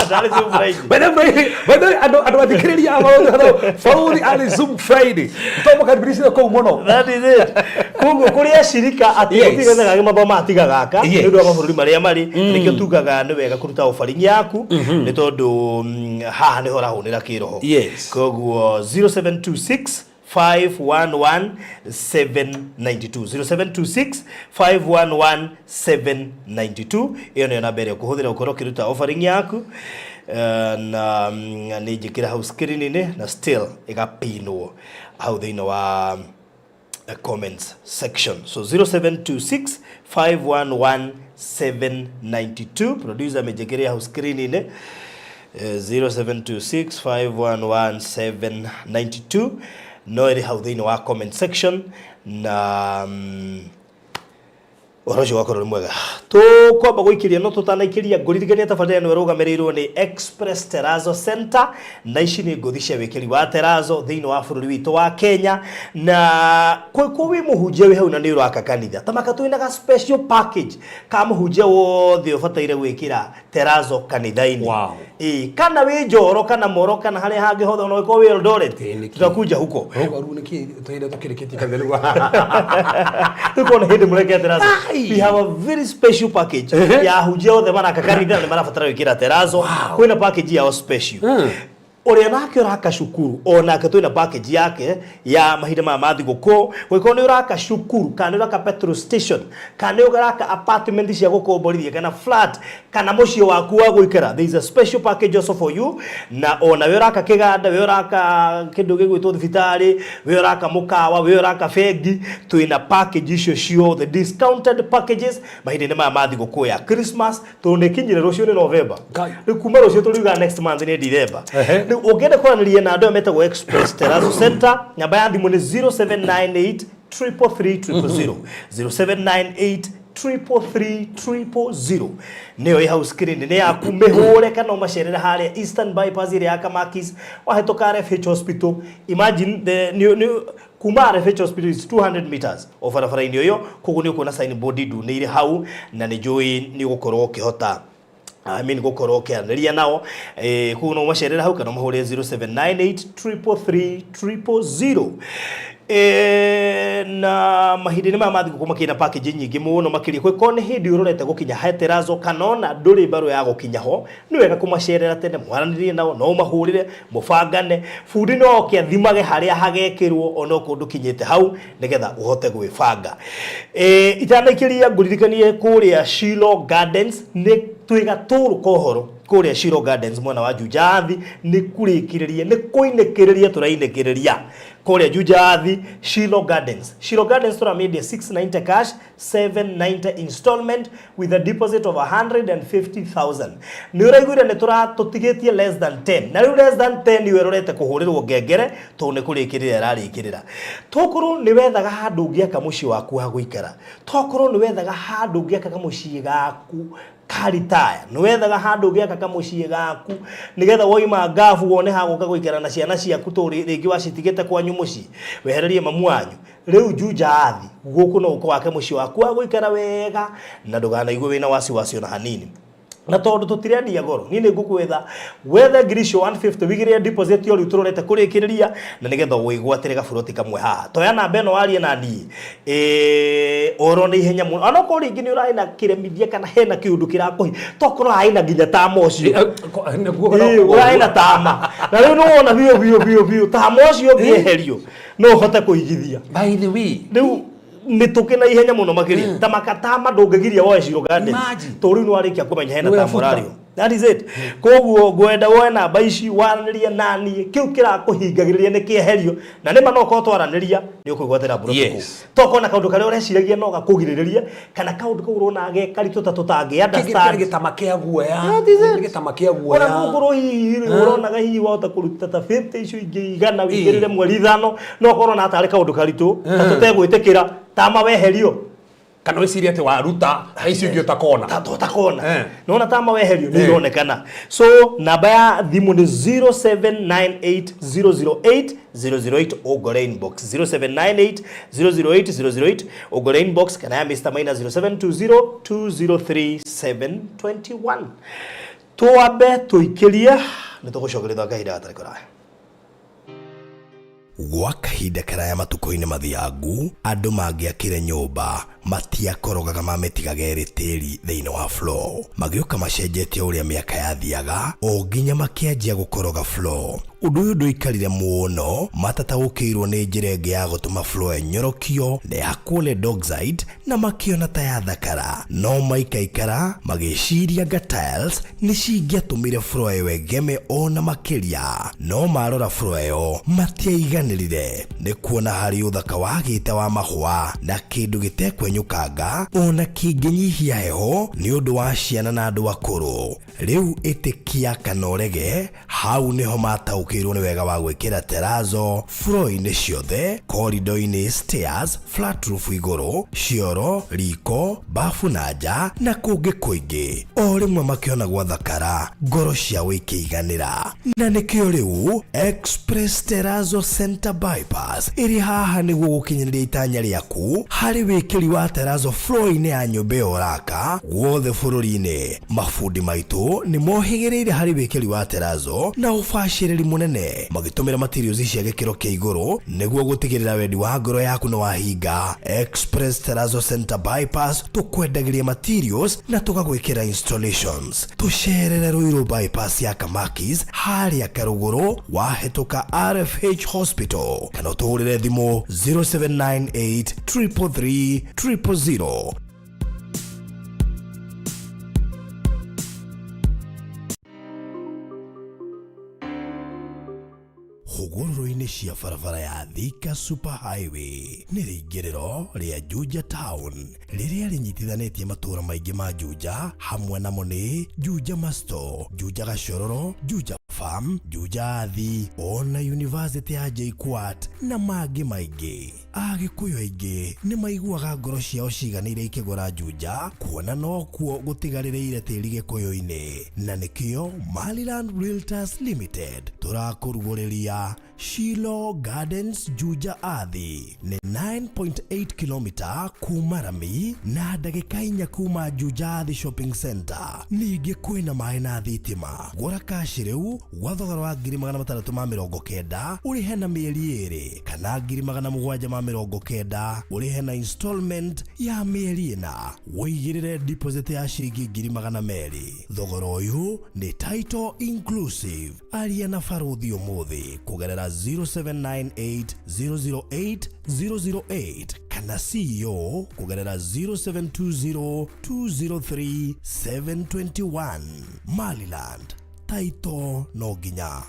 ndarĩ Zoom Friday. By the way, andũ athikĩrĩria a maũndũ, Fauri arĩ Zoom Friday. Tũmũkaribicire kũu mũno. That is it. Koguo kũrĩ acirika atĩ gũtirĩ kanitha kangĩ mathomaga tiga gaka nĩ ũndũ wa mabũrũri marĩa marĩ. Nĩkĩo tugaga nĩ wega kũruta offering yaku, nĩ tondũ haha nĩho ũrahũnĩra kĩroho. Koguo 0726 511 792, 0726 511 792, ĩyo nĩyo namba ĩrĩa ũkũhũthĩra ũkorwo ũkĩruta offering yaku. Na nĩ njĩkĩre hau screen-inĩ na still ĩgapinwo hau thĩinĩ wa comments section. So 0726 511 792, producer amĩnjĩkĩre hau screen-inĩ. 0726 511 792, no ĩrĩ hau thĩinĩ wa comment section, na ũhoro ũcio wakorwo nĩ mwega. Tũkwamba gũikĩria, no tũtanaikĩria ngũririkania tabarĩra ĩno ĩrũgamĩrĩirwo nĩ Express Terrazzo Center, na ici nĩ ngũthi cia wĩkĩri wa terrazzo thĩinĩ wa bũrũri witũ wa Kenya. Na kũngĩkorwo wĩ mũhunjia wĩ hau na nĩ ũraka kanitha, tamaka twĩna ga special package ka mũhunjia wothe ũbataire gwĩkĩra terrazzo kanitha-inĩ. Ĩĩ, kana wĩ Njoro kana Moro kana harĩa hangĩ hothe, ona ũngĩkorwo wĩ Eldoret, Ĩĩ, nĩkĩ? tutakuja huko. Ũguo rĩu nĩkĩ tũhĩndĩ tũkĩrĩkĩtie kanitha nĩguo? Tuko na hĩndĩ mũreke terrazzo. Ai. We have a very special package ya ahunjia othe maraka kanitha na nĩ marabatara gwĩkĩra terrazzo. Kwĩna package yao special. Ũrĩa nake ũraka cukuru, o nake twĩna package yake ya mahinda maya ma thigũkũ. Gũgĩkorwo nĩ ũraka cukuru, kana nĩ ũraka petrol station, kana nĩ ũraka apartment cia gũkomborithia, kana flat, kana mũciĩ waku wa gũikara, there is a special package also for you. Na ona we ũraka kĩganda, we ũraka kĩndũ gĩgwĩtwo thibitarĩ, we ũraka mũkawa, we ũraka bengi, twĩna package icio ciothe, discounted packages mahinda-inĩ maya ma thigũkũ ya Christmas, tondũ nĩ kinyire rũciũ nĩ November. Ngai. Rĩu kuma rũciũ tũriuga next month nĩ December. Rĩu ũngĩenda kwaranĩria na andũ aya metagwo Express Terrazzo Center, namba ya thimũ nĩ 0798 333 000, 0798 333 000 nĩyo ĩ hau screen nĩ yaku mĩhũre kana ũmacerere harĩa Eastern Bypass ĩrĩa ya Kamakis wahĩtũka RFH Hospital. Imagine the nĩ kuma RFH Hospital is 200 meters o barabara-inĩ ĩyo, koguo nĩ ũkuona signboard ndune irĩ hau na nĩ njũĩ nĩ ũgũkorwo ũkĩhota, I mean, gũkorwo ũkĩaranĩria nao. Koguo no ũmacerere hau kana ũmahũre 0798 333 000. Na mahinda-inĩ maya ma thigũkũ makĩrĩ na package nyingĩ mũno makĩria kwĩkorwo nĩ hĩndĩ ũrorete gũkinya he terazo kana ona ndũrĩ mbarũ ya gũkinya ho, nĩ wega kũmacerera tene mwaranĩrie nao, no ũmahũrĩre mũbangane, bundi no oke athimage harĩa hagekĩrwo onokorwo ndũkinyĩte hau nĩgetha ũhote gwĩbanga. Itanaikĩria ngũririkanie kũrĩa Shilo Gardens nĩ twĩ gatũrũ ka ũhoro kũrĩa Shilo Gardens mwena wa Juja Athi, nĩ kũrĩkĩrĩria nĩ kũinĩkĩrĩria tũrainĩkĩrĩria kũrĩa Juja Athi Shilo Gardens. Shilo Gardens tũramĩendia 690 cash, 790 installment with a deposit of 150,000. Nĩ ũraiguire nĩ tũtigĩtie less than 10, na rĩu less than 10 iwe ĩrorete kũhũrĩrwo ngengere tondũ nĩ kũrĩkĩrĩra ĩrarĩkĩrĩra. Tokorwo nĩ wethaga handũ ũngĩaka mũciĩ waku wa gũikara, tokorwo nĩ wethaga handũ ũngĩaka kamũciĩ gaku karitaya, nĩ wethaga handũ ũngĩaka kamũciĩ gaku nĩgetha woima ngabu wone hagũka gũikara na ciana ciaku, tondũ rĩngĩ wacitigĩte kwanyu mũciĩ wehererie mamu wanyu. Rĩu Juja Athi gũkũ no ũko wake mũciĩ waku wa gũikara wega na ndũkanaigue wĩna wasiwasi ona hanini. Na tondũ tũtirendia goro, niĩ nĩ ngũkwetha wethe ngiri icio 150 wigĩrĩre deposit o rĩu tũrorete kũrĩkĩrĩria na nĩgetha wĩgwatĩre gaburoti kamwe haha. Toya namba ĩno warie na niĩ oro nĩ ihenya mũno, onokorwo rĩngĩ nĩ ũrarĩ na kĩremithia kana hena kĩũndũ kĩrakũhi, tokorwo harĩ na nginya tama ũcio ũrarĩ na tama na rĩu nĩ wona biũ biũ biũ biũ tama ũcio ũngĩeherio no ũhote kũigithia. By the way, rĩu mĩtũkĩ na ihenya mũno makĩria ta makatama ndũngĩgiria woe Shilo Gardens. Imagine. Tondũ rĩu nĩ warĩkia kũmenya hena Nĩ ta webuta. mũrario. That is it. Koguo ngwenda woe namba ici waranĩrie naniĩ, kĩu kĩrakũhingagĩrĩria nĩ kĩeherio na nĩma no korwo twaranĩria nĩ ũkwĩgwatĩra mburoti kũu. Tokorwo na kaũndũ karĩa ũreciragia no gakũgirĩrĩrie kana kaũndũ kau ũrona ge karitũ ta tũtangĩ understand. Gĩtama kĩa guoya. That is it. Gĩtama kĩa guoya. Ona gũkorwo hihi rĩ, ũronaga hihi wahota kũruta ta 50 icio ingĩ 100 wĩigĩrĩre mweri 5, no ũkorwo na tarĩ kaũndũ karitũ ta tũtegwĩtĩkĩra tama weherio. Kana wĩcirie atĩ waruta icio ingĩ ũtakona. Ta tũtakona. Nona tama weherio nĩ ironekana. So namba ya thimũ nĩ 0798 008 008 ũngore inbox, 0798 008 008 ũngore inbox, kana ya Mr Maina 0720 203 721. Twambe tũikĩrie nĩ tũgũcokeria kahinda gatarĩ kũraya. Gwa kahinda karaya matukũ-inĩ mathiangu andũ mangĩakire nyũmba matiakorogaga mamĩtigaga ĩrĩ tĩri thĩinĩ wa floor, magĩũka macenjetie ũrĩa mĩaka yathiaga o nginya makĩanjia gũkoroga floor. Ũndũ ũyũ ndũikarire mũno matataũkĩirwo nĩ njĩra ĩngĩ ya gũtũma floor ĩnyorokio na yakwo lead oxide na makĩona ta yathakara, no maikaikara magĩciria nga tiles nĩ cingĩatũmire floor ĩyo ĩgeme ona makĩria. No marora floor ĩyo matiaiganĩrire nĩ kuona harĩ ũthaka wagĩte wa mahũa na kĩndũ gĩtekwenyũkanga ona kĩngĩnyihia heho nĩ ũndũ wa ciana na andũ akũrũ. Rĩu ĩtĩkia kana ũrege, hau nĩho mataũkĩirwo nĩ wega wa gwĩkĩra terazo floor-inĩ ciothe, corridor-inĩ, stairs, flat roof igũrũ, cioro, riko, bafu na nja na kũngĩ kũingĩ. O rĩmwe makĩona gwathakara, ngoro ciao ikĩiganĩra. Na nĩkĩo rĩu Express Terrazzo Center Bypass ĩrĩ haha nĩguo gũkinyanĩria itanya rĩaku harĩ wĩkĩri wa terrazzo floor-inĩ ya nyũmba ĩyo ũraka guothe bũrũri-inĩ. Mabundi maitũ nĩ mohĩgĩrĩire harĩ wĩkĩri wa terrazzo na ũbacĩrĩri mũnene magĩtũmĩra materials cia gĩkĩro kĩa igũrũ nĩguo gũtigĩrĩra wendi wa ngoro yaku nĩ wahinga. Express Terrazzo Center Bypass tũkwendagĩria materials na tũgagwĩkĩra installations. Tũcerere Ruiru Bypass ya Kamakis harĩa Karũgũrũ wahĩtũka RFH Hospital kana ũtũhũrĩre thimũ 0798 333 000. Hũgũrũrũ-inĩ cia barabara ya Thika Super Highway nĩ rĩingĩrĩro rĩa Juja Town rĩrĩa rĩnyitithanĩtie matũũra maingĩ ma Juja, hamwe namo nĩ Juja Masto, Juja Gachororo, Juja Farm, Juja Athi, ona University ya JKUAT na mangĩ maingĩ. Agĩkũyũ aingĩ nĩ maiguaga ngoro ciao ciganĩire ikĩgũra Juja kuona nokuo gũtigarĩrĩire tĩri gĩkũyũ-inĩ, na nĩkĩo Maryland Realtors Limited tũrakũrugũrĩria Shilo Gardens Juja Athi nĩ 9.8 km kuma rami na ndagĩka inya kuma Juja Athi Shopping Center. Ningĩ kwĩna maĩ na thitima. Gũra kashi rĩu gwa thogora wa 690,000 ũrĩhe na mĩeri ĩrĩ kana 790,000 ũrĩhe na installment ya mĩeri ĩna. Wĩigĩrĩre deposit ya ciringi 200,000. Thogora ũyũ nĩ title inclusive. Aria na barũthi ũmũthĩ kũgerera 0798 008 008 kana CEO kũgerera 0720 203 721. Maryland, title no nginya.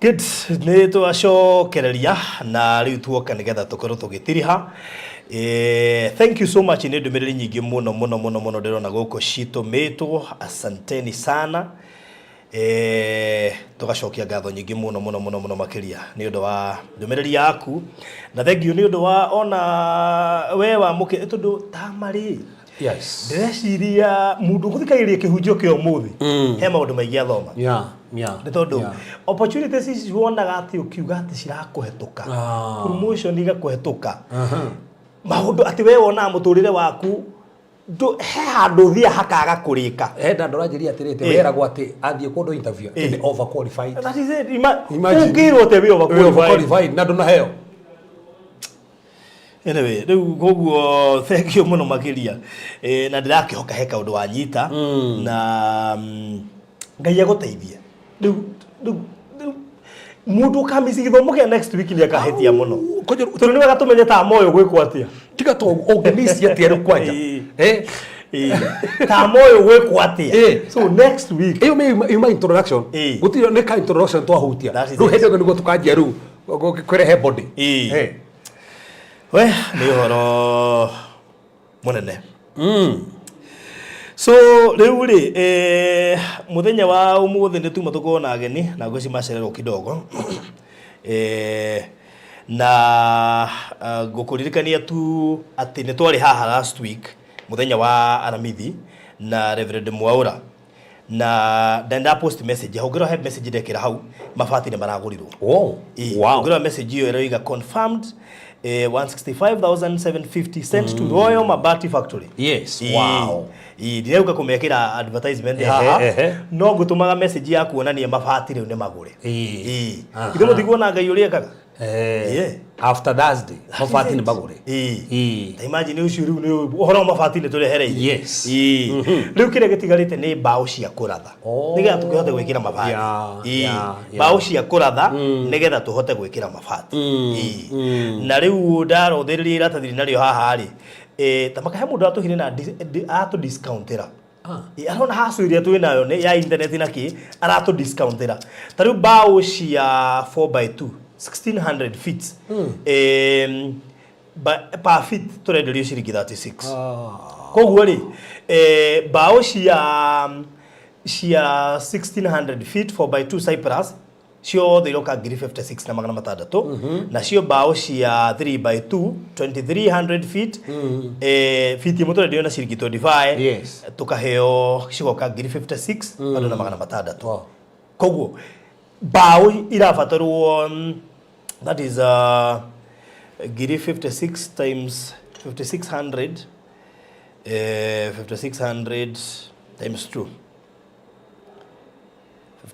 Good, nĩ twacokereria na rĩu tuoka nĩgetha tũkorwo tũgĩtiriha. Thank you so much nĩ ndũmĩrĩri nyingĩ mũno mũno mũno mũno ndĩrona gũkũ citũmĩtwo, asanteni sana. Tũgacokia ngatho nyingĩ mũno mũno mũno mũno makĩria nĩ ũndũ wa ndũmĩrĩri yaku, na thank you nĩ ũndũ wa ona we wamũkĩ tondũ tamarĩ ndĩreciria mũndũ ũgũthikagĩrĩria kĩhunjio kĩa ũmũthĩ he maũndũ maingĩ athoma nĩ tondũ opportunities ici wonaga atĩ ũkiuga atĩ cirakũhetũka, promotion igakũhetũka, maũndũ atĩ we wonaga mũtũrĩre waku he handũ ũthiaga hakaga kũrĩka. Henda ndũranjĩria atĩrĩ atĩ weragwo atĩ athiĩ kũndũ interview atĩ nĩ overqualified. That is it. Imagine. Ũngĩrwo atĩ wĩ Wĩ overqualified. overqualified na ndũnaheo. Anyway, rĩu koguo thank you mũno makĩria. Na ndĩrakĩhoka he kaũndũ wanyita na Ngai agũteithie. Rĩu rĩu rĩu mũndũ ũkamisi gĩthomo kĩa next week nĩ akahĩtia mũno. Tondũ nĩ wega tũmenye ta moyo gwĩkwo atĩa. Tiga to ũngĩmici atĩa rĩu kwanja? Ta moyo gwĩkwo atĩa? So next week. Ĩyo nĩ yuma introduction. Gũtirĩ nĩ ka introduction twahutia. That is Rĩu it. hĩndĩ ĩyo nĩguo tũkanjia rĩu kwĩrehe body. We nĩ ũhoro mũnene. So rĩu rĩ, mũthenya wa ũmũthĩ nĩ tuma tũkorwo na ageni na ngwĩci macererwo kidogo. Na ngũkũririkania tu atĩ nĩ twarĩ haha last week mũthenya wa Aramithi na Reverend Mwaũra, na nda post message hau ngĩrora he message ndekĩra hau mabati nĩ maragũrirwo. Ngĩrora message ĩyo ĩroiga confirmed, 165,750 sent to Royal Mabati Factory. Ndirauga kũmekĩra advertisement haha, no ngũtũmaga message ya kuonania mabati rĩu nĩ magũre. Ithuĩ mũtikuona Ngai ũrĩa ekaga. After Thursday, mabati nĩ magũre. Ta imagine ũcio rĩu nĩ ũhoro wa mabati nĩ tũrehereire. Rĩu kĩrĩa gĩtigarĩte nĩ mbaũ cia kũratha. Nĩgetha tũkĩhote gwĩkĩra mabati. Mbaũ cia kũratha nĩgetha tũhote gwĩkĩra mabati. Na rĩu ndarothĩrĩria iratathi narĩo haha rĩ, ta makahe mũndũ atũhire na atũ discountĩra. Arona hacu ĩrĩa twĩ nayo nĩ ya internet na kĩ aratũ discountĩra. Ta rĩu mbaũ cia 4 by 2 1600 feet. Per feet tũrenderio ciringi 36. Koguo rĩ, mbaũ cia 1600 feet 4 by 2 Cypress ciothe iroka ngiri 56 na magana matandatũ. Nacio mbaũ cia 3 by 2 2300 feet, feet ĩmwe tũrenderio na ciringi 25. Tũkaheo cigoka ngiri 56 bado na magana matandatũ. Koguo mbaũ irabatarwo, that is, ngiri 56 times 5600, 5600 times 2,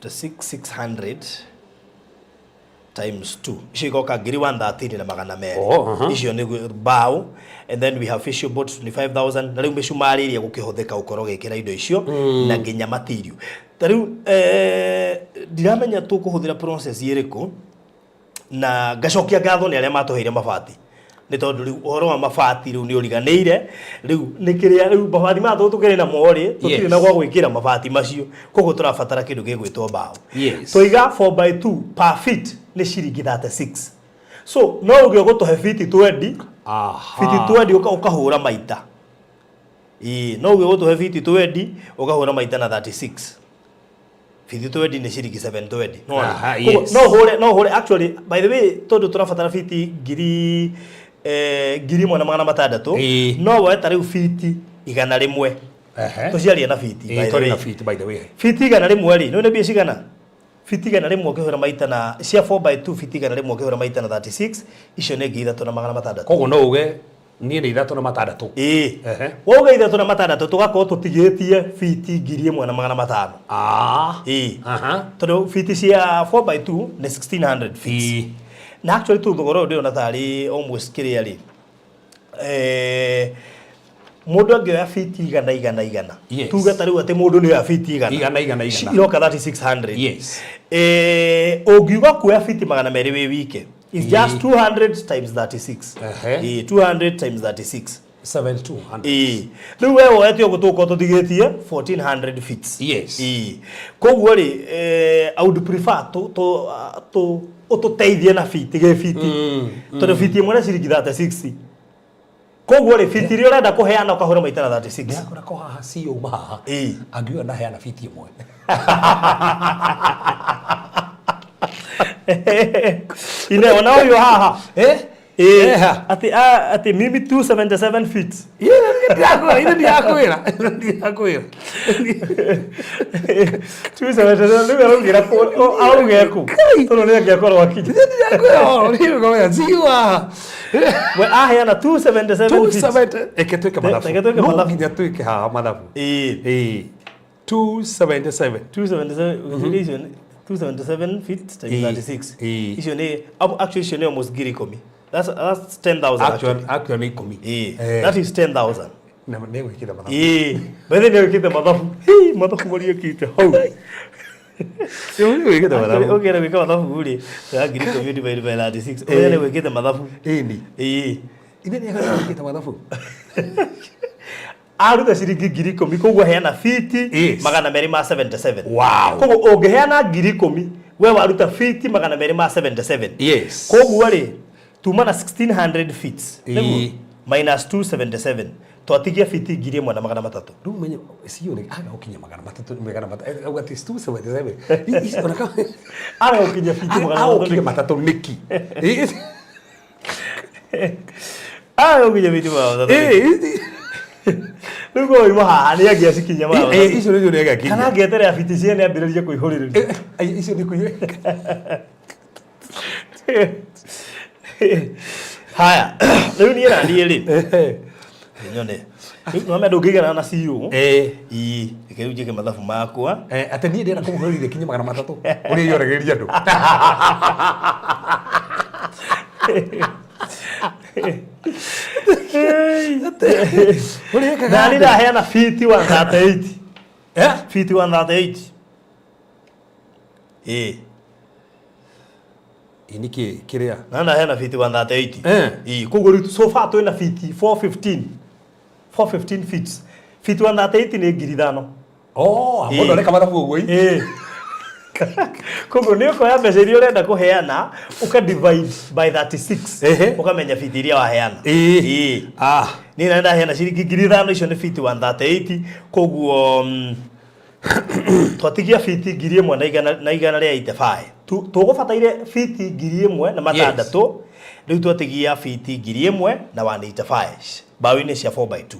56600 times 2, icio igoka ngiri 113 na magana merĩ. Icio nĩ mbaũ, and then we have facial boards 25000, na rĩu mĩcumarĩ ĩrĩa gũkĩhũthĩka gũkorwo gĩkĩra indo icio na nginya material. Ta rĩu, ndiramenya tũkũhũthĩra process ĩrĩkũ, na ngacokia ngatho nĩ arĩa matũheire mabati, nĩ tondũ rĩu ũhoro wa mabati rĩu nĩ ũriganĩire. Rĩu nĩ kĩrĩa rĩu mabati maya tũkĩrĩ namo rĩ, tũtirĩ na gwa gwĩkĩra mabati macio, koguo tũrabatara kĩndũ gĩgwĩtwo mbaũ. Twaiga 4 by 2 per feet nĩ ciringi 36, so no uge ũgũtũhe fiti 20. Fiti 20 ũkahũra maita. Ĩĩ, no uge ũgũtũhe fiti 20 ũkahũra maita na 36. Fiti twendi nĩ ciringi 720. Nĩwona? Aha, Koguo, yes. No hũre no hũre actually, by the way, tondũ tũrabatara fiti ngiri 1600. No woe ta rĩu fiti 100. Tũciarie na fiti, by the Twarĩ way. na fiti, by the way. Fiti 100 rĩ, nĩ mbia cigana? Fiti 100 ũkĩhũra maita na cia 4 by 2, fiti 100 ũkĩhũra maita na 36, icio nĩ 3600. Koguo no uge niĩ nĩ ithatũ na matandatũ. Ĩĩ. Wauga ithatũ na matandatũ, tũgakorwo tũtigĩtie fiti 1500. Ĩĩ. Tondũ fiti cia 4 by 2 nĩ 1600 feet. Na actually tu thogora ũyũ ndĩrona tarĩ almost kĩrĩa rĩ, mũndũ angĩoya fiti igana igana igana, tuge ta rĩu atĩ mũndũ nĩ oya fiti igana Igana, igana, igana. Iroka 3600. Ũngiuga kuoya fiti 200 wĩ wike, is just 200 times 36. Ĩĩ, 200 times 36. 7200. Ĩĩ, rĩu we woete ũguo, tũgũkorwo tũtigĩtie 1400 feet. Ĩĩ, koguo rĩ, I would prefer tũ ũtũteithie na fiti gĩ fiti, tondũ fiti ĩmwe nĩ ciringi 36. Koguo rĩ, fiti iria ũrenda kũheana ũkahũra maita na 36. Ndĩrakora ko haha CEO uma haha. Angiuga ndaheana fiti ĩmwe. Ine ona ũyũ haha. Eh? Ĩĩ. Eha. Atĩ atĩ mimi 277 feet. Ndirakwĩra, ithe ndirakwĩra. Ndirakwĩra. 277 rĩu araugĩra kũ, arauga kũ? Tondũ nĩ angĩakorwo akinya. Ndirakwĩra ũhoro, niĩ ngomenya CEO haha. We aheana 277 feet. 270. Reke twĩke mathabu. Reke twĩke No mathabu. nginya twĩke haha mathabu. Ĩĩ. Ĩĩ. 277. 277 icio 277 feet times Ĩĩ. 36. Ĩĩ. Icio nĩ actually icio nĩ almost 10,000. That's 10,000 actually. Actually nĩ ikũmi. Ĩĩ. That is 10,000. Na nĩ gwĩkĩra mathabu. Ĩĩ. Bethe nĩ wĩkĩte mathabu. Hii, mathabu mariekĩte hau. Nĩ gwĩkĩte mathabu. Ũkĩenda gwĩka mathabu rĩ, ya 10,000 divided by 36. Ũmenye nĩ gwĩkĩte mathabu. Ĩni. Ĩĩ. Ithe nĩ gwĩkĩte mathabu. Aruta ciringi 10,000, koguo heana fiti 277. Koguo ũngĩheana 10,000, we waruta fiti 277. Koguo rĩ, tuma na 1600 feet nĩguo minus 277, twatigia fiti 1300. Rĩu menye CEO nĩ aga gũkinya 300, 300, auga atĩ 277. Ici ona kama Aga gũkinya fiti magana aga matatũ gũkinya nĩkĩ? matatũ nĩkĩ? Aga gũkinya fiti 300 nĩkĩ? Rĩu koima haha nĩ angĩacikinya 300. Icio nĩcio nĩ agakinya. Kana angĩeterera fiti ciene ambĩrĩrie kũihũrĩrĩria. Icio nĩ kũihũrĩrĩria. Haya, rĩu niĩ na niĩ rĩ, nyone rĩu nĩwamenya ndũngĩiganana na CEO. Ii, reke rĩu njĩke mathabu makwa. Atĩ niĩ ndĩrenda kũmũhũrĩrĩria kinye 300 ũrĩa ioragĩrĩria andũ. Ũrĩa ekaga Na niĩ atĩa? ndaheana fiti 138. Fiti 138. Ĩĩ. Ĩ nĩkĩ kĩrĩa? Na ndaheana fiti 138. Ĩĩ, koguo rĩu so far twĩna fiti 415. 415 feet. Fiti 138 nĩ 5,000. Oh, mũndũ areka mathabu ũguo. Ĩĩ. Koguo nĩ ũkoya mbeca iria ũrenda kũheana, ũka divide by 36, ũkamenya fiti iria waheana. Ĩĩ. Niĩ na ndaheana ciringi 5,000, icio nĩ fiti 138. Koguo twatigia fiti 1,100 na igana rĩa 85. Tũgũbataire fiti 1600, rĩu twatigia fiti 1,000 na 185 mbaũ-inĩ cia 4 by 2.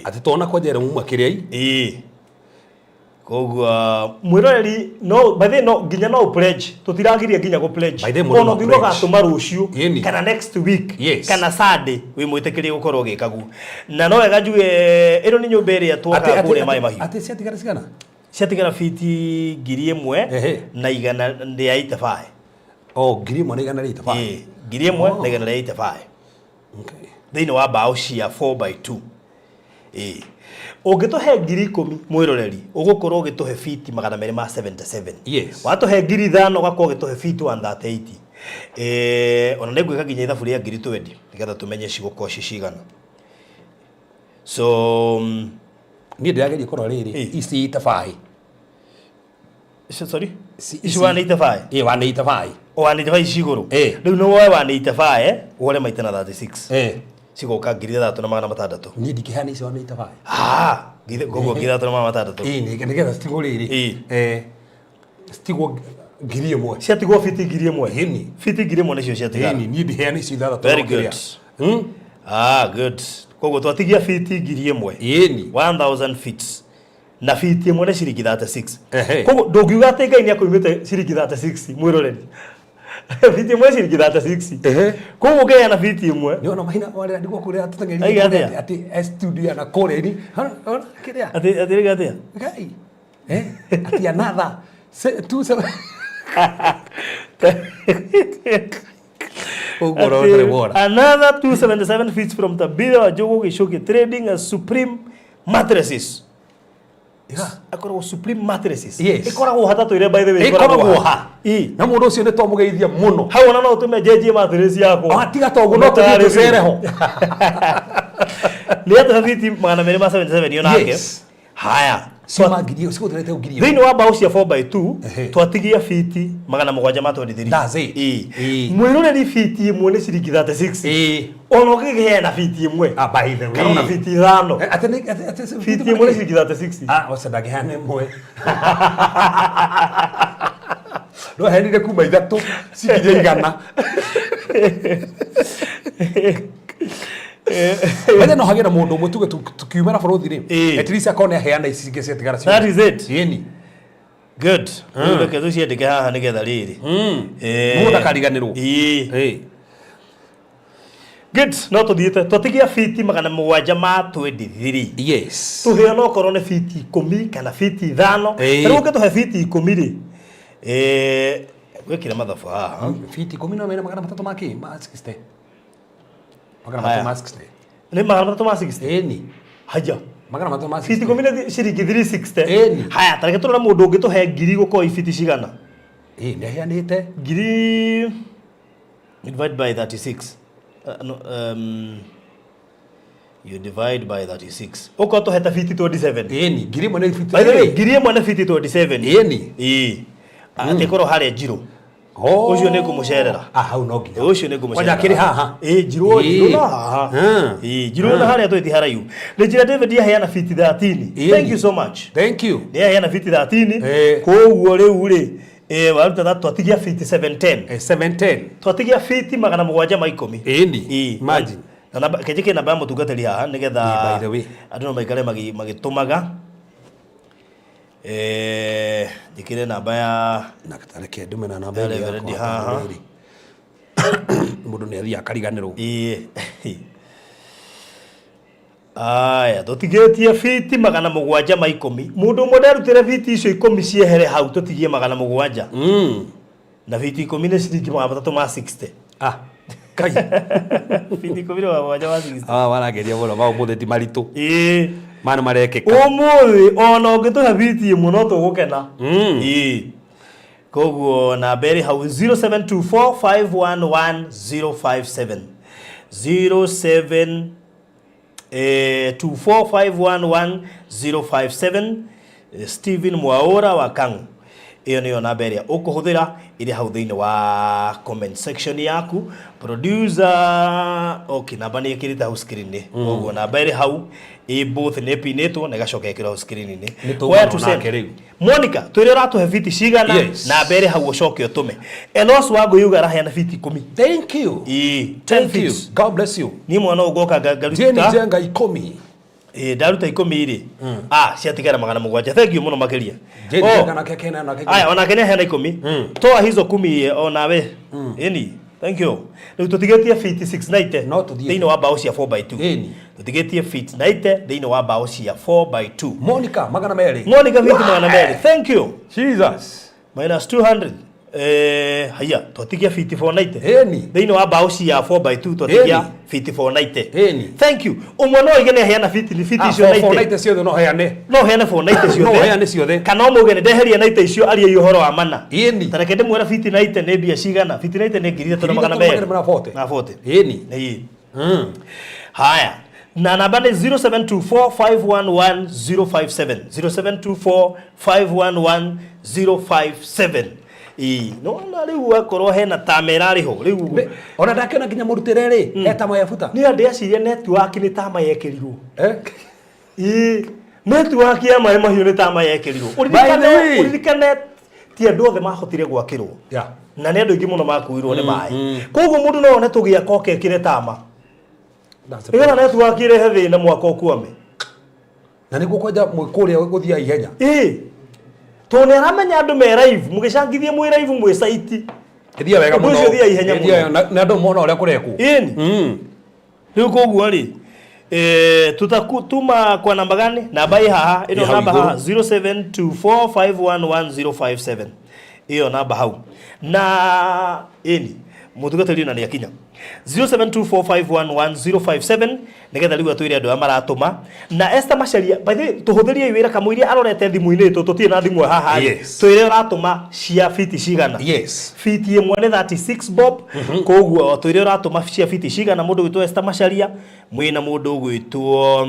Atĩ tona kwanja muma kĩrĩa. Ĩĩ. Koguo mwĩroreri, no by the way, no nginya no pledge, tũtiragiria nginya gũ pledge. By the way, mũndũ Ona no ũngiuga pledge. ũgatũma rũciũ kana next week kana Sunday, wĩ mwĩtĩkĩrie gũkorwo ũgĩka guo. Na no wega njuge ĩno nĩ nyũmba ĩrĩa twakaga kũrĩa maĩ mahiũ. Atĩ ciatigara cigana? Ciatigara fiti 1185. Oh, 1185. Ĩĩ, 1185. Thĩinĩ wa mbaũ cia 4 by 2. Ĩĩ. Ũngĩtũhe 10,000, mwĩroreri, ũgũkorwo ũgĩtũhe fiti 277. Watũhe 5,000, ũgakorwo ũgĩtũhe fiti 138. Ona nĩ ngwĩka nginya ithabu rĩa ngiri twendi nĩgetha tũmenye cigũkorwo ci cigana. So Niĩ ndĩrageria kũrora rĩrĩ, ici 85. Sorry? Ici 185? Ĩĩ, 185. 185 ici igũrũ. Rĩu nĩ woe 185, wore maita na 36. Cigoka 6600. Niĩ ndikĩheana ici 185. Ah, Koguo 3600. Ĩĩ, nĩgetha citigwo rĩrĩ. Ĩĩ. Citigwo 1000. Ciatigwo fiti 1000. Ĩni. Fiti 1000 nĩcio ciatigara. Ĩni, niĩ ndiheana icio ithathatũ. Very no kĩrĩa. good. Ah, good. Koguo twatigia fiti 1000. Ĩni. 1000 feet. Na fiti ĩmwe nĩ ciringi 36. Ehe. Koguo ndũngiuga atĩ Ngai nĩ akũimĩte ciringi 36 mwĩroreri. Fiti ĩmwe ciringi 36. Ehe. Koguo ũngĩheana fiti ĩmwe. Nĩ ona mahina marĩa ndigwo kũrĩa tũteng'erire Aiga kũrĩa atĩa? atĩ studio na kũrĩa ini. Ona kĩrĩa. Atĩ atĩ atĩa? Ngai. Atĩ another two seven. Ũguo no ndĩrĩ wona. Another 277 feet from Tabitha wa Jogo Gichuki trading as Supreme Mattresses. Yeah. Akoragwo Supreme Mattresses. Yes. Ĩkoragwo hatatũire by the way. Ĩkoragwo ha. Ĩ. Na mũndũ ũcio nĩ twamũgeithia mũno. Hau ona no ũtũme njenjie mattress yakwa. Ah, tiga toguo no tũthiĩ tũcere ho. Nĩ atũhe fiti 277 yo nake. Yes. Haya. Ciuma ngiri cigũtũrete ngiri ĩmwe. Thĩinĩ wa mbaũ cia 4x2 Ehe. twatigia fiti 723. That's it. Ĩ. Ĩ. Mwĩroreri fiti ĩmwe nĩ ciringi 36. Ĩ. Ona ũngĩkĩheana fiti ĩmwe. Ah, by the way. Kana ona fiti ithano. Atĩ nĩ atĩ Fiti ĩmwe nĩ ciringi 36. Ah, ũcio ndangĩheana ĩmwe. No aheanire kuma ithatũ cikinya igana. Wethe no hagĩe na mũndũ ũmwe tuge tukiuma na bũrũthi rĩ. Ĩ. At least akorwo nĩ aheana ici ingĩ ciatigara That is it. Ĩni. Good. Rĩu reke tũciandĩke haha nĩgetha rĩrĩ. Mũndũ ndakariganĩrwo. Ĩĩ. Ĩ. Good. No tũthiĩte twatigia fiti 723. Yes. Tũheo no korwo nĩ fiti 10 kana fiti 5. Ĩĩ. Rĩu ũngĩtũhe fiti 10 rĩ. Gwĩkĩra mathabu haha. Fiti ikũmi no mena 300 ma kĩ? Ma 60. Magana Haya. matatũ ma 60. Nĩ 360. Ĩni. Haya. 300 ma Fiti 60. 10 nĩ ciringi 360. Ĩni. Haya, tareke tũrore mũndũ ũngĩtũhe ngiri gũkorwo i fiti cigana. Ĩ, nĩ aheanĩte. Ngiri divide by 36. No, you divide by 36. Ũkorwo tũhete fiti 27. Ĩni, 1000 nĩ fiti. By the way, 1000 nĩ fiti 27. Ĩni. Ĩĩ. Atĩ korwo harĩa njirũ. Oh. Ũcio nĩ ngũmũcerera. Ah, hau no nginya. Ũcio nĩ ngũmũcerera. Kwanja akĩrĩ haha. Ĩĩ, njirũ Ĩĩ. njirũ na haha. Ĩĩ, njirũ na harĩa twĩ ti haraihu. Nĩ njĩra David aheana fiti 13. Ĩĩ. Thank you so much. Thank you. Nĩ aheana fiti 13. Ĩĩ. Koguo rĩu rĩ, waruta that twatigia fiti 710. 710. Twatigia fiti 710. Ĩni. Ĩĩ. Imagine. Na namba kenjĩke namba ya mũtungatĩri haha nĩgetha Ĩĩ, by the way. andũ no maikare magĩtũmaga. Njĩkĩre namba ya Na reke ndume na namba Ya ĩngĩ Reverend yakwa haha. tondũ rĩrĩ, Mũndũ nĩ athiaga akariganĩrwo. Ĩĩ. Aya, tũtigĩtie fiti 710. Mũndũ ũmwe nderutĩre fiti icio 10 ciehere hau tũtigie 700. Na fiti 10 nĩ ciringi 360. Ah, kai. Fiti 10 nĩ 760. Ah, warageria mũno ma ũmũthĩ ti maritũ. Ĩĩ. Maya nĩ marekĩka. Ũmũthĩ ona ũngĩtũhe fiti ĩmwe no tũgũkena. Ĩĩ. Koguo namba ĩrĩ hau 0724511057. 07 24511057 Stephen Mwaura wa Kang'u. Ĩyo nĩyo namba ĩrĩa ũkũhũthĩra ĩrĩ hau thĩinĩ wa comment section yaku. Producer, okay, namba nĩ ĩkĩrĩte hau screen-inĩ. Koguo namba ĩrĩ hau ĩ both nĩ ĩpinĩtwo na ĩgacoka ĩkĩrwo hau screen-inĩ. Nĩ tũgũrwo Where to send? nake rĩu. Monica, twĩre ũratũhe fiti cigana? Yes. Namba ĩrĩ hau ũcoke ũtũme. Enos Wangũi yuga araheana fiti 10. Thank you. Ĩĩ, 10 Thank you. feet. God bless you. Niĩ mwana ũyũ ngoka Jane ngaruta Njenga ikũmi. Ĩĩ, ndaruta 10 rĩ. Ah, ciatigara 700. Thank you mũno makĩria. Jane Oh. Njenga nake kena nake. Aya, onake nĩ aheana 10. Toa hizo 10 onawe. Ĩni. Thank you. Rĩu tũtigĩtie feet 690 No tũthiĩ. thĩinĩ wa mbaũ cia 4x2. Ĩni. Tũtigĩtie feet 90 thĩinĩ wa mbaũ cia 4x2. Monica 200. Monica feet 200. Thank you. Jesus. Minus 200. Haya, twatigia feet 490. Ĩni. Thĩinĩ wa mbaũ cia 4x2 twatigia Ĩni. feet 490. Ĩni. Thank you. Ũmwe no oige nĩ aheana feet ni feet Ah, icio 90. 490 ciothe no heane. No heane 490 ciothe. No heane ciothe. Kana ũmũge nĩ ndeheria 90 icio arie ũhoro wa mana. Ĩni. Ta reke ndĩmwĩre fiti 90 nĩ mbia cigana. Fiti 90 nĩ 3240. 3,240. Na 40. Ĩni. Ĩĩ. Haya. Na namba nĩ 0724511057. 0724511057. Ĩĩ. Nĩwona rĩu akorwo hena tama ĩrarĩ ho. Rĩu Ona ndakĩona nginya mũrutĩre rĩ, eta mayabuta. niĩ ndĩreciria network nĩ tama yekĩrirwo. Eh? Ĩĩ. Network ya maĩ mahiũ nĩ tama yekĩrirwo. By the Ũririkane way. Ũririkane ti andũ othe mahotire gwakĩrwo. Na nĩ andũ aingĩ mũno makuirwo nĩ maĩ. Koguo mũndũ no one tũgĩaka ũkekĩre tama. That's the Nĩgetha network ĩrehe thĩna mwaka ũkwame. Na nĩguo kwanja kũrĩa gũthiaga ihenya. Ĩĩ. Tondũ nĩ aramenya andũ me live, mũgĩcangithie mwĩ live mwĩ site. Ĩthiaga wega Ũndũ mũno. ũcio ũthiaga ihenya mũno. Ĩthiaga- na andũ mona ũrĩa kũrekwo. Ĩni. Rĩu koguo rĩ tutakutuma kwa namba gani? Namba ĩ haha, ĩno Ĩ hau namba igũrũ. haha 0724511057 ĩyo namba hau na ĩni mũtungatĩri na nĩakinya 0724511057 nĩgetha rĩu atwĩre andũ arĩa maratũma na Esther Macharia. By the way, tũhũthĩriei wĩra kamũiria arorete thimũ-inĩ tũ tũtirĩ na thimũ haha rĩ. Twĩre ũratũma cia fiti cigana. Fiti ĩmwe nĩ 36 bob, koguo twĩre ũratũma cia fiti cigana. Mũndũ gwĩtwo Esther Macharia mwĩna mũndũ gwĩtwo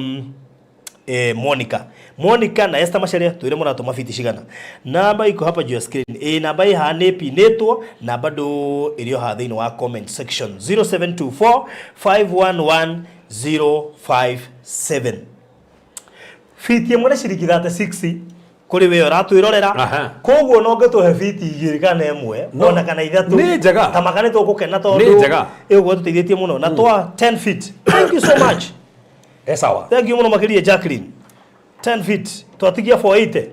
Monica Monica na Esther Macharia, twĩre mũratũma fiti cigana. Namba iko hapa juu ya screen. Namba ĩ haha nĩ ĩpinĩtwo na bado ĩrĩ o haha thĩinĩ wa comment section, 0724 511 057. Fiti ĩmwe nĩ ciringi 36 kũrĩ we ũratwĩrorera. Koguo no ngĩtũhe fiti igĩrĩ kana ĩmwe ona kana ithatũ Nĩ njega. Ta maka nĩ tũgũkena Nĩ tondũ njega. ĩgũkorwo tũteithĩtie mũno na twa 10 feet. Thank you so much. E sawa. Thank you mũno makĩria, Jacqueline. 10 feet twatigia 480,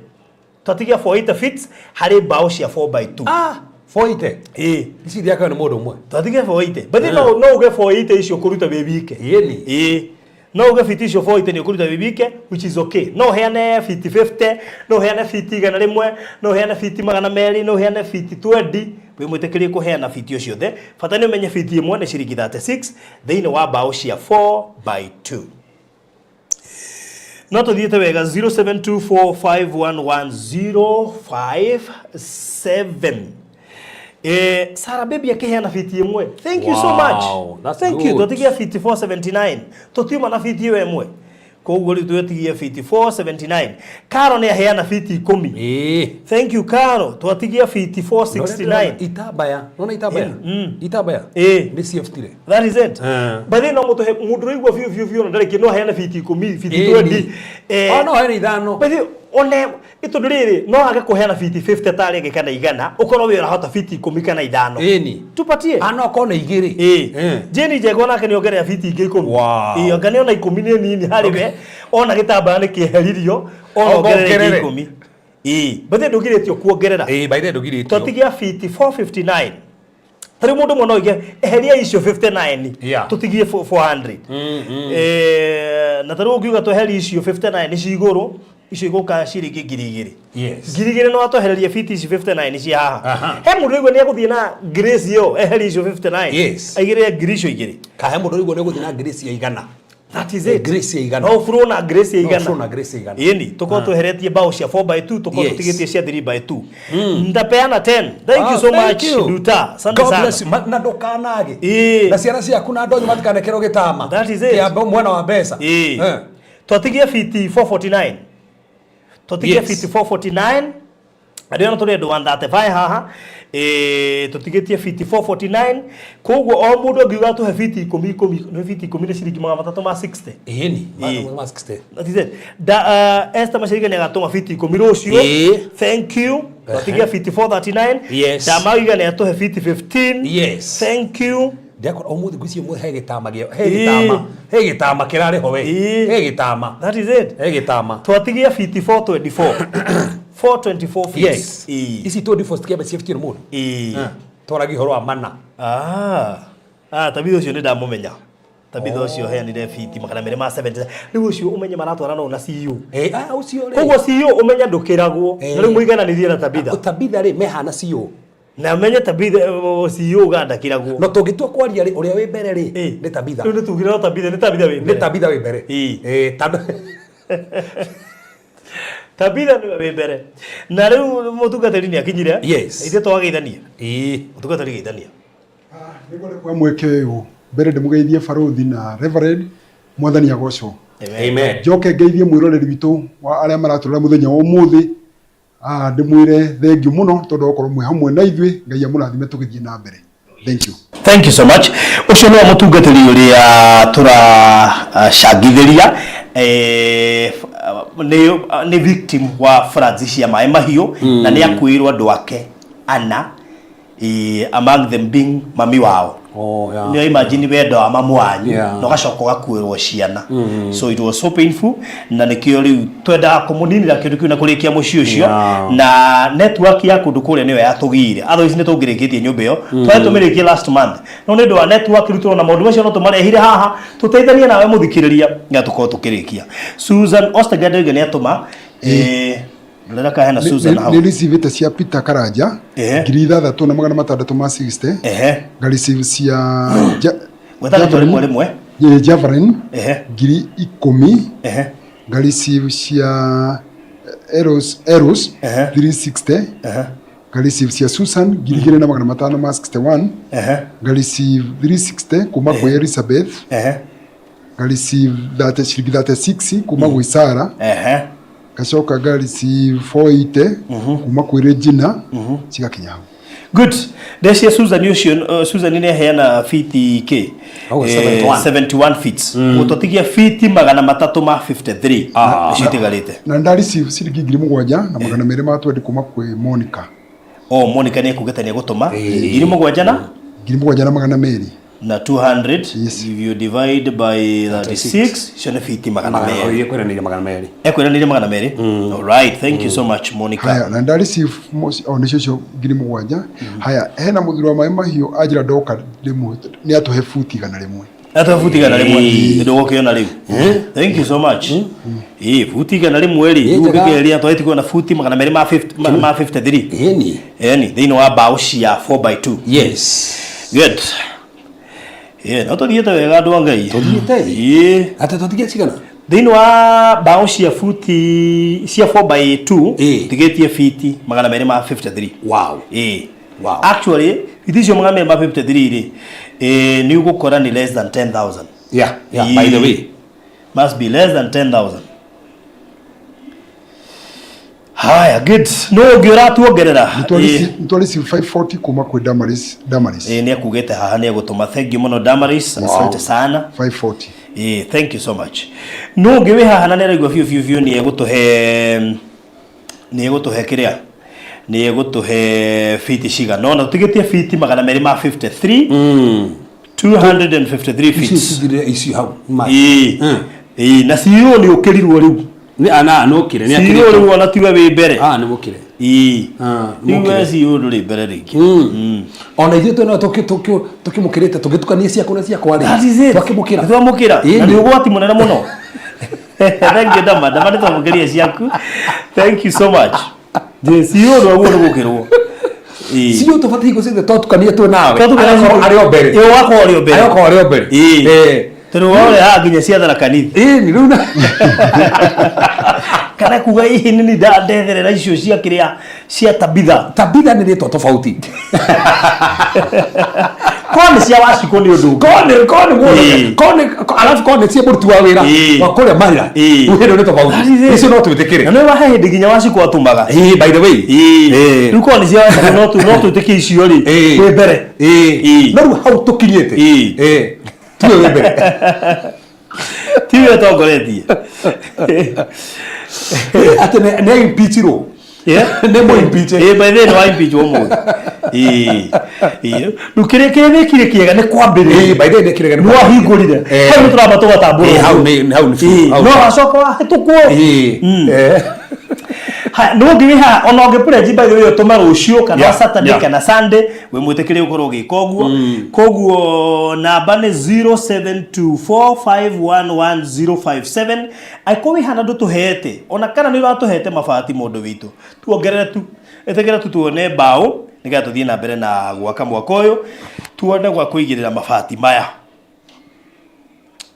twatigia 480 feet harĩ mbaũ cia 4 by 2. Ah, 480. Ĩĩ. Ici ithiakaga nĩ mũndũ ũmwe. Twatigia 480, but no uge 480 icio kũruta wĩ wike. Ĩni. Ĩĩ, no uge fiti icio 480 nĩ ũkũruta wĩ wike, which is okay. No ũheane fiti 50, no ũheane fiti 100, no ũheane fiti 200, no ũheane fiti 20. Wĩ mwĩtĩkĩrie kũheana fiti o ciothe, bata nĩ ũmenye fiti ĩmwe nĩ ciringi 36 thĩinĩ wa mbaũ cia 4 by 2. No tũthiĩte wega. 0724511057. Sarah Baby akĩheana fiti ĩmwe. Thank you so much. That's Thank you. good. Twatigia fiti 479, tũtiuma na fiti ĩyo ĩmwe, koguo rĩu twetigie fiti 479. Karo nĩ aheana fiti 10. Thank you, Karo. Twatigia fiti 469. Itambaya nona itambaya itambaya nĩ ciebutire. That is it. By the way, no mũtũhe mũndũ ũraigua biũ biũ biũ na ndarĩ kĩ no aheane fiti 10, fiti 20. O no heane ithano. By the way, one tondũ rĩrĩ no age kũheana fiti 50 tarĩ ĩngĩ kana 100, ũkorwo wĩ ũrahota fiti 10 kana ithano. Tupatie. Ano akorwo nĩ igĩrĩ. Ĩĩ. Jane Njegwa nake nĩ ongerera fiti ingĩ 10. Ĩĩ, anga nĩ ona 10 nĩ nini harĩ we, ona gĩtambaya nĩ kĩeheririo, ona ongerera ingĩ Ongerere. 10. Ĩĩ, but ndũgirĩtio kuongerera. Ĩĩ, by the way, ndũgirĩtio. Twatigia fiti 459. Ta rĩu mũndũ ũmwe no oige eheria icio 59 tũtigie 400. Na ta rĩu ũngiuga tweherie icio 59 ci igũrũ, icio igũka ciringi 2000. 2000 no atwehererie fiti ici 59 ci haha. He mũndũ ũigua nĩ egũthiĩ na grace ĩyo eherie icio 59 aigĩrĩre ngiri icio igĩrĩ. Kahe mũndũ ũraigua nĩ ũgũthiĩ na grace ya 100. That is it. Grace ya 100. No ũburwo na grace ya No 100. ũburwo na grace ya 100. Ĩni, tũkorwo tweheretie mbaũ cia 4 by 2, tũkorwo tũtigĩtie cia 3 by 2. Ndapeana 10. Thank you so Thank much, you. Duta. Asante God sana. bless you. Na ndũkanage. Ĩĩ. Na ciana ciaku na andũ anyu matikanekĩrwo gĩtama. That is it. Kĩa mwena wa mbeca. Ĩĩ. Twatigie fiti 449. Twatigie fiti 449. Andũ ĩno tũrĩ andũ 135 haha. Tũtigĩtie fiti 449, koguo o mũndũ angiuga tũhe fiti 10 10, nĩ fiti 10 nĩ ciringi 360. Ĩni. Ĩĩ. Ma 60. That is it. Da, Esther Macharia nĩ agatũma fiti 10 rũciũ. Thank you. Twatigia fiti 439. Damauga nĩ atũhe fiti 15. Thank you. Ndiakora ũmũthĩ ngwĩciria ũmũthĩ he gĩtama he gĩtama he gĩtama kĩrarĩ ho we. He gĩtama. That is it. He gĩtama. Twatigia fiti 424. 424 feet. Ici 24 citikĩambe ciebutio nĩ mũndũ. Twaragia ũhoro wa mana. Ah. Ah, Tabitha ũcio nĩ ndamũmenya. Tabitha ũcio heanire fiti 270. Rĩu ũcio ũmenye maratwarana ũũ na CEO. Ah, ũcio rĩ. Koguo CEO ũmenye ndũkĩragwo. Na rĩu mũigananirie na Tabitha. Tabitha rĩ mehana CEO. Na ũmenye Tabitha CEO Uganda ndakĩragwo. No tũngĩtua kwaria rĩ ũrĩa wĩ mbere rĩ nĩ Tabitha. Rĩu nĩ tugire no Tabitha, nĩ Tabitha wĩ mbere. Nĩ Tabitha wĩ mbere. Tondũ Tabitha nĩwe wĩ mbere. Na rĩu mũtungatĩri nĩ akinyire. Ithuĩ twageithania. Mũtungatĩri, geithania. Nĩngwenda mweke ũyũ mbere ndĩmũgeithie barothi na reverend, mwathani agocwo. Amen. Njoke ngeithie mwĩroreri witũ wa arĩa maratũrora mũthenya wa ũmũthĩ. Ndĩmwĩre thengiũ mũno tondũ wa gũkorwo mwĩ hamwe na ithuĩ. Ngai amũrathime tũgĩthiĩ na mbere. Thank you. Thank you so much. Ũcio nĩwe mũtungatĩri ũrĩa tũracangithĩria. Nĩ victim wa floods cia maĩ mahiũ na nĩ akuĩirwo andũ ake ana, among them being mami wao. Oh, yeah. Nĩ imagine wendo wa mamu wanyu na ũgacoka ũgakuĩrwo ciana. So it was so painful, na nĩkĩo rĩu twendaga kũmũninĩra kĩndũ kĩu na kũrĩkia mũciĩ ũcio. Na network ya kũndũ kũrĩa nĩyo yatũgiire, otherwise nĩ tũngĩrĩkĩtie nyũmba ĩyo, twarĩ tũmĩrĩkie last month, no nĩ ũndũ wa network rĩu tũrona maũndũ macio no tũmarehire haha tũteithanie nawe mũthikĩrĩria nĩgetha tũkorwo tũkĩrĩkia. Susan Ostergaard oiga nĩ atũma, ndũrera kana hena Susan hau. Nĩ receivĩte cia Peter Karanja 6660. Nga receive cia Gwetha rĩtwa rĩmwe rĩmwe. Javelin 10,000. Nga receive cia Eros 360. Nga receive cia Susan 2561. Nga receive 360 kuma kwĩ Elizabeth. Nga receive 30 ciringi 36 kuma gwĩ Sara. Ngacoka nga receive 480 kuma kwĩ Regina, cigakinya hau. Good. Ndecia Susan ũcio, Susan nĩ aheana fiti kĩ? Oh, 71. 71 feet. Gũtũtigia fiti 353 nĩcio itigarĩte. Na nda receive ciringi 7220 kuma kwĩ Monica. Oh, Monica nĩ ekugĩte nĩ egũtũma 7,000 na 7200. Na 200. Yes. If you divide by 36, icio nĩ fiti 200. Ekweranĩire 200. Ekwiranĩire 200. Alright, thank you so much, Monica. Haya, na nda receive o nĩcio icio 7,000. Haya, hena mũthuri wa maĩ mahiũ anjĩra ndoka ndĩmũhe nĩ atũhe buti 100. Ata buti 100 ndũgũkĩona rĩu. Thank you so much. Ĩ buti 100 rĩ, Ĩ, rĩu njega. ũngĩkĩgeria twahĩti kuona buti 200 ma 50 ma 53. Ĩni. Ĩni thĩinĩ wa mbaũ cia 4 by 2. Good. Ĩ no tũthiĩte wega, andũ a Ngai. Tũthiĩte? Ĩ. Atĩ tũtige cigana? Thĩinĩ wa mbaũ cia buti cia 4 by 2 tigĩtie fiti 253. Ĩ. Actually, fiti icio 253 rĩ, nĩ ũgũkora nĩ less than 10,000. Yeah, by the way. Must be less than 10,000. Haya, good. No ũngĩ ũratuongerera? Nĩ twa receive 540 kuma kwĩ Damaris, Damaris. Ĩ, nĩ akugĩte haha nĩ egũtũma. Thank you mũno, Damaris, asante sana. 540. Ĩ, thank you so much. No ũngĩ wĩ haha na nĩ araigua biũ biũ biũ nĩ egũtũhe kĩrĩa nĩ egũtũhe fiti cigana ona tũtigĩtie fiti 253, 253 Icio feet. cithirire icio hau. Ĩ, na CEO nĩ ũkĩrirwo rĩu. Nĩ ana nũkire nĩ CEO rĩu ona tiwe wĩ mbere. Ah, nĩ mũkire. Ĩ. Ah, Rĩu mũkire. we CEO ndũrĩ mbere rĩngĩ. Ona ithuĩ twĩna tũkĩmũkĩrĩte tũgĩtukania ciaku na ciakwa rĩ. That is it. Twakĩmũkĩra. Twamũkĩra. Ĩni. Na nĩ ũgwati mũnene mũno. Thank you, Dama. Dama, nĩ twamũkĩria ciaku. Thank you so much. Je, CEO ndwaguo nĩ gũkĩrwo. Ĩ. CEO tũbatiĩ hingo ciothe twatukania twĩ nawe. Twatukania. Agakorwo arĩ o mbere. Ĩ, ũgakorwo ũrĩ o mbere. Agakorwo arĩ o mbere. Ĩ. Tondũ wore haha nginya cia Tharaka Nithi. Ĩni rĩu na Kana kuga hihi nĩ ndetherera icio cia kĩrĩa cia Tabitha. Tabitha nĩ rĩtwa tofauti. Korwo nĩ cia Wacikũ nĩ ũndũ ũngĩ. Korwo nĩ mũndũ korwo nĩ alafu korwo nĩ cia mũruti wa wĩra wa kũrĩa marĩa wĩra nĩ tofauti. That is it. Icio no twĩtĩkĩre. Na nĩ wahe hĩndĩ nginya Wacikũ atũmaga. Ĩĩ, by the way. Rĩu korwo nĩ cia Wacikũ no twĩtĩkie icio rĩ wĩ mbere. No rĩu hau tũkinyĩte. Tiwe wĩ mbere. Tiwe ũtongoretie. Atĩ nĩ impeachirwo. Nĩ mũ impeach. Ĩ, by the way, nĩ wa impeach ũmũthĩ. Ĩ. Ĩ. Rĩu kĩrĩa wĩkire kĩega nĩ kwambĩrĩria. Ĩ, by the way, nĩ kĩrĩa Nĩ wahingũrire. Hau nĩ tũramba tũgatambũra. Ĩ, hau nĩ hau nĩ Ĩ, hau no nĩ- wacoka wahĩtũkwo. Haya, no ũngĩ wĩ haha ona ũngĩ pledge, by the way, ũtũme rũciũ kana Saturday kana Sunday, wĩ mwĩtĩkĩrie gũkorwo ũgĩka ũguo. Koguo namba nĩ 0724511057. Angĩkorwo wĩ haha na ndũtũhete ona kana nĩ ũratũhete mabati, mũndũ witũ, tuongerere tu, ĩtĩkĩra tu tuone mbaũ nĩgetha tũthiĩ na mbere na gwaka mwaka ũyũ, tuone gwa kũigĩrĩra mabati maya.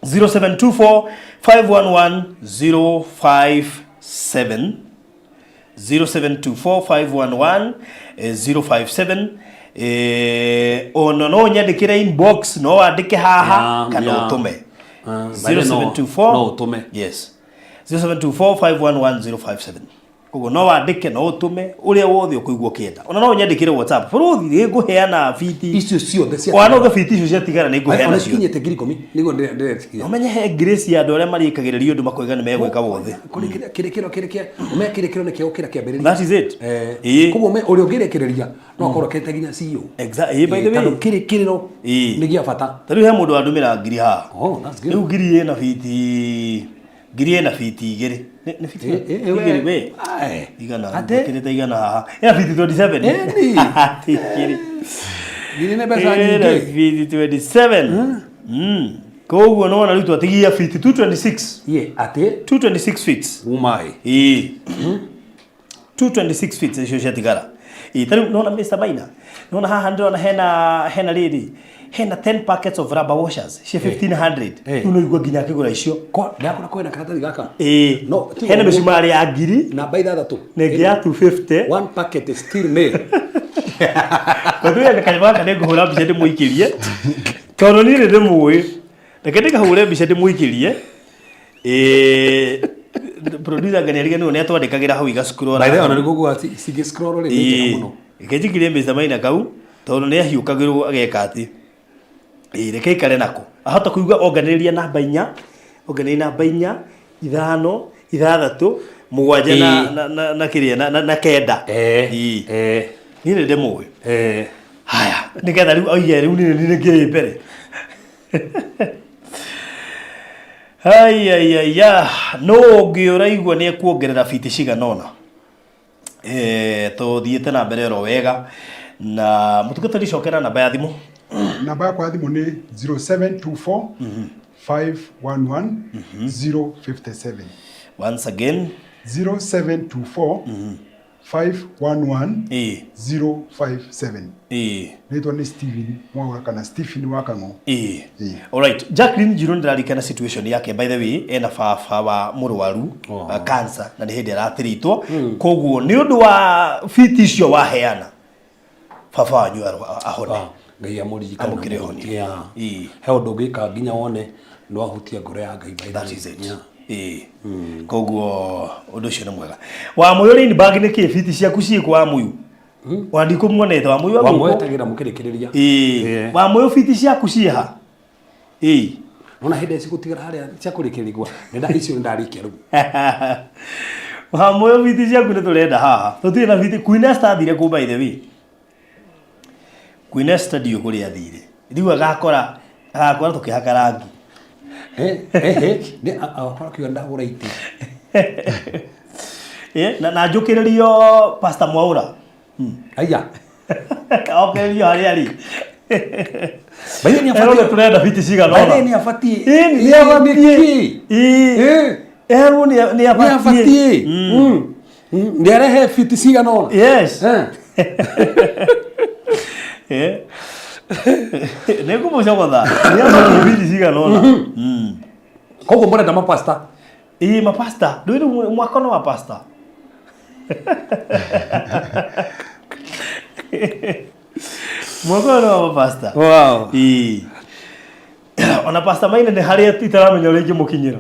0724 511 057, 0724 511 057. Ona no nyandĩkĩre inbox, no wandĩke haha kana ũtũme. Ah, by the way, 0724 no ũtũme. Yes, 0724 511 057. Koguo no wandĩke, no ũtũme ũrĩa wothe ũkũigua ũkĩenda. Ona no ũnyandĩkĩre WhatsApp. Bũrũthi nĩ ngũheana biti. Icio ciothe cia Ona no biti icio ciatigara nĩ ngũheana ona ciothe. cikinyĩte 10,000 nĩguo ndĩretikia. Ũmenye he grace ya andũ arĩa marĩkagĩrĩria ũndũ makoiga nĩ megwĩka wothe. Kĩrĩkĩro kĩrĩ ũmenye kĩrĩkĩro nĩ kĩo kĩra kĩambĩrĩria. That is it. Ĩĩ. Koguo ũrĩa ũngĩrĩkĩrĩria no akorwo akĩrĩte nginya CEO. Exactly. By the way. Tondũ kĩrĩkĩrĩro nĩ gĩa bata. Ta rĩu he mũndũ wandũmĩra ngiri haha. Oh, that's good. Rĩu ngiri ĩna biti ngiri ĩna biti igĩrĩ. Nĩ biti igĩrĩ we. Igana. Ngĩkĩrĩte igana haha. Ĩna biti 27. Ĩni. Igĩrĩ. Ngiri nĩ mbeca Ĩna nyingĩ. biti 27. Koguo nĩwona rĩu twatigia biti 226. Ye, atĩ 226 feet. Umai. Ĩĩ. 226 feet icio ciatigara. Ĩĩ, ta rĩu nĩwona Mr. Maina, nĩwona haha ndĩrona hena rĩrĩ, hena 10 packets of rubber washers cia 1500. Rĩu no igue nginya akĩgũra icio. Kwa ndakora kwĩna karatathi gaka. Ĩĩ. No, ti Hena ũguo. mĩcumarĩ ya ngiri Namba ithathatũ. na ĩngĩ ya 250. One packet is still made. Tondũ kanyamũ gaka nĩ ngũhũra mbica ndĩmũikĩrie. Tondũ niĩ nĩ ndĩmũĩ. Reke ndĩkahũre mbica ndĩmũikĩrie. Ĩĩ, producer nga nĩariganĩrwo nĩ atwandĩkagĩra hau iga-scroll. By the way, ona nĩguo nguga atĩ cingĩ scroll rĩ, nĩ njega mũno. Reke njikirie Mr. Maina kau tondũ nĩ ahiũkagĩrwo ageka atĩ. Ĩĩ, reke aikare nako. Ahota kũigua onganĩrĩria namba inya, onganĩrĩria namba inya, ithano, ithathatũ, mũgwanja na kĩrĩa na kenda. Ĩĩ. Niĩ nĩ ndĩmũĩ. Haya, nĩgetha rĩu oige rĩu niĩ nĩ ngĩrĩ mbere. Aiaiaia, nũ ũngĩ ũraigua nĩ ekuongerera biti cigana ũna? Tũthiĩte na mbere oro wega na mũtungatĩri, cokera namba ya thimũ. Namba yakwa ya thimũ nĩ 0724 511 057. Once again. 0724 511 057. Rĩtwa nĩ Steven Mwaura kana Stephen wa Kang'o. Ĩĩ. Alright, Jacqueline Njirũ nĩndararikana situation yake, by the way, ena baba wa mũrwaru cancer na nĩ hĩndĩ aratĩrĩtwo, koguo nĩ ũndũ wa biti icio waheana baba wanyu ahone. Ngai amũririkane. Amũkĩre ũhonio. He ũndũ ũngĩka nginya wone nĩ wahutia ngoro ya Ngai, by the That way. is it. Ĩĩ. Koguo ũndũ ũcio nĩ mwega. Wamũyũ Rainbag, nĩ kĩ biti ciaku ciĩkũ Wamũyũ? Ona ndikũmuonete Wamũyũ wa Wamũyũ gũkũ. etagĩra mũkĩrĩkĩrĩria. Ĩĩ. Wamũyũ, biti ciaku ciĩha? Ĩĩ. Nona hĩndĩ cigũtigara harĩa cia kũrĩkĩrĩria nĩ icio nĩ ndarĩkia rĩu. Wamũyũ, biti ciaku nĩ tũrenda haha. Tũtirĩ na biti. Queen Esther athire kũ, by the way? Queen Esther ndiũĩ kũrĩa athire. Rĩu agakora tũkĩhaka rangi. Nĩ agakora akiuga ndagũra itĩ. Na njũkĩrĩrio Pastor Mwaura. Aya. Okĩrĩrio harĩa arĩ. By the way, nĩ Erwo abatiĩ- tũrenda biti cigana By the way, ũna. nĩ abatiĩ. Ĩĩ, nĩ abatiĩ. Nĩkĩ? Ĩĩ. Erwo nĩ Nĩ abatiĩ. abatiĩ. Nĩ arehe biti cigana ũna. Yes. Nĩ ngũmũcogotha. Nĩ abatiĩ biti cigana ũna. Koguo mũrenda mapasta? Ĩĩ, mapasta. Rĩu rĩu mwaka no wa pasta. Mwaka no wa mapasta. Ĩĩ. Ona Pastor Maina nĩ harĩa itaramenya ũrĩa ingĩmũkinyĩra.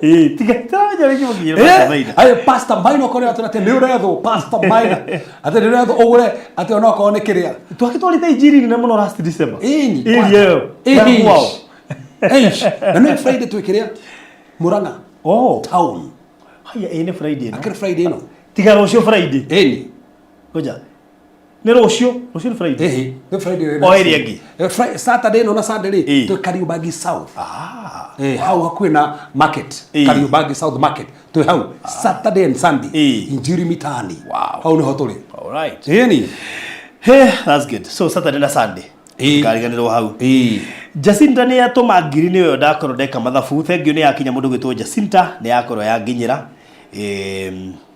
Ĩĩ, tiga itaramenya ũrĩa ingĩmũkinyĩra Pastor Maina. Ayo Pastor Maina okorwo atĩ atĩ nĩ ũrethwo Pastor Maina atĩ nĩ ũrethwo ũgũre atĩ ona okorwo nĩ kĩrĩa. Twakĩtwarĩte injiri nene mũno last December. Ĩni. Ĩri ĩyo. Ya kwao. Eish. Na nĩ Friday twĩ kĩrĩa Murang'a. Oh. Town. Haya, ĩĩ nĩ Friday ĩno. Akĩrĩ Friday ĩno. Tiga rũciũ Friday. Ĩni. Ngoja. Nĩ rũciũ, rũciũ nĩ Friday. Ĩhĩ, nĩ Friday ĩno. O ĩrĩa ĩngĩ. Saturday ĩno na Sunday rĩ, twĩ Kariobangi South. Hau hakuhĩ na market. Kariobangi South Market. Twĩ hau Saturday and Sunday. Injiri Mitaani. Wow. Hau nĩho tũrĩ. All right. Ĩni. Hey, that's good. So Saturday na Sunday. Kariganĩrwo hau. Jacinta nĩ yatũma ngiri, nĩyo ndakorwo ndeka mathabu. Thank you, nĩ yakinya mũndũ gwĩtwo Jacinta, nĩ yakorwo yanginyĩra.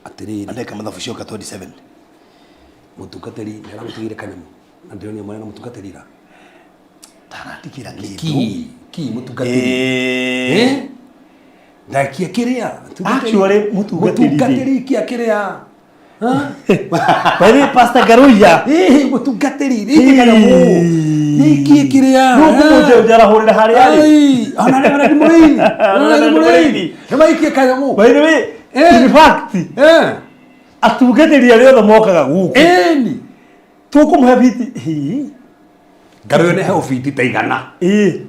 Atĩrĩrĩ. Ndeka mathabu cioka 27. Mũtungatĩri nĩ aragũtigĩire kanyamũ na ndĩronire mwana na mũtungatĩri ira. Ndaratigĩra kĩndũ. Ki ki mũtungatĩri. Ndakia kĩrĩa. Actually, mũtungatĩri rĩ. Mũtungatĩri kia kĩrĩa. By the way, Pastor Garuya. Ĩĩ, mũtungatĩri nĩikie kanyamũ nĩikie kĩrĩa Nũkũmũnjarahũrĩra harĩa arĩ. Ai, ona Reverend Mũrĩithi ona Reverend Reverend Mũrĩithi Mũrĩithi. nĩmaikie kanyamũ By the way, Eh. in fact, atungatĩri arĩa othe mokaga gũkũ ĩni tũkũmũhe biti Hii. Ngaruya nĩ heo biti ta igana Ĩĩ.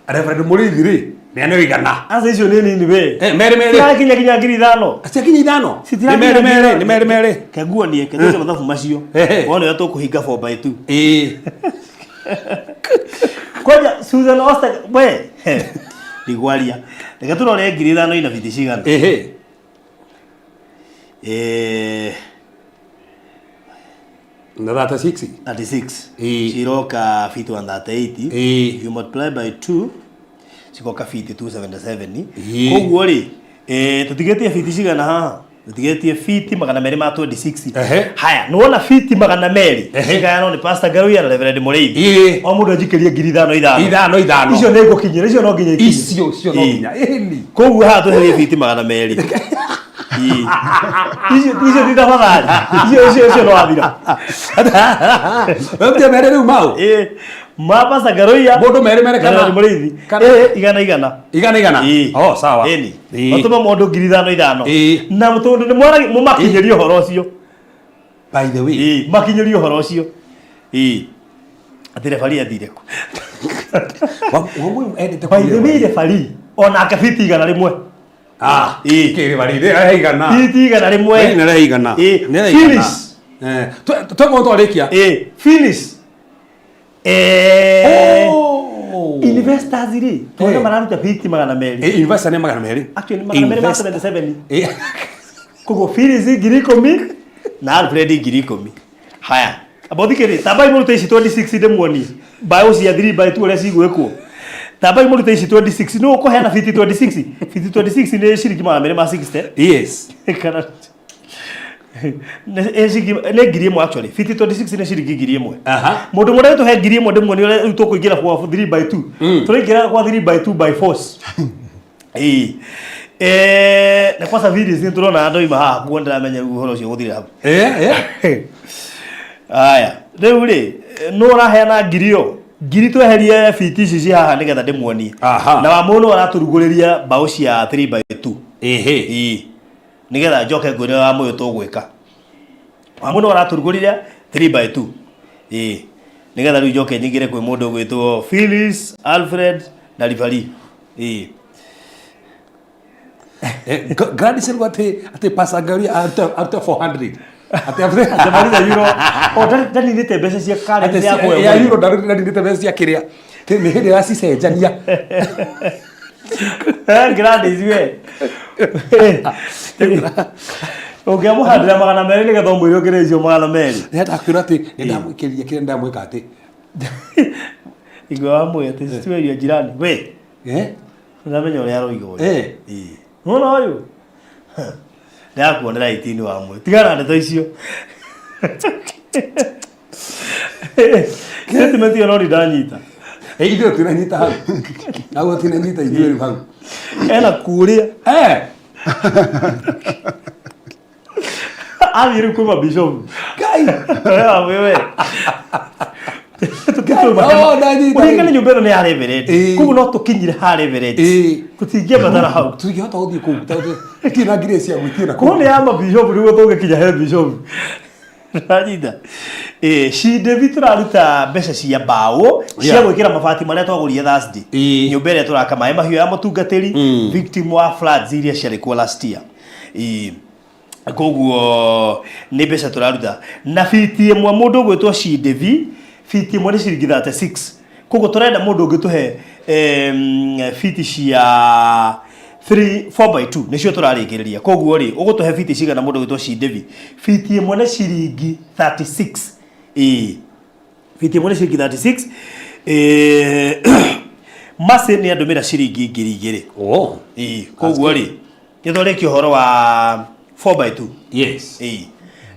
Reverend Mũrĩithi rĩ nĩ aneo igana Aca icio nĩ nini we. Eh, merĩ merĩ Citirakinya kinya 5,000. ciakinya ithano nĩ merĩ merĩ nĩ merĩ merĩ Kenguonie ketwĩke mathabu macio. Ehe. Wone ũrĩa tũkũhinga 4 by 2. ĩĩ Kwanja Susan Oster we. He. Ndigwaria. Reke tũrore 5,000 ina biti cigana. ĩhĩ Eh, na 36 36. Ĩĩ. Ciroka feet 138. Ĩĩ. If you multiply by 2 cigoka feet 277. Ĩĩ. Koguo rĩ, eh tũtigĩtie feet cigana haha? Tũtigĩtie feet 226. Ehe. Haya, nĩwona feet 200 Ehe. cigayanwo nĩ Pastor Garuya na Reverend Mũrĩithi. Ĩĩ. O mũndũ anjikĩrie 5,000 ithano. ithano ithano Icio nĩ ngũkinyĩra, icio no nginya ikinye. icio icio no Ĩĩ. nginya ĩni Koguo haha tweherie feet 200. Ĩĩ. Icio icio ti tafadhali. Icio icio icio no wathira. Wewe mere rĩu mau Ĩĩ. Ma Pastor Garuya. Mũndũ merĩ merĩ kana- Reverend Mũrĩithi. kana- Ĩĩ, igana igana. igana igana Ĩĩ. oh sawa Ĩni. Ĩĩ. Matũme mũndũ 5,000 ithano. Ĩĩ. Na tondũ nĩ mwara mũmakinyĩrie ũhoro ũcio. By the way, Ĩĩ, makinyĩrie ũhoro ũcio. Ĩĩ. Atĩ referee athire kũ? Wamũyũ endete By the way, referee onake fiti 100. Ah, Ĩĩ. kĩrĩ bari nĩ igana. Fiti 100. Nĩ igana. Ĩĩ. Nĩ igana. Finish. Eh, twegwo twarĩkia. Ĩĩ, finish. Eh, Oh. investors rĩ, tuone Eh. mararuta fiti 200. Eh, investor nĩ 200. Actually, nĩ Investor. 277. Eh. Koguo Phyllis 10,000 na Alfred 10,000. Haya. Amba thikĩrĩ, tambai mũrute ici 26 ndĩmuonie. Mbaũ cia 3 by 2 ũrĩa cigwĩkwo. Tambai mũrute ici 26. Nũ ũkũheana fiti 26? Fiti 26 nĩ ciringi 260. Yes. Kana nĩ ciringi nĩ 1,000 actually. Fiti 26 nĩ ciringi 1,000. Aha. Mũndũ mũrĩa tũhe 1,000 ndĩmuonie ũrĩa rĩu tũkũingĩra kwa 3 by 2. Tũraingĩra kwa 3 by 2 by force. Ĩĩ. Eh, na kwanza videos nĩ tũrona andũ aima haha kuo ndĩramenya rĩu ũhoro ũcio gũthirĩra hau. Eh, eh. Aya, rĩu rĩ, nũ ũraheana ngiri ĩyo? Ngiri tweherie fiti ici ci haha nĩgetha ndĩmuonie. Aha. Na wa mũndũ aratũrugũrĩria mbaũ cia 3 by 2. Ehe. Ĩĩ. Nĩgetha njoke ngwĩre wa mũyũ tũgwĩka. Wa mũndũ aratũrugũrĩria 3 by 2. Ĩĩ. Nĩgetha rĩu njoke nyingĩre kwĩ mũndũ ũgwĩtwo Phyllis, Alfred na Ribari. Ĩĩ. Eh, Gladys rĩu atĩ atĩ Pastor Ngaruiya arute 400. Atĩ Ndamaliza euro. O ndaninĩte mbeca cia Atĩ currency ya ya euro ndaninĩte mbeca cia kĩrĩa. Atĩ nĩ hĩndĩ ĩracicenjania. Gladys we. Ũngĩamũhandĩra 200 nĩgetha ũmwĩre ũngĩre icio 200. Nĩ ndakwĩra atĩ nĩ ndamwĩkĩria kĩrĩa ndamwĩka atĩ. Igua wamwĩra atĩ siweria jirani. We, Eh? ndamenya ũrĩa aroiga ũyũ. Eh. Ĩĩ. Nĩwona ũyũ? Ndĩrakuonera 18 wa mwe. Tigana na ndeto icio. Statement ĩyo no ndanyita. Eh, ithuĩ tũtinanyita hau. Hau tũtinanyita ithuĩ rĩu hau. Ena kũrĩa. Eh. Athiĩ rĩu kwĩ mabishopu. Ngai. Wewe. Oh, ndanyita. Ũririkane nyũmba ĩno nĩ ya reverend. Ĩĩ. Koguo no tũkinyire ha reverend. Ĩĩ. Tũtingĩambatara hau. Tũtingĩhota gũthiĩ kũu. Tondũ Tũtirĩ na ngiri cia gwĩtia na Kũu nĩ ya mabishopu nĩguo tũngĩkinya he bishopu. Ndanyita. Ĩĩ, Shindevi tũraruta mbeca cia mbaũ cia Yeah. gwĩkĩra mabati marĩa twagũrire Thursday. Ĩĩ. Nyũmba ĩrĩa tũraka maĩ mahiũ ya mũtungatĩri victim wa floods iria ciarĩ kuo last year. Ĩĩ. Koguo nĩ mbeca tũraruta na fiti ĩmwe mũndũ ũgwĩtwo Shindevi fiti ĩmwe nĩ ciringi 36 koguo tũrenda mũndũ ũngĩtũhe fiti cia 3 4 by 2 nĩcio tũrarĩkĩrĩria koguo rĩ ũgũtũhe fiti cigana mũndũ ũgwĩtwo Shindevi fiti ĩmwe nĩ ciringi 36 ĩĩ fiti ĩmwe nĩ ciringi 36 eh Mercy nĩ andũmĩra ciringi 2,000 Oh. ĩĩ koguo rĩ nĩtwarĩkia ũhoro wa 4 by 2 Yes. ĩĩ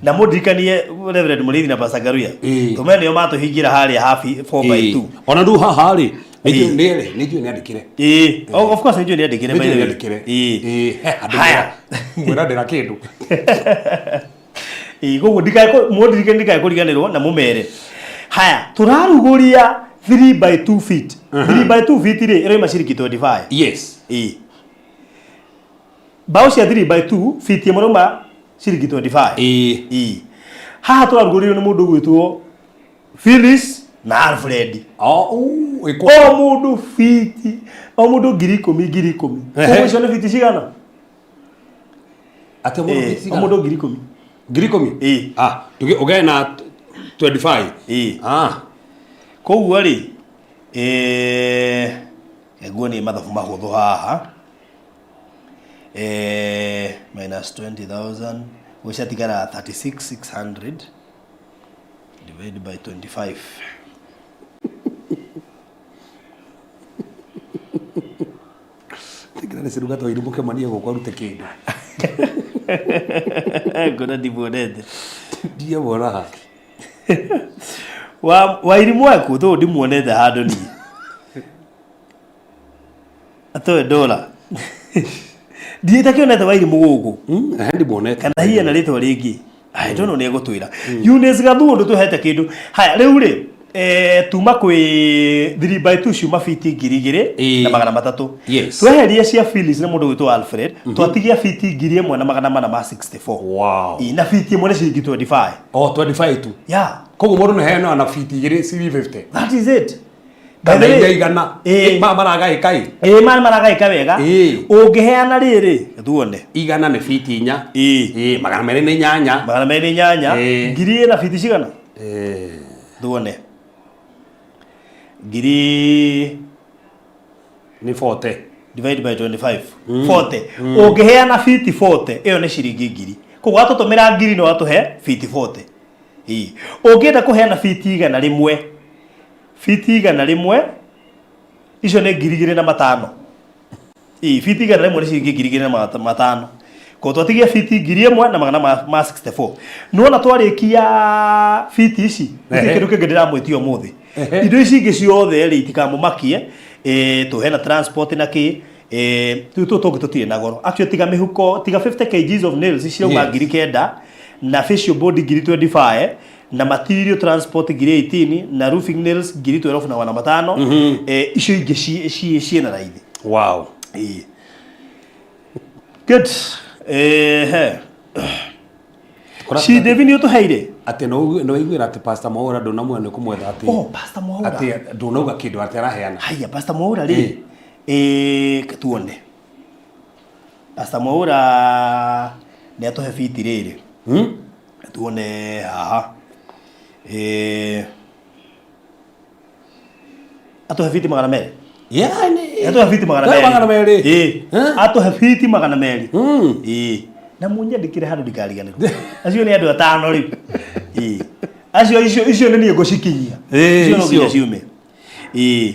na mũndirikanie Reverend Mũrĩithi na Pastor Ngaruiya Ĩĩ. tũme nĩo matũhingĩra harĩa habi 4 by 2 Ona rĩu haha rĩ, nĩ Ĩĩ. nĩ nĩ njũĩ nĩ andĩkĩre. ĩĩ oh, of course nĩnjũĩ nĩandĩkĩre Nĩ by njũĩ the nĩ way. andĩkĩre. Ĩĩ. Ĩĩ, he handũ Haya. mwĩra ndĩra kĩndũ. Ĩĩ, koguo ndikae mũndirikanie ndikae kũriganĩrwo na mũmere. Haya, tũrarugũria 3 by 2 feet. 3 by 2 feet rĩ, ĩroima ciringi 25. Yes. Ĩĩ. Mbaũ cia 3 by 2 feet ĩmwe ĩrauma ciringi 25. Ĩĩ. Ĩĩ. Haha tũrarugũrĩrio nĩ mũndũ ũgwĩtwo Phyllis na Alfred. Oh, uu, ĩkũ. O mũndũ fiti, o mũndũ 10,000 10,000. Ehe. Koguo icio nĩ fiti cigana? Atĩ mũndũ Eh, fiti o cigana? mũndũ 10,000. 10,000? Ĩĩ. Ah, tuge ũgae na 25. Ĩĩ. Ah. Koguo rĩ, eh, nguo nĩ mathabu mahũthũ haha. Eh, minus 20,000, ũguo ciatigara 36,600 divided by 25. Ngira nĩ ciruga twairũ mũkemanie gũkũ arute kĩndũ. Ngona ndimuonete. Ndiamuona ha. Wa Wairimũ aku tũ ndimuonete handũ niĩ. Atoe dola. Ndiĩtakĩonete Wairimũ gũkũ. Ehe ndimuonete. Kana hihi ena rĩtwa rĩngĩ. I don't know nĩ egũtwĩra. Eunice Gathuo ndũtũhete kĩndũ. Haya rĩu rĩ tuma kwĩ 3 by 2 ciuma fiti 2,300. Ĩĩ. Yes. Tweheria cia Phyllis na mũndũ gwĩtwo Alfred, twatigia fiti 1,464. Wow. Ĩĩ, na fiti ĩmwe nĩ ciringi 25. Oh, 25 tu. Yeah. Koguo mũndũ nĩ heanaga na fiti igĩrĩ ciringi 50. That is it. Kana By the way, iria igana. Ĩĩ. Maragaĩka ĩ. Ĩĩ, maya maragaĩka wega. Ĩĩ. Ũngĩheana rĩrĩ, tuone. Igana nĩ fiti inya. Ĩĩ. Ĩĩ, 208. 208. Ĩĩ. Ngiri ĩna fiti cigana? Ĩĩ. Tuone. Ngiri Nĩ 40. Divide by 25. 40. Ũngĩheana fiti 40, ĩyo nĩ ciringi ngiri. Koguo watũtũmĩra ngiri no watũhe fiti 40. Ĩĩ. Ũngĩenda kũheana fiti 100, fiti 100 icio nĩ 2,500. Ĩĩ, fiti 100 nĩ ciringi 2,500. Koguo twatigia fiti 1,000 na magana ma 64. Nĩwona twarĩkia fiti ici, gũtirĩ kĩndũ kĩngĩ ndĩramwĩtia ũmũthĩ. Indo ici ingĩ ciothe rĩ itikamũmakie, tũhe na transport na kĩ, rĩu tũtũ tũngĩ tũtirĩ na goro. Actually tiga mĩhuko, tiga 50 kgs of nails cirauma 9,000 na facial board 25,000 na material transport 18,000 na roofing nails 12,500. Icio ingĩ ciĩna raithi. Wow. Ĩĩ. Good. Ehe. Shi David nĩ ũtũheire? Atĩ no iguĩra atĩ Pastor Mwaura ndũnamuona nĩ kũmwetha atĩ. Oh, Pastor Mwaura. Atĩ ndũnauga kĩndũ atĩ araheana. Haya, Pastor Mwaura rĩ. Tuone. Pastor Mwaura nĩ atũhe fiti rĩrĩ. Tuone haha. Atũhe fiti 200. Yani. Atũhe fiti 200. 200. Ĩĩ. Atũhe fiti 200. Ĩĩ. Na munyandĩkĩre handũ ndikariganĩrwo. Acio nĩ andũ atano rĩu. Ĩĩ. Acio icio nĩ niĩ ngũcikinyia. Ĩĩ, Icio no nginya icio. ciume. Ĩĩ.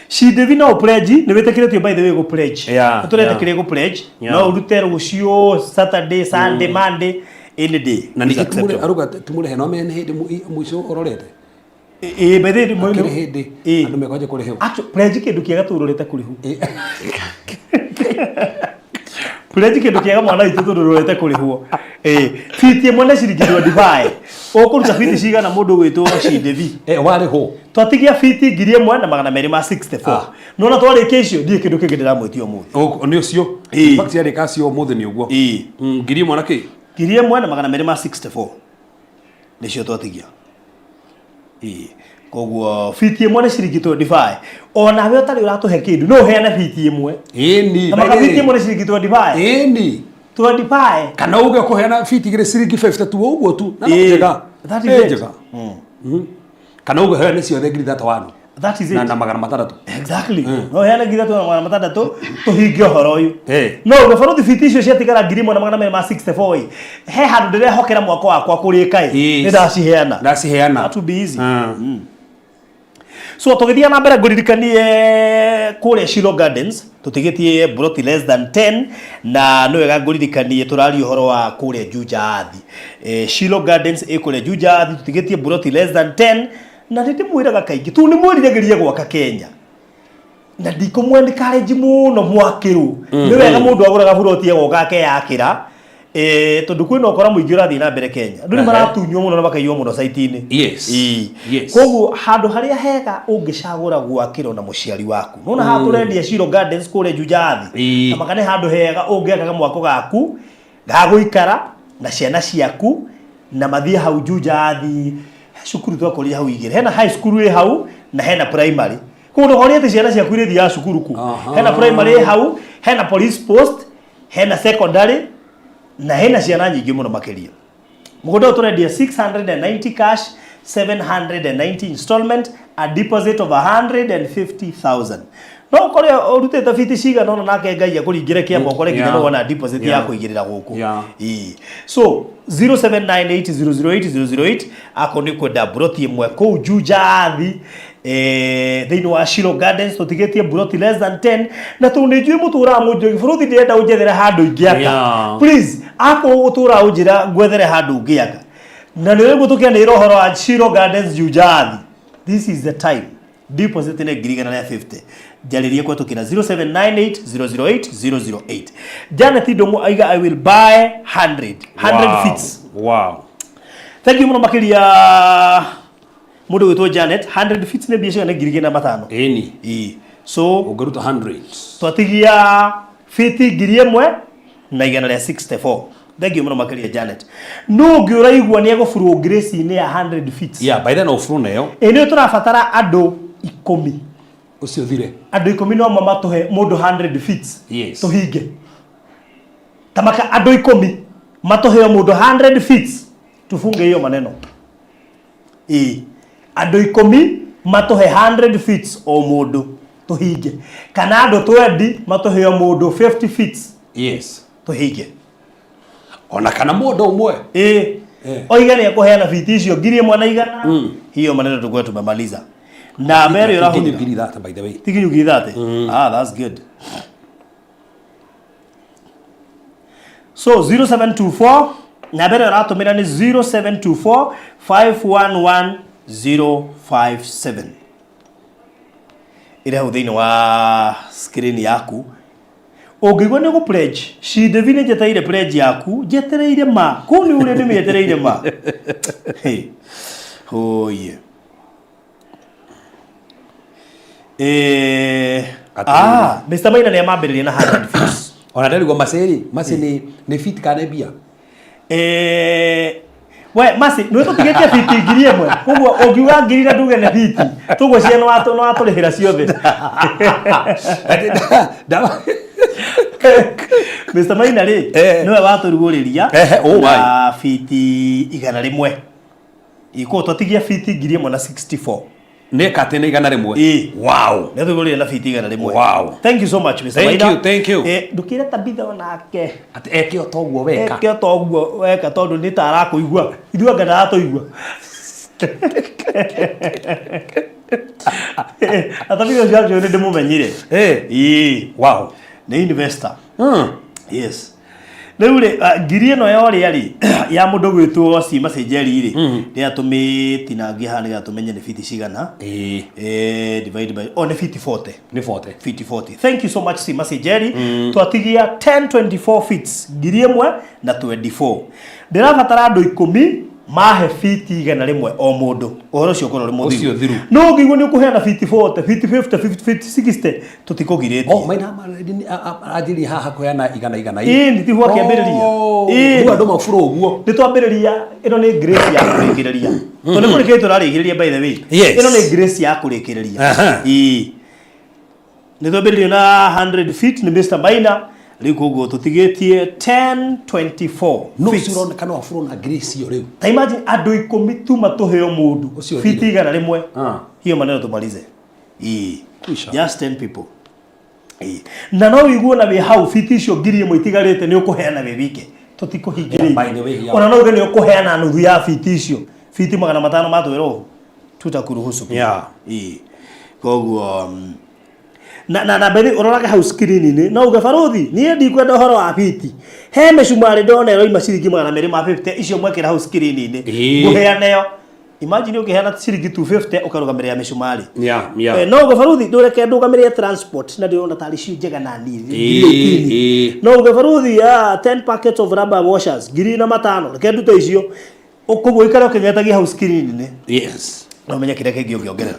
Shi David no pledge nĩ wĩtĩkĩrĩtio by the way gũ pledge. Yeah, Nĩ tũretĩkĩria gũ pledge. Yeah. No ũrute rũciũ Saturday, Sunday, Monday, any day. Na Is ningĩ acceptable. aruga tumũrĩhe no mene hĩndĩ mũico ũrorete. Ĩĩ, by the way, Akĩrĩ hĩndĩ Ĩĩ. andũ mekwanja kũrĩhwo. Actually, pledge kĩndũ kĩega tũrorete kũrĩhwo. Pledge kĩndũ kĩega mwana witũ tũrorete kũrĩhwo. Ĩĩ, fiti ĩmwe nĩ ciringi 25. Ũkũruta fiti cigana mũndũ ũgwĩtwo Shi David? Warĩhwo. Twatigia fiti 1,264. Nona twarĩkia icio ndirĩ kĩndũ kĩngĩ ndĩramwĩtia ũmũthĩ. Nĩ ũcio. Ĩĩ. In fact yarĩka acio ũmũthĩ nĩ ũguo. Ĩĩ. 1,000 na kĩ? 1,264 nĩcio twatigia. Ĩĩ. Koguo fiti ĩmwe nĩ ciringi 25. Onawe ũtarĩ ũratũhe kĩndũ no ũheane fiti ĩmwe. Ĩni. Na maka fiti ĩmwe nĩ ciringi 25. Ĩni. 25. Kana uge kũheana fiti igĩrĩ ciringi 50 tu ũguo tu. Na no Ĩĩ. njega. That is Ĩ it. njega. Kana uge heane ciothe 31,000. That is it. Na 600. Exactly. No heane 3,600 tũhingie ũhoro ũyũ. Ĩĩ. No uge barothi fiti icio ciatigara 1,264 ĩ. He handũ ndĩrehokera mwaka wakwa kũrĩka ĩ. Yes. Nĩ ndaciheana. Ndaciheana. That would be easy. So tũgĩthiĩ na mbere ngũririkanie kũrĩa Shilo Gardens tũtigĩtie broti less than 10 na nĩ wega ngũririkanie tũraria ũhoro wa kũrĩa Juja Athi. Shilo Gardens ĩ kũrĩa Juja Athi tũtigĩtie broti less than 10 na nĩ ndĩmwĩraga kaingĩ tu nĩ mwĩriragĩria gwaka Kenya na ndikũmwe encourage mũno mwakĩrwo. Nĩ wega mũndũ agũraga buroti agoka akeyakĩra. Tondu kwina ukora muingi urathii na mbere Kenya, andu ni maratunywo muno na makaiywo muno site-ini. Koguo handu haria hega ungicagura gwakirwo na muciari waku, nona haha turendia Shiro Gardens kuria Juja Athi, na maka nĩ handũ hega ũngĩaka mwako gaku ga gũikara na ciana ciaku na mathiĩ hau Juja Athi. He cukuru twakorire hau igĩrĩ, hena high school ĩ hau na hena primary. Koguo ndũkorie atĩ ciana ciaku irĩthiaga cukuru kũ. Hena primary ĩ hau, hena police post, hena secondary na hena ciana nyingĩ mũno makĩria. Mũgũnda ũyũ tũrendia 690 cash, 790 installment, a deposit of 150,000. No ũkore ũrutĩte biti cigana ũna nake Ngai akũringĩre kĩama, ũkore nginya nĩwona deposit ya kũigĩrĩra gũkũ. So 0798008008 akorwo nĩ kwenda mburoti ĩmwe kũu Juja Athi, thĩinĩ wa Shiro Gardens, tũtigĩtie mburoti less than 10 na tondũ nĩ njũĩ mũtũraga mũnjũĩ bũrũri, ndĩrenda ũnjethere handũ ingĩaka. Please, akorwo ũtũraga ũnjĩra ngwethere handũ ũngĩaka na nĩ ũraigua tũkĩanĩrĩra ũhoro wa Shiro Gardens Juja Athi, this is the time. Deposit nĩ 150,000. Njarĩrie kũhetũkĩra 0798008008. Janet Ndũng'ũ aiga, "I will buy 100 100 feet." Thank you mũno makĩria mũndũ gwĩtwo Janet. 100 feet nĩ mbia cigana? Nĩ 500,000. Ĩni. Ĩĩ. So ũngĩruta 100, twatigia fiti 1,164. Thank you mũno makĩria, Janet. No ũngĩ ũraigua nĩ egũburwo grace-inĩ ya 100 feet? Yeah, by then ofuru nayo. Ĩ, nĩ tũrabatara andũ 10. Ũcio thire. Andũ 10 no matũhe mũndũ 100 feet. Tũhinge tamaka, andũ 10 matũhe o mũndũ 100 feet, tufunge hiyo maneno. Ĩ, andũ 10 matũhe 100 feet o mũndũ tũhinge, kana andũ 20 matũhe o mũndũ 50 feet, tũhinge. Ona kana mũndũ ũmwe. Ĩ. Oiga nĩ ekũheana fiti icio 1,100, hiyo maneno tukuwa tumemaliza na mbere Nginya ũrahũthĩra. 30,000, by the way. Tiginyu 30,000. Ah, that's good. So 0724, na mbere ũratũmĩra nĩ 0724 511 057, ĩrĩ hau thĩinĩ wa screen yaku. Ũngĩigua nĩ ũgũ pledge Shindevi, nĩ njetereire pledge yaku, njetereire ma kũu nĩ ũrĩa ndĩmĩetereire ma. Hey. Oye. Atĩrĩrĩ. Ah, Mr. Maina nĩ amambĩrĩria na 100 feet. Ona nderigwo macĩ macĩ nĩ feet kana nĩ mbia? We masi nĩ tũtigĩtie fiti 1,000, koguo ũngiuga ngiri na nduge nĩ fiti, tũgwĩciria nĩ watũrĩhĩra ciothe. Mr. Maina rĩ, nĩwe watũrugũrĩria Ehe, oh, na fiti 100. Iko twatigia fiti 1,064. Nĩ kate nĩ 100? Ĩ. Wow. Nĩ tũgũrire na fiti 100. Thank you so much, Mr. Thank Maina. you, thank you. Ndũkĩre Tabitha onake. Atĩ eke o toguo weka. Eke o toguo weka, tondũ nĩ ta arakũigua, ithuĩ anga ndaratũigua. Na Tabitha ũcio actually nĩ ndĩmũmenyire. Ĩĩ. Nĩ investor. Yes. Rĩu rĩ, ngiri ĩno ya ũrĩa rĩ ya mũndũ gwĩtwo Cima Cenjeri rĩ, nĩ atũmĩtinangia haha nĩgetha tũmenye nĩ fiti cigana. Divide by, oh, nĩ fiti 40. Nĩ 40. Fiti 40. Thank you so much, Sima Cenjeri. Twatigia 1024 feet, 1,024. Ndĩrabatara andũ 10 mahe fiti 100 o mũndũ, ũhoro ũcio ũkorwo ũrĩ mũthiru. Ũcio thiru. No ũngĩigua nĩ ũkũheana fiti 40, fiti 50, fiti 60, tũtikũgirĩtie. Oh, maina aranjirie haha kũheana igana igana. Ĩĩ, nĩ tiguo akĩambĩrĩria. Ĩĩ. Rĩu andũ maburo ũguo. Nĩ twambĩrĩria, ĩno nĩ grace ya kũrĩkĩrĩria, tondũ nĩ kũrĩkĩrĩria tũrarĩkĩrĩria, by the way. Ĩno nĩ grace ya kũrĩkĩrĩria. Ĩĩ, nĩ twambĩrĩria na 100 feet nĩ Mr. Maina, rĩu koguo tũtigĩtie 1024 No feet. ũcio ũroneka no aburo na grace ĩyo rĩu. Ta imagine andũ 10 tu matũheo mũndũ Ũcio fiti thire. 100. Hiyo maneno tumalize. Ĩĩ. Kwisha. Just 10 people. Ĩĩ. Na no wĩiguo na wĩ hau fiti icio 1,000 itigarĩte nĩ ũkũheana wĩ wike, tũtikũhingĩrĩirie. Yeah, by the way, yeah. Ona no uge nĩ ũkũheana nuthu ya fiti icio, fiti 500 matwĩra ũũ, tutakuruhusu pia. Ĩĩ. Koguo na mbere ũrorage hau screen-inĩ, no uge, "Baruthi, niĩ ndikwenda ũhoro wa fiti, he mĩcumarĩ ndona ĩroima ciringi 250, icio mwekĩra hau screen-inĩ, ngũheane yo." Imagine ũngĩheana ciringi 250 ũkarũgamĩrĩra mĩcumarĩ. Yeah. Eh, no uge baruthi ndũreke ndũgamĩrĩre transport na ndĩrona tarĩ cio njega na niĩ. Ĩĩ, ĩĩ. No uge baruthi, ah, 10 packets of rubber washers 4500, reke ndute icio. Koguo ikara ũkĩng'etagia hau screen-inĩ. Na ũmenye kĩrĩa kĩngĩ ũngĩongerera.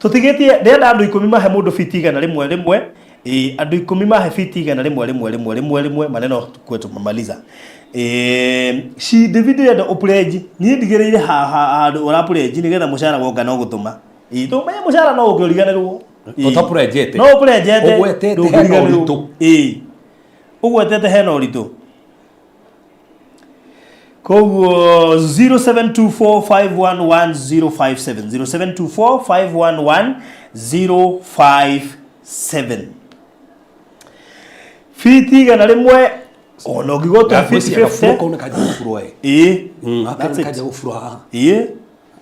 Tũtigĩtie ndĩrenda andũ 10 mahe mũndũ fiti 100 rĩmwe. Ĩĩ, andũ 10 mahe fiti 100 rĩmwe rĩmwe rĩmwe rĩmwe, maneno tukue tumemaliza. Ĩĩ, ci David ndĩrenda ũpledge. Niĩ ndigĩrĩire handũ ũrapledge nĩgetha mũcara wonga no gũtũma. Ĩĩ, tũmenye mũcara no ũke ũriganĩrwo. Ĩĩ. Ũtapledgete. No ũpledgete. Ũgwetete hena ndũngĩriganĩrwo. ũritũ. Ĩĩ. Ũgwetete hena ũritũ. Koguo 0724511057, 0724511057, fiti 100 ona ũngĩgũtũhe fiti Ngwĩciria gaburo 50. kau nĩ kanjia gũburwo ĩ. Ĩĩ. Gaka That's nĩ it. kanjia gũburwo haha. Ĩĩ.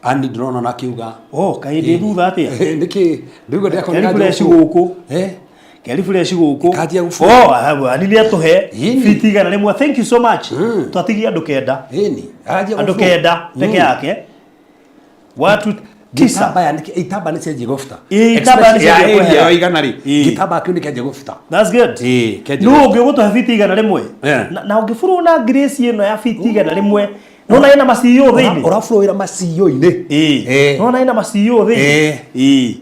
Ani ndĩrona na akiuga. Oh, kaĩ ndĩ thutha atĩa? Nĩkĩ ndĩrauga ndĩrakona Keri kanjia fresh gũburwo. gũkũ. Eh? Keri fresh gũkũ. Kanjia gũburwo. Oh, ani nĩ atũhe Ĩni. fiti 100. Thank you so much. Twatigia andũ 9. Ĩni. Kanjia Andũ gũburwo. 9 peke yake. Watu 9. Gĩtambaya nĩ itamba nĩ cianjia gũbuta. Ĩĩ, itambaya nĩ Especially ya cianjia area kwehera. ĩyo 100 rĩ. Ĩĩ. Gĩtambaya kĩu nĩ kĩanjia gũbuta. That's good. Ĩĩ, kĩanjia Nũ gũbuta. ũngĩ ũgũtũhe fiti 100? Yeah. Na ũngĩburwo na grace ĩno ya fiti 100, nona ĩna maciũ thĩinĩ. Ũraburwo wĩra maciũ-inĩ. Ĩĩ. Ĩĩ. Nona ĩna maciũ thĩinĩ. Ĩĩ. Ĩĩ.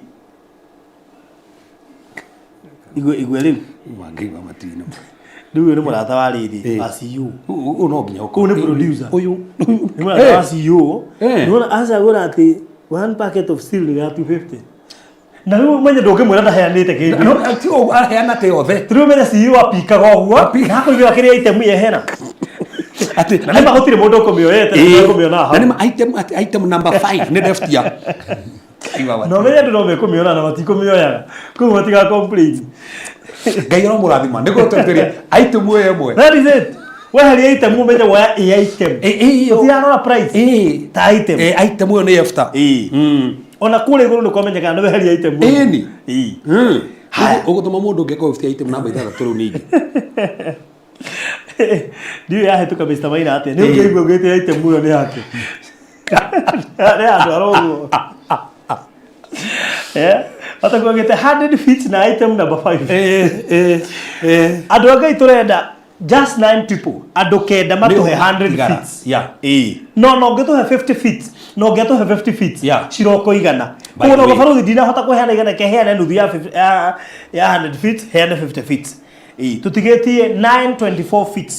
Igwe igwe rĩu. Wangĩigua matu-inĩ. Rĩu ũyũ nĩ mũrata wa rĩrĩ Ĩĩ. wa CEO. Ũyũ no nginya Ũyũ nĩ producer. Ũyũ. Nĩ mũrata wa CEO. Eh. Nĩwona acagũra atĩ one packet of steel nĩ ya 250. Na rĩu ũmenye ndũngĩmwĩra ndaheanĩte kĩndũ. No, ti ũguo aheana te othe. Rĩu ũmenye CEO apikaga ũguo. Apika. Na akũigĩra kĩrĩa item yehera. Atĩ Na nĩma gũtirĩ mũndũ ũkũmĩoete Ĩĩ. ũkũmĩona Na hau. nĩma item atĩ item number 5 nĩ ndeftia. Na ũmenye andũ no mekũmĩona na matikũmĩoyaga. Koguo matiga complain. Ngai aromũrathima nĩguo tweteria item ĩyo ĩmwe. That is it. Weheria item ũmenye woya ĩ item. Ĩ, ĩ, ĩ. Ũtirarora price. Ĩĩ. Ta item. Eh, item ĩyo nĩ efta. Ĩĩ. Ona kũrĩa igũrũ nĩ kwamenyekana nĩ weheria item. Ĩni. Ĩĩ. Haya. Ũgũtũma mũndũ ũngĩ akorwo eftia item namba 6 rĩu ningĩ. Ndiũĩ yahĩtũka Mr. Maina atĩa. Nĩ ũngĩigua ũgĩte item ĩyo nĩ yake. Nĩ yatwara ũguo. Eh? Watakuwa ũgĩte 100 feet na item number 5. Andũ a Ngai tũrenda just 9 people. Andũ 9 matũhe 100 Igana. feet. Yeah. Ĩĩ. No no ũngĩtũhe 50 feet, no ũngĩatũhe 50 feet, Yeah. ciroko 100. By Koguo the no way. baruthi ndinahota kũheana 100, keheane nuthu ya 50 ya 100 feet, heane 50 feet. Ĩĩ, tũtigĩtie 924 feet.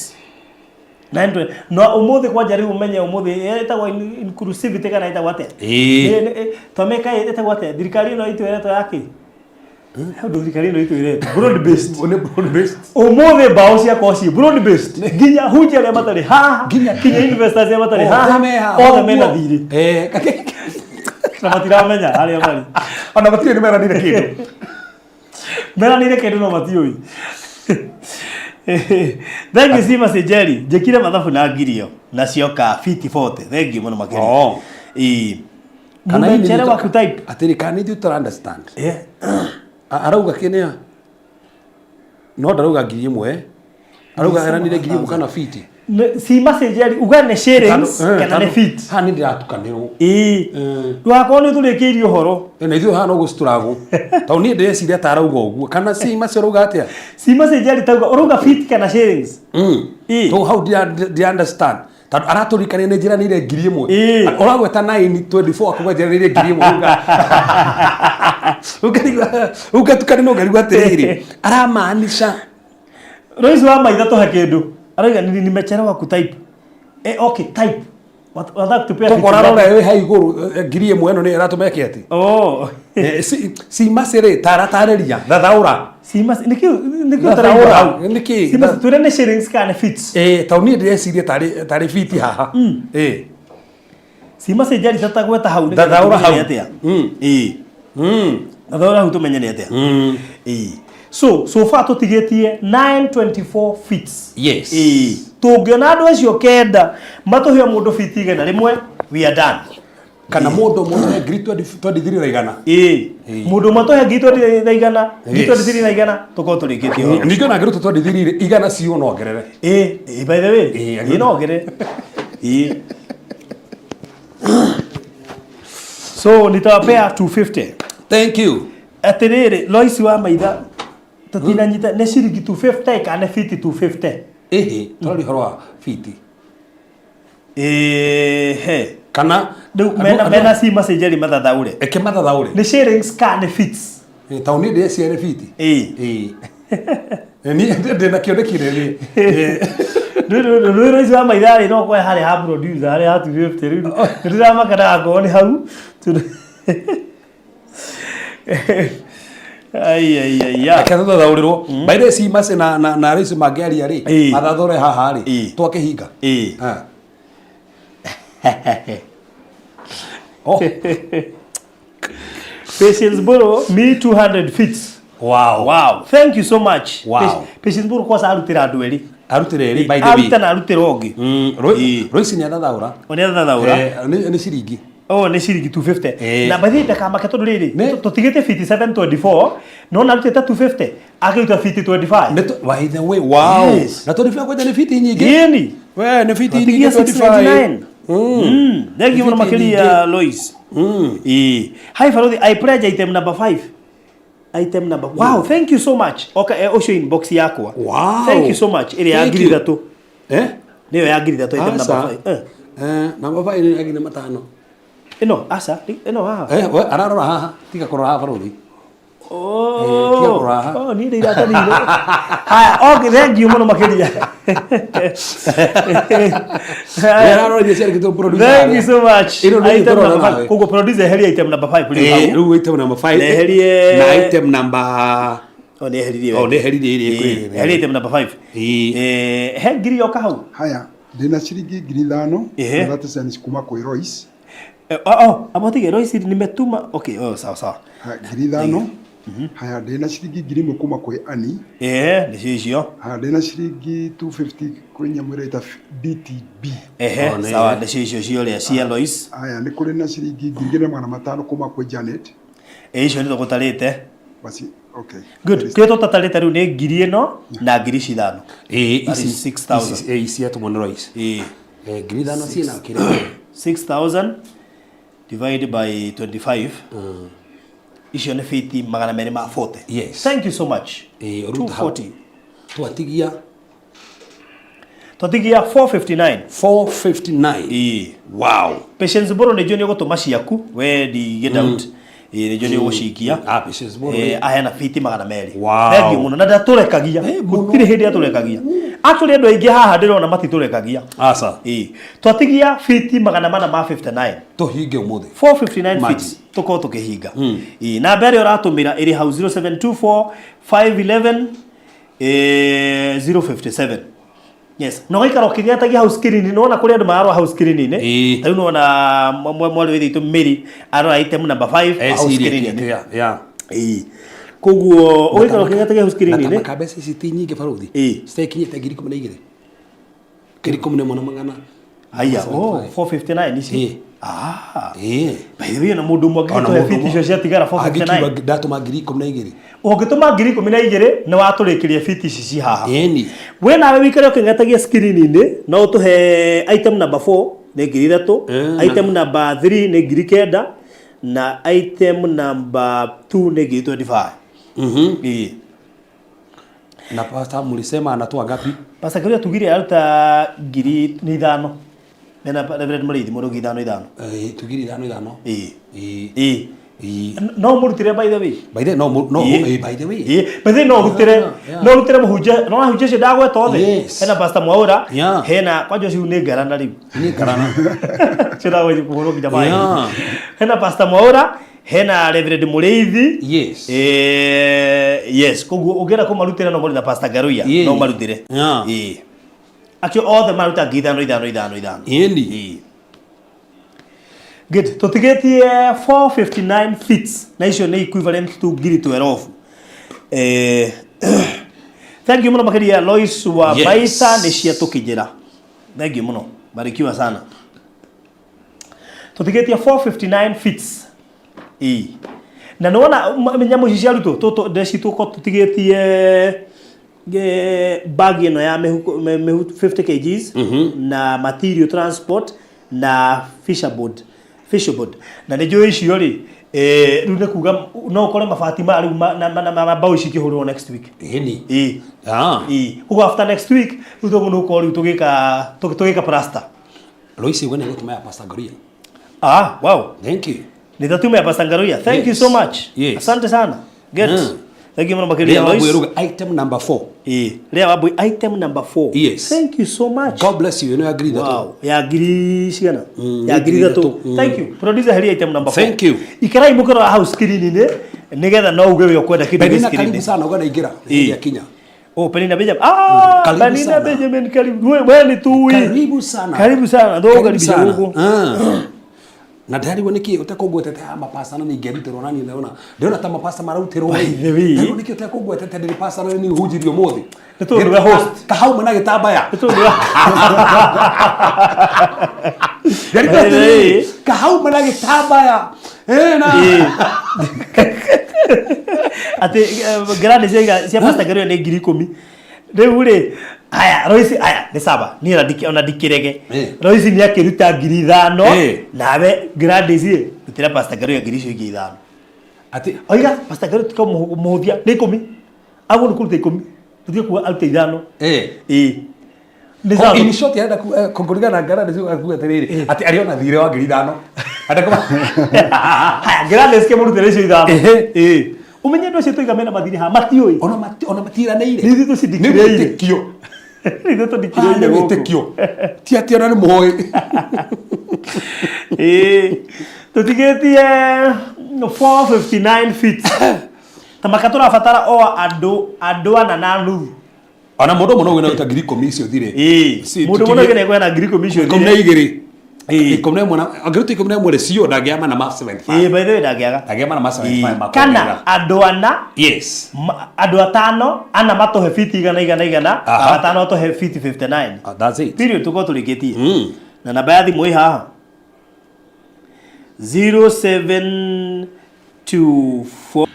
920. No ũmũthĩ kwanja rĩu ũmenye ũmũthĩ ĩtagwo inclusivity kana ĩtagwo atĩa? Ĩĩ. Twamĩka ĩtagwo atĩa? Thirikari ĩno itũ ĩretwo ya kĩ? He ũndũ thirikari ĩno itũ ĩretwo. Broad based. Nĩ broad based. Ũmũthĩ mbaũ ciakwa ciĩ broad based. Nginya hunjia arĩa matarĩ haha, Nginya- nginya investors arĩa matarĩ haha, Othe me haha. othe mena thirĩ Eh, na matiramenya harĩa marĩ. Ona matirĩ nĩ meranire kĩndũ. Meranĩire kĩndũ no matiũĩ. Thank you Sima Sejeri. Njĩkire mathabu na ngirio na cioka fiti 40. Thank you mũno makĩria. Oh. Ĩĩ. Kana Mũndũ ithuĩ nchere waku type. Atĩrĩ kana ithuĩ tũra understand. Eh. Arauga kĩnĩa no ndarauga 1000, arauga eranire 1000 kana fiti. Sima Sejeri uga nĩ shillings kana nĩ feet. Haha nĩ ndĩratukanĩrwo. Ĩĩ. Ndũgakorwo nĩ ũtũrĩkĩirie ũhoro. Na ithuĩ haha no gũcitũragwo tondũ niĩ ndĩreciria ta arauga ũguo kana si macio arauga atĩa. Sima Sejeri tauga ũrauga feet kana shillings. Ĩĩ. Tondũ hau ndira understand tondũ aratũririkania nĩ njĩranĩire 1000. Ĩĩ. Ũragweta 924 akauga njĩranĩire 1000. Ũkarigwo ũgatukanĩrwo ũkarigwo atĩrĩrĩ aramaanisha. Royce wa maitha tũhe kĩndũ. Arauga ni nimechelewa kutype. Eh, okay, type. Wataka kutupea Tokorwo vitu ararora ngapi? ĩ hau igũrũ 1000 ĩno nĩ ĩratũmeke atĩ. Oh. Si macĩrĩ taratarĩria thathaũra. Sima nĩkĩo Thathaũra tũraigua hau. nĩkĩ? Sima twĩre nĩ shillings kana nĩ feet. Ĩĩ tondũ niĩ ndĩreciria tarĩ fiti haha. Ĩĩ. Sima Sejeri tatagweta hau nĩgetha Thathaũra tũmenye hau. nĩ atĩa. Ĩĩ. Thathaũra hau tũmenye nĩ atĩa. Ĩĩ. So far tũtigĩtie 924 feet. Yes. Ĩĩ. Tũngĩona andũ acio 9 matũhe mũndũ fiti 100, we are done. Kana mũndũ ũmwe 23 na 100. Ĩĩ. Mũndũ ũmwe tũhe ngiri 20 na 100, ngiri Yes. 23 na 100, tũkorwo tũrĩkĩtie ũhoro. Ningĩ ona angĩruta 23 100 ciũ no ongerere. Ĩĩ, ĩĩ, by the way, Ĩĩ, ĩĩ no ongerere. Ĩĩ. So nitawapea 250. Thank you. Atiriri, Lois wa maitha tutinanyita nĩ ciringi 250 kana fiti 250? Ĩhĩ, tũraria ũhoro wa fiti. Ehe. Kana Rĩu mena mena si macenjeri mathathaũre. Eke mathathaũre. Nĩ shillings kana nĩ feet? Tondũ niĩ ndĩreciria nĩ fiti. Ĩĩ. Ĩĩ. Niĩ ndĩ na kĩoneki rĩrĩ. Rĩu Lois wa maitha rĩ, no kwe harĩa ha producer harĩa ha 250 rĩu nĩndĩramaka ndagakorwo nĩ hau. Ai ai ai ya. Reke tũthathaũrĩrwo. By the way, Simas na Lois mangĩaria rĩ, Ĩĩ. mathathaũre haha rĩ, Ĩĩ. twakĩhinga. Ĩĩ. Ah. Oh. Patience Boro, me 200 feet. Wow. Wow. Thank you so much. Wow. Patience Boro kwanza arutĩra andũ erĩ. Arutĩra erĩ, by the way. Aruta na arutĩra ũngĩ. Royce nĩ athathaũra. O nĩ athathaũra. Nĩ ciringi. Oh, nĩ ciringi 250. Ĩĩ. Na by the way ndakamake tondũ rĩrĩ, Nĩ- tũtigĩte fiti 724, no na arutĩte 250, akĩruta fiti 25. Nĩ by the way, wow. Yes. Na 25 kwanja nĩ fiti nyingĩ. Ĩni. We, nĩ fiti Twatigia nyingĩ 25. 699. Thank you mũno Fiti makĩria Lois. Ĩĩ. Hi Farothi, I pledge item number 5. Item number. Wow, thank you so much. Okay, ũcio inbox yakwa. Wow. Thank you so much. Ĩrĩa ya Thank ngiri you. ithatũ. Eh? Nĩyo ya ngiri ithatũ item number Aca. 5. Eh. Namba 5 nĩ ya ngiri matano. Ĩno, aca, ĩno haha. We, ararora haha, tiga kũrora haha Farothi. Oh, tiga kũrora haha. Oh, niĩ ndĩ iratathi-inĩ. Haya, okay, thank you mũno makĩria. Nĩ ararora iria ciandĩkĩtwo producer Thank you harĩa. so much. Ĩno nĩ Item tũrora number nawe. 5. Koguo producer eheria item number 5 rĩu hau. Rĩu item number 5. Neherie- Na item number Oh, nĩ eheririe. Oh, nĩ eheririe ĩrĩa ĩkwĩrĩ. Eheria item number 5. Ĩĩ. He ngiri yoka hau. Haya, ndĩna ciringi 5,000 Ehe. na 30 cents kuma kwĩ Royce. Oh, abotige Royce nimetuma. Okay, oh, sawa sawa. Haya, 5,000. Haya, ndĩna ciringi 1,000 kuma kwĩ Annie. Nĩcio icio. Haya, ndĩna ciringi 250 kwĩ nyamũ ĩrĩa ĩta DTB. Ehe, Oh, nĩ- sawa, nĩcio icio ciorĩa cia Lois. Haya, nĩ kũrĩ na ciringi 2,500 kuma kwĩ Janet. Icio nĩ tũgũtarĩte. Basi, okay. Good. Kĩrĩa tũtatarĩte rĩu nĩ ngiri ĩno na ngiri ici ithano. Ĩĩ, That ici is 6,000. ici- ici atũmwo nĩ Royce. Ĩĩ. 5,000 ciĩna kĩrĩa. 6,000 divided by 25. Icio nĩ fiti magana merĩ ma 40. Yes. Thank you so much. Ũruta hau. 240. Twatigia Twatigia 459. 459. Ĩĩ. Wow. Patience Mbũrũ nĩ njũĩ nĩ ũgũtũma ciaku we ndigĩ doubt. Ĩĩ, nĩ njũĩ nĩ ũgũcikia. Ah, Patience Mbũrũ nĩ- Aheana fiti magana merĩ. Wow. Thank you mũno na ndatũrekagia. Mũno. Gũtirĩ hĩndĩ atũrekagia. Actually andũ aingĩ haha ndĩrona matitũrekagia. Aca. Ĩĩ. Twatigia fiti magana mana ma 59. Tũhinge ũmũthĩ. 459 Imagine. feet tũkorwo tũkĩhinga. Ĩĩ, namba ĩrĩa ũratũmĩra ĩrĩ hau 0724 511 057. Yes. Na ũgaikara ũkĩgetagia hau screen-inĩ, nĩwona kũrĩ andũ mararora hau screen-inĩ. Ĩĩ. Ta rĩu nĩwona mwarĩ wa ithe witũ Mary arora item number 5 hau Eciria screen-inĩ. kĩa- yeah. Ĩĩ. Koguo ũgaikara ũkĩgetagia hau screen-inĩ. Natamaka mbeca ici ti nyingĩ Farothi. Ĩĩ. Citekinyĩte 12,000. 11,100. Haya, oh, 459 ici. Ĩĩ. Ah. Ĩĩ. By the way, ona mũndũ ũmwe Ona angĩgĩtũhe mũndũ fiti ũmwe icio ciatigara 459. Angĩkiuga ndatũma 12,000. Ũngĩtũma 12,000 nĩ watũrĩkĩria fiti ici ci haha. Ĩni. We nawe wĩikare ũkĩng'etagia screen-inĩ no ũtũhe item number 4 nĩ 3,000, item number 3 nĩ 9,000 na item number 2 nĩ 25,000. Ĩĩ. Na pastor mlisema anatoa ngapi? Pastor Kĩrĩa tugire aruta ngiri nĩ ithano. Mena Reverend Mũrĩithi mũndũ ngiri ithano ithano. Tugire ithano ithano. Ĩĩ. Ĩĩ. Ĩĩ. Ĩĩ. No mũrutĩre by the way. By the no no Ĩĩ. by the way. Ĩĩ. By the way no ũrutĩre Yeah. no ũrutĩre mũhunjia no ahunjia acio ndagweta othe. Yes. Hena Pastor Mwaũra, Yeah. hena kwanja ũcio nĩ ngarana rĩu. Nĩ ngarana. Ũcio ndagwetire kũhũrwo nginya maĩ. Yeah. Hena Pastor Mwaũra, hena Reverend Mũrĩithi. Yes. Yes, koguo ũngĩenda kũmarutĩra no mũrĩ na Pastor Ngaruiya Ĩĩ. no marutĩre. Yeah. Ĩĩ. Acio othe maruta ngiri ithano ithano ithano ithano. Ĩni. Ĩĩ. Good. Tũtigĩtie 459 feet na icio nĩ equivalent to ngiri 12. Thank you mũno makĩria Lois wa Yes. Maitha nĩ ciatũkinyĩra. Thank you mũno. Barikiwa sana. Tũtigĩtie 459 feet. Ĩĩ. Na nĩwona nyamũ ici cia arutwo tũtũ ndeci tũkorwo tũtigĩtie bag ĩno ya mĩhuko 50 kgs na material transport na fisher board. Facial board. Na nĩ njũĩ icio rĩ, rĩu nĩ kuga no ũkore mabati ma rĩu na mbaũ ici ikĩhũrwo next week. Ĩni. Ĩĩ. Ah. Ĩĩ. Ũguo after next week rĩu tũguo nĩ ũkorwo rĩu tũgĩka plaster. Loisi we nĩ gũtũma ya Pastor Ngoria. Ah, wow. Thank you. Nitatuma ya Pastor Ngaruya. Thank you so much. Yes. Asante sana. Good. Thank you mũno makĩria Rĩa Lois. Wambui ruga item number 4. Ĩĩ. Rĩa Wambui item number 4. Yes. Thank you so much. God bless you. Ĩno ya ngiri ithatũ. Wow. Ya ngiri cigana? Ya ngiri ngiri ithatũ. ithatũ. Thank you. Producer heria item number 4. Thank you. Ikarai mũkĩrora hau screen-inĩ nĩgetha no uge we ũkwenda kĩndũ gĩ Penina screen-inĩ. karibu sana uga naingĩra. Ĩĩ. Nĩ akinya. Oh, Penina Benjamin. Ah, Karibu Penina sana. Benjamin karibu. Wewe ni tui. Karibu sana. Karibu sana. Ndo Karibu karibisha sana. huko. Ah. Na ndarigwo nĩkĩ ũtekũngwetete ya mapasta na ningĩarutĩrwo na niĩ ndĩrona ndĩrona ta mapasta mararutĩrwo By the way. Ndarigwo nĩkĩ ũtekũngwetete ndĩrĩ pasta na nĩ hunjirie ũmũthĩ. Nĩ tondũ we host. Kahauma na gĩtambaya. Nĩ tondũ wa- Ndarigwo By the way. atĩrĩrĩ, kahauma na gĩtambaya. Eh, na Atĩ grandi cia Pastor Ngaruya nĩ 10,000. Rĩu rĩ, aya Royce aya nĩ sawa niĩ ona ndikĩrege. Eh. Royce nĩ akĩruta 5,000 Eh. nawe Gladys rĩ rutĩra Pastor Ngaruya ngiri icio ingĩ ithano. Atĩ Oiga Pastor Ngaruya tuka mũhũthia nĩ ikũmi. Agwo nĩ kũruta ikũmi. Tũtige kuga arute ithano. eh Ĩĩ. Nĩ Oh, sawa. in short arenda kũringana na Gladys akuga atĩrĩrĩ atĩ arĩ ona thirĩ wa 5,000. Arenda Haya Gladys kĩmũrutĩre icio ithano. Ehe. Ĩĩ. Ũmenye andũ acio tũiga mena mathirĩ haha matiũĩ. Ona matiranĩire. Nĩ ithuĩ tũcindikĩrĩire. Nĩ wĩtĩkio. Nĩ ithuĩ Ah, tũndikĩrĩire nĩ gũkũ. wĩtĩkio. Ti atĩ ona nĩ mũĩ. Ĩĩ. Tũtigĩtie 459 feet. Ta maka tũrabatara o andũ ana na nuthu. Ona mũndũ ũmwe no wĩna ta 10,000 icio thire. Ĩĩ. Si, Mũndũ ũmwe no wĩna kwena 10,000 icio ikũmi na thire. igĩrĩ. Ĩĩ. 11 na angĩruta 11 rĩ cio ndangĩama na ma 75. Ĩĩ, by the way ndangĩaga. Ndangĩama na ma 75 Ĩĩ. ma Kana kuongerera. andũ ana Yes. andũ atano ana matũhe fiti igana igana igana Aha. atano atũhe fiti 59. Ah, that's it. Period tũkorwo tũrĩkĩtie. Mm. Na namba ya thimũ ĩ haha 0724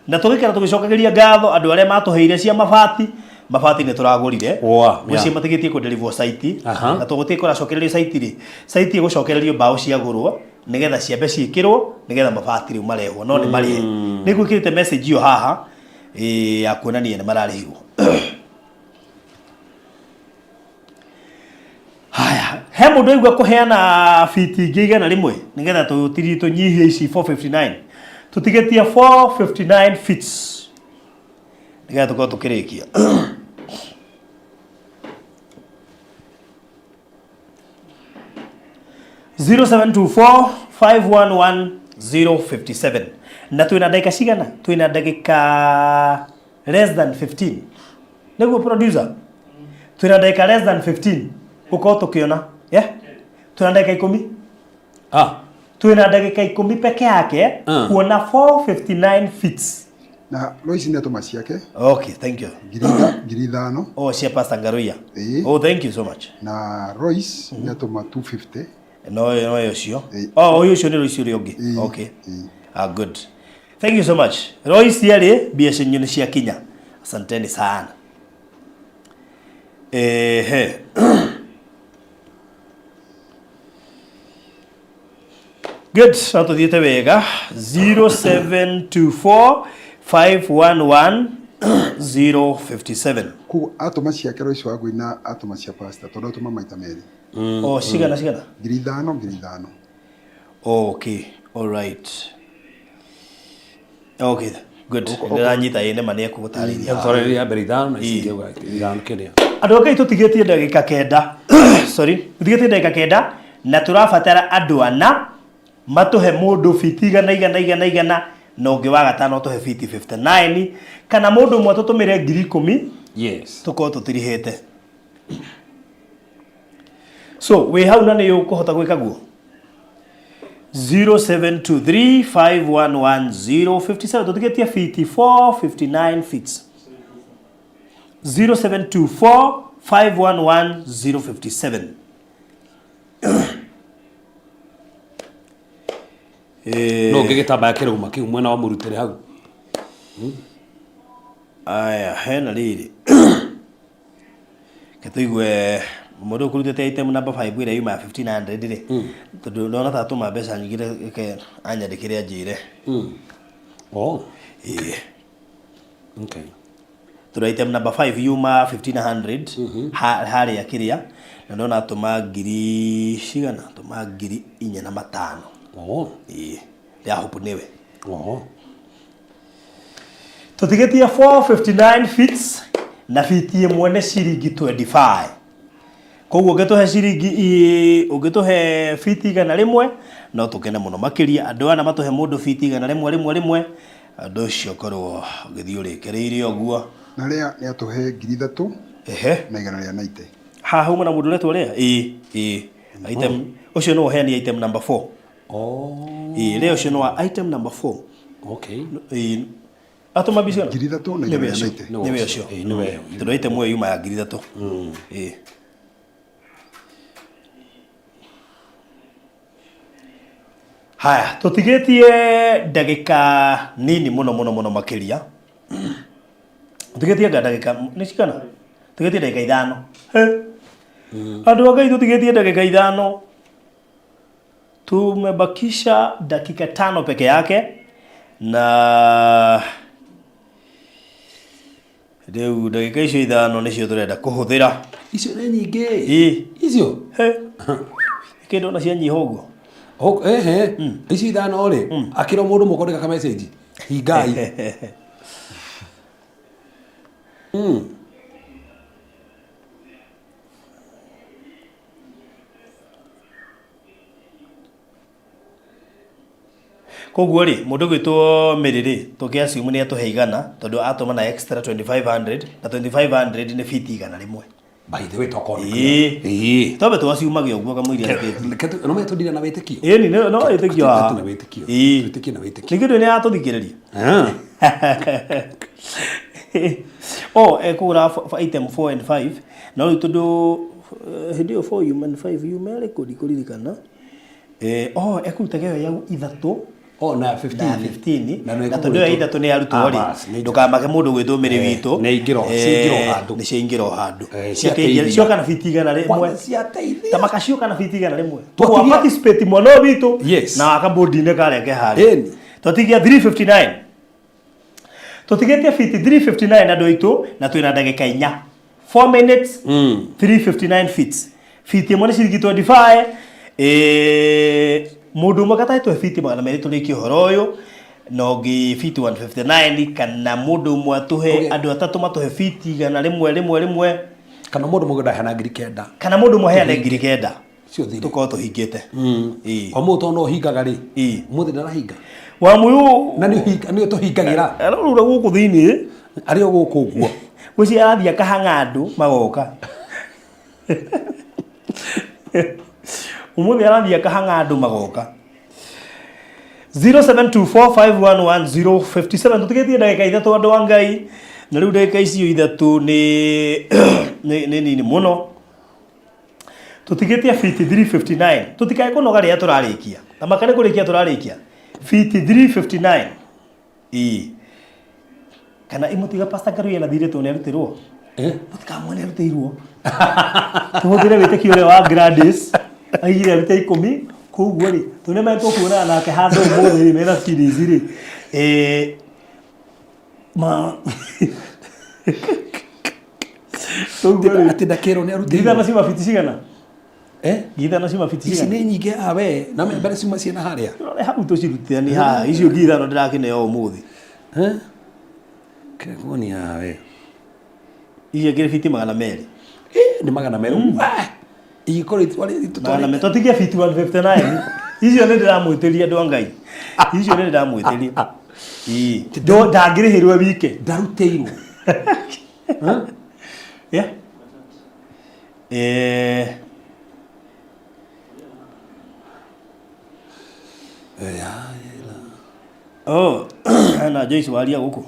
na tũgĩkera tũgĩcokagĩria ngatho andũ arĩa matũheire cia mabati mabati nĩ tũragũrire Oa, gwĩciria yeah. matigĩtie kũdeliver site Aha. na tũgũtige kũracokererio site rĩ site ĩgũcokererio mbaũ ciagũrwo nĩgetha ciambe ciĩkĩrwo nĩgetha mabati rĩu marehwo no nĩ marĩhe nĩ gwĩkĩrĩte message ĩyo haha ya kuonania nĩ mararĩhirwo. Haya, he mũndũ aigua kũheana fiti ingĩ 100 nĩgetha tũtiri tũnyihie ici 459 tũtigĩtie 459 feet nĩgetha tũkorwo tũkĩrĩkia. 0724 511 057 na twĩna ndagĩka cigana? Twĩna ndagĩka less than 15 nĩguo producer twĩna ndagĩka less than 15 gũkorwo tũkĩona, yeah? Twĩna ndagĩka 10. Ah. Twĩna ndagĩka 10 peke yake kuona 459 feet. Na Lois nĩ atũma ciake. Okay, thank you. 5,000. Oh, cia Pastor Ngaruiya. Ĩĩ. Oh, thank you so much. Na Royce nĩ atũma 250. No ũcio. Ĩĩ. Oh, ũyũ ũcio nĩ Royce ũrĩa ũngĩ. Ĩĩ. Okay. Ĩĩ. Ah, good. Thank you so much. Royce arĩ mbia cianyu nĩ ciakinya. Asanteni sana. Ehe. Good, no tũthiĩte wega. 0724 511 057. Koguo atũma ciake Royce Wangui na atũma cia pastor tondũ atũma maita merĩ. Oh, cigana cigana? 5,000 5,000. Okay, all right. Okay, good. Ndĩranyita ĩ nĩma nĩ ekũgũtarĩria. Twarĩrĩria mbere ithano na ici ingĩ uga ithano kĩrĩa. Andũ a Ngai tũtigĩtie ndagĩka kenda. Sorry, tũtigĩtie ndagĩka kenda na tũrabatara andũ ana matũhe mũndũ fiti igana igana igana igana na ũngĩ wa gatano tũhe fiti 59 kana mũndũ ũmwe tũtũmĩre 10,000. Yes. Tũkorwo tũtirihĩte. So wĩ hau na nĩ ũkũhota gwĩka guo 0723511057 tũtigĩtie fiti 459 feet. 0724511057. No ngĩ gĩtambaya kĩrauma kĩu mwena wa mũrutĩre hau. Aya, hena rĩrĩ ke tũigue Mũndũ ũkũrutĩte item number 5 ĩrĩa yuma ya 1500 rĩ, tondũ ndona ta atũma mbeca nyingĩ, reke anyandĩkĩre anjĩre. Oh. Ĩĩ. Okay. Tondũ item number 5 yuma 1500 harĩa kĩrĩa, na ndona atũma ngiri cigana, atũma 4500. Oh. Ĩĩ, ya hope nĩwe. Oh. Tũtigĩtie 459 feet na fiti ĩmwe nĩ ciringi 25, koguo ũngĩtũhe ciringi ũngĩtũhe fiti 100 no tũkene mũno makĩria. Andũ ana matũhe mũndũ fiti 100 rĩmwe rĩmwe, ũndũ ũcio ũkorwo ũgĩthiĩ ũrĩkĩrĩire ũguo. Na rĩa nĩ atũhe 3190. Haha huma na mũndũ ũretwo rĩa, ĩĩ, item ũcio no ũheani item number 4. Oh. Ĩĩ, rĩa ũcio no wa item number 4. Okay. Ĩĩ, atũma mbica. 3190. Nĩwe ũcio. Ĩĩ, nĩwe. Tondũ item ĩyo yuma ya 3000. Ĩĩ. Haya, tũtigĩtie ndagĩka nini mũno mũno mũno makĩria. Tũtigĩtie anga ndagĩka nĩ cigana? Tũtigĩtie ndagĩka 5. He. Andũ a Ngai, tũtigĩtie ndagĩka 5. Tumebakisha dakika 5 peke yake, na rĩu ndagĩka icio 5 nĩcio tũrenda kũhũthĩra. Icio nĩ nyingĩ. Ĩĩ. Icio. He. Kĩndũ ona cianyiha ũguo. Oh, ehe. Ici 5 rĩ, akĩrwo mũndũ mũkondĩka ka message. Hingai. Koguo rĩ, mũndũ gwĩtwo Mary rĩ, tũkĩ assume nĩ atũhe 100, tondũ atũma na extra 2500, na 2500 nĩ fiti 100. By the way, tokona. Ĩĩ. Ĩĩ. Twambe twaciumagia ũguo kamũiria athikĩtie. No metũndire na wĩtĩkio. Ĩĩ, ni no wĩtĩkio wa. Tũtire na wĩtĩkio. Ĩĩ. Twĩtĩkie na wĩtĩkio. Ningĩ ndũ nĩ yatũthikĩrĩria. Ah. Oh, ekũgũra item 4 and 5, no rĩu tondũ hĩndĩ ĩyo 4 yuma and 5 yuma ĩrĩkũ ndikũririkana. Oh, ekũruta ĩyo ya ithatũ Oh, na 15. Na 15. Na nĩ Na tondũ ĩyo ithatũ nĩ yarutwo Ah, rĩ, bas, nĩ ndũkamake mũndũ gwĩtwo Mĩrĩ witũ. Nĩ ingĩro, ciaingĩra o handũ. Nĩ ciaingĩra o handũ. Ciateithia. Cioka na fiti 100. Kwanza ciateithia. Ta makacioka na fiti 100. Twatigia- Twa participate mwana ũyũ witũ Yes. na wakabũndi-inĩ karĩa ke harĩa. Ĩni. Twatigia 359, tũtigĩtie fiti 359, andũ aitũ, na twĩna ndagĩka 4, 4 minutes. 359 feet, fiti ĩmwe nĩ ciringi 25. Mũndũ ũmwe gatatũ fiti 200 tũrĩkie ũhoro ũyũ, na ũngĩ fiti 159, kana mũndũ ũmwe atũhe andũ atatũ matũhe fiti 100 rĩmwe rĩmwe rĩmwe. Kana mũndũ mũgũnda heana 9000. Kana mũndũ ũmwe aheane 9000. Cio thire. Tũkorwo tũhingĩte. Ĩĩ. O mũndũ tondũ no ũhingaga rĩ. Ĩĩ. Mũthĩ ndarahinga. Wa mũyũ. Na nĩ tũhingagĩra. Arorura gũkũ thĩinĩ. Arĩ o gũkũ ũguo. Gwĩciria arathiĩ akahang'a andũ magoka. Ũmũthĩ arathiĩ akahang'a andũ magoka. 0724511057. Tũtigĩtie ndagĩka 3, andũ a Ngai, na rĩu ndagĩka icio 3 nĩ nini mũno. Tũtigĩtie fiti 359. Tũtikae kũnoga rĩrĩa tũrarĩkia, na maka nĩ kũrĩkia tũrarĩkia fiti 359. Ĩĩ, kana imũtiga Pastor Ngaruiya na thirĩ, tondũ nĩ arutĩrwo. Eh? Mũtikamwone arutĩirwo. Tũhũthĩre wĩtĩkio ũrĩa wa Gladys aigire arute 10. Koguo rĩ, tondũ nĩ tũkuonana nake handũ ũmũthĩ rĩ, mena series rĩ, ma koguo rĩ, Atĩ ndakĩrwo nĩ 5,000 arutĩirwo. Ciuma fiti cigana? Eh? 5,000 ciuma fiti Ici cigana? nĩ nyingĩ awe. Na mbere ciuma ciĩna harĩa. Rore hau tũcirutithanie haha, icio 5,000 ndĩrakĩneo ũmũthĩ. Eh? Kĩkuonia awe. Icio ikĩrĩ fiti 200. Eh, nĩ 200. Wah! Ingĩkorwo itwarĩ 200. Twatigia fiti 159. Icio nĩ ndĩramwĩtĩria, andũ a Ngai, icio nĩ ndĩramwĩtĩria. Ĩĩ. Ndangĩrĩhĩrwo wike. Ndarutĩirwo. Yeah. Oh, na Joyce waria gũkũ.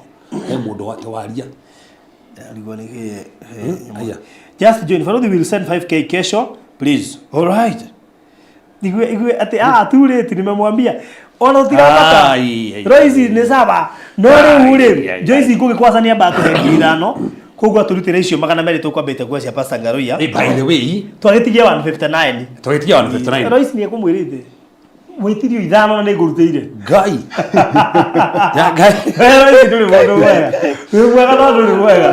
He mũndũ wake waria. Arigwo nĩ kĩ? Aya. Just join. Farodhi will send 5K kesho, please. All right. Igue igue atĩ ah too late, nimemwambia. Ona ũtiramaka. Ai, ai, Royce nĩ sawa. No rĩu Ai, rĩ, ai, Joyce ngũgĩkwaca nĩ amba atũhe 5,000. Koguo atũrutĩre icio 200 tũkwambĩte kuoya cia Pastor Ngaruiya. Hey, by the way, Twagĩtigia 159. Twagĩtigia 159. Royce nĩ ekũmwĩrĩte. Wĩtirio ithano na nĩ ngũrutĩire. Ngai. Ya Ngai. Royce ndũrĩ mũndũ mwega. Wĩ mwega no ndũrĩ mwega.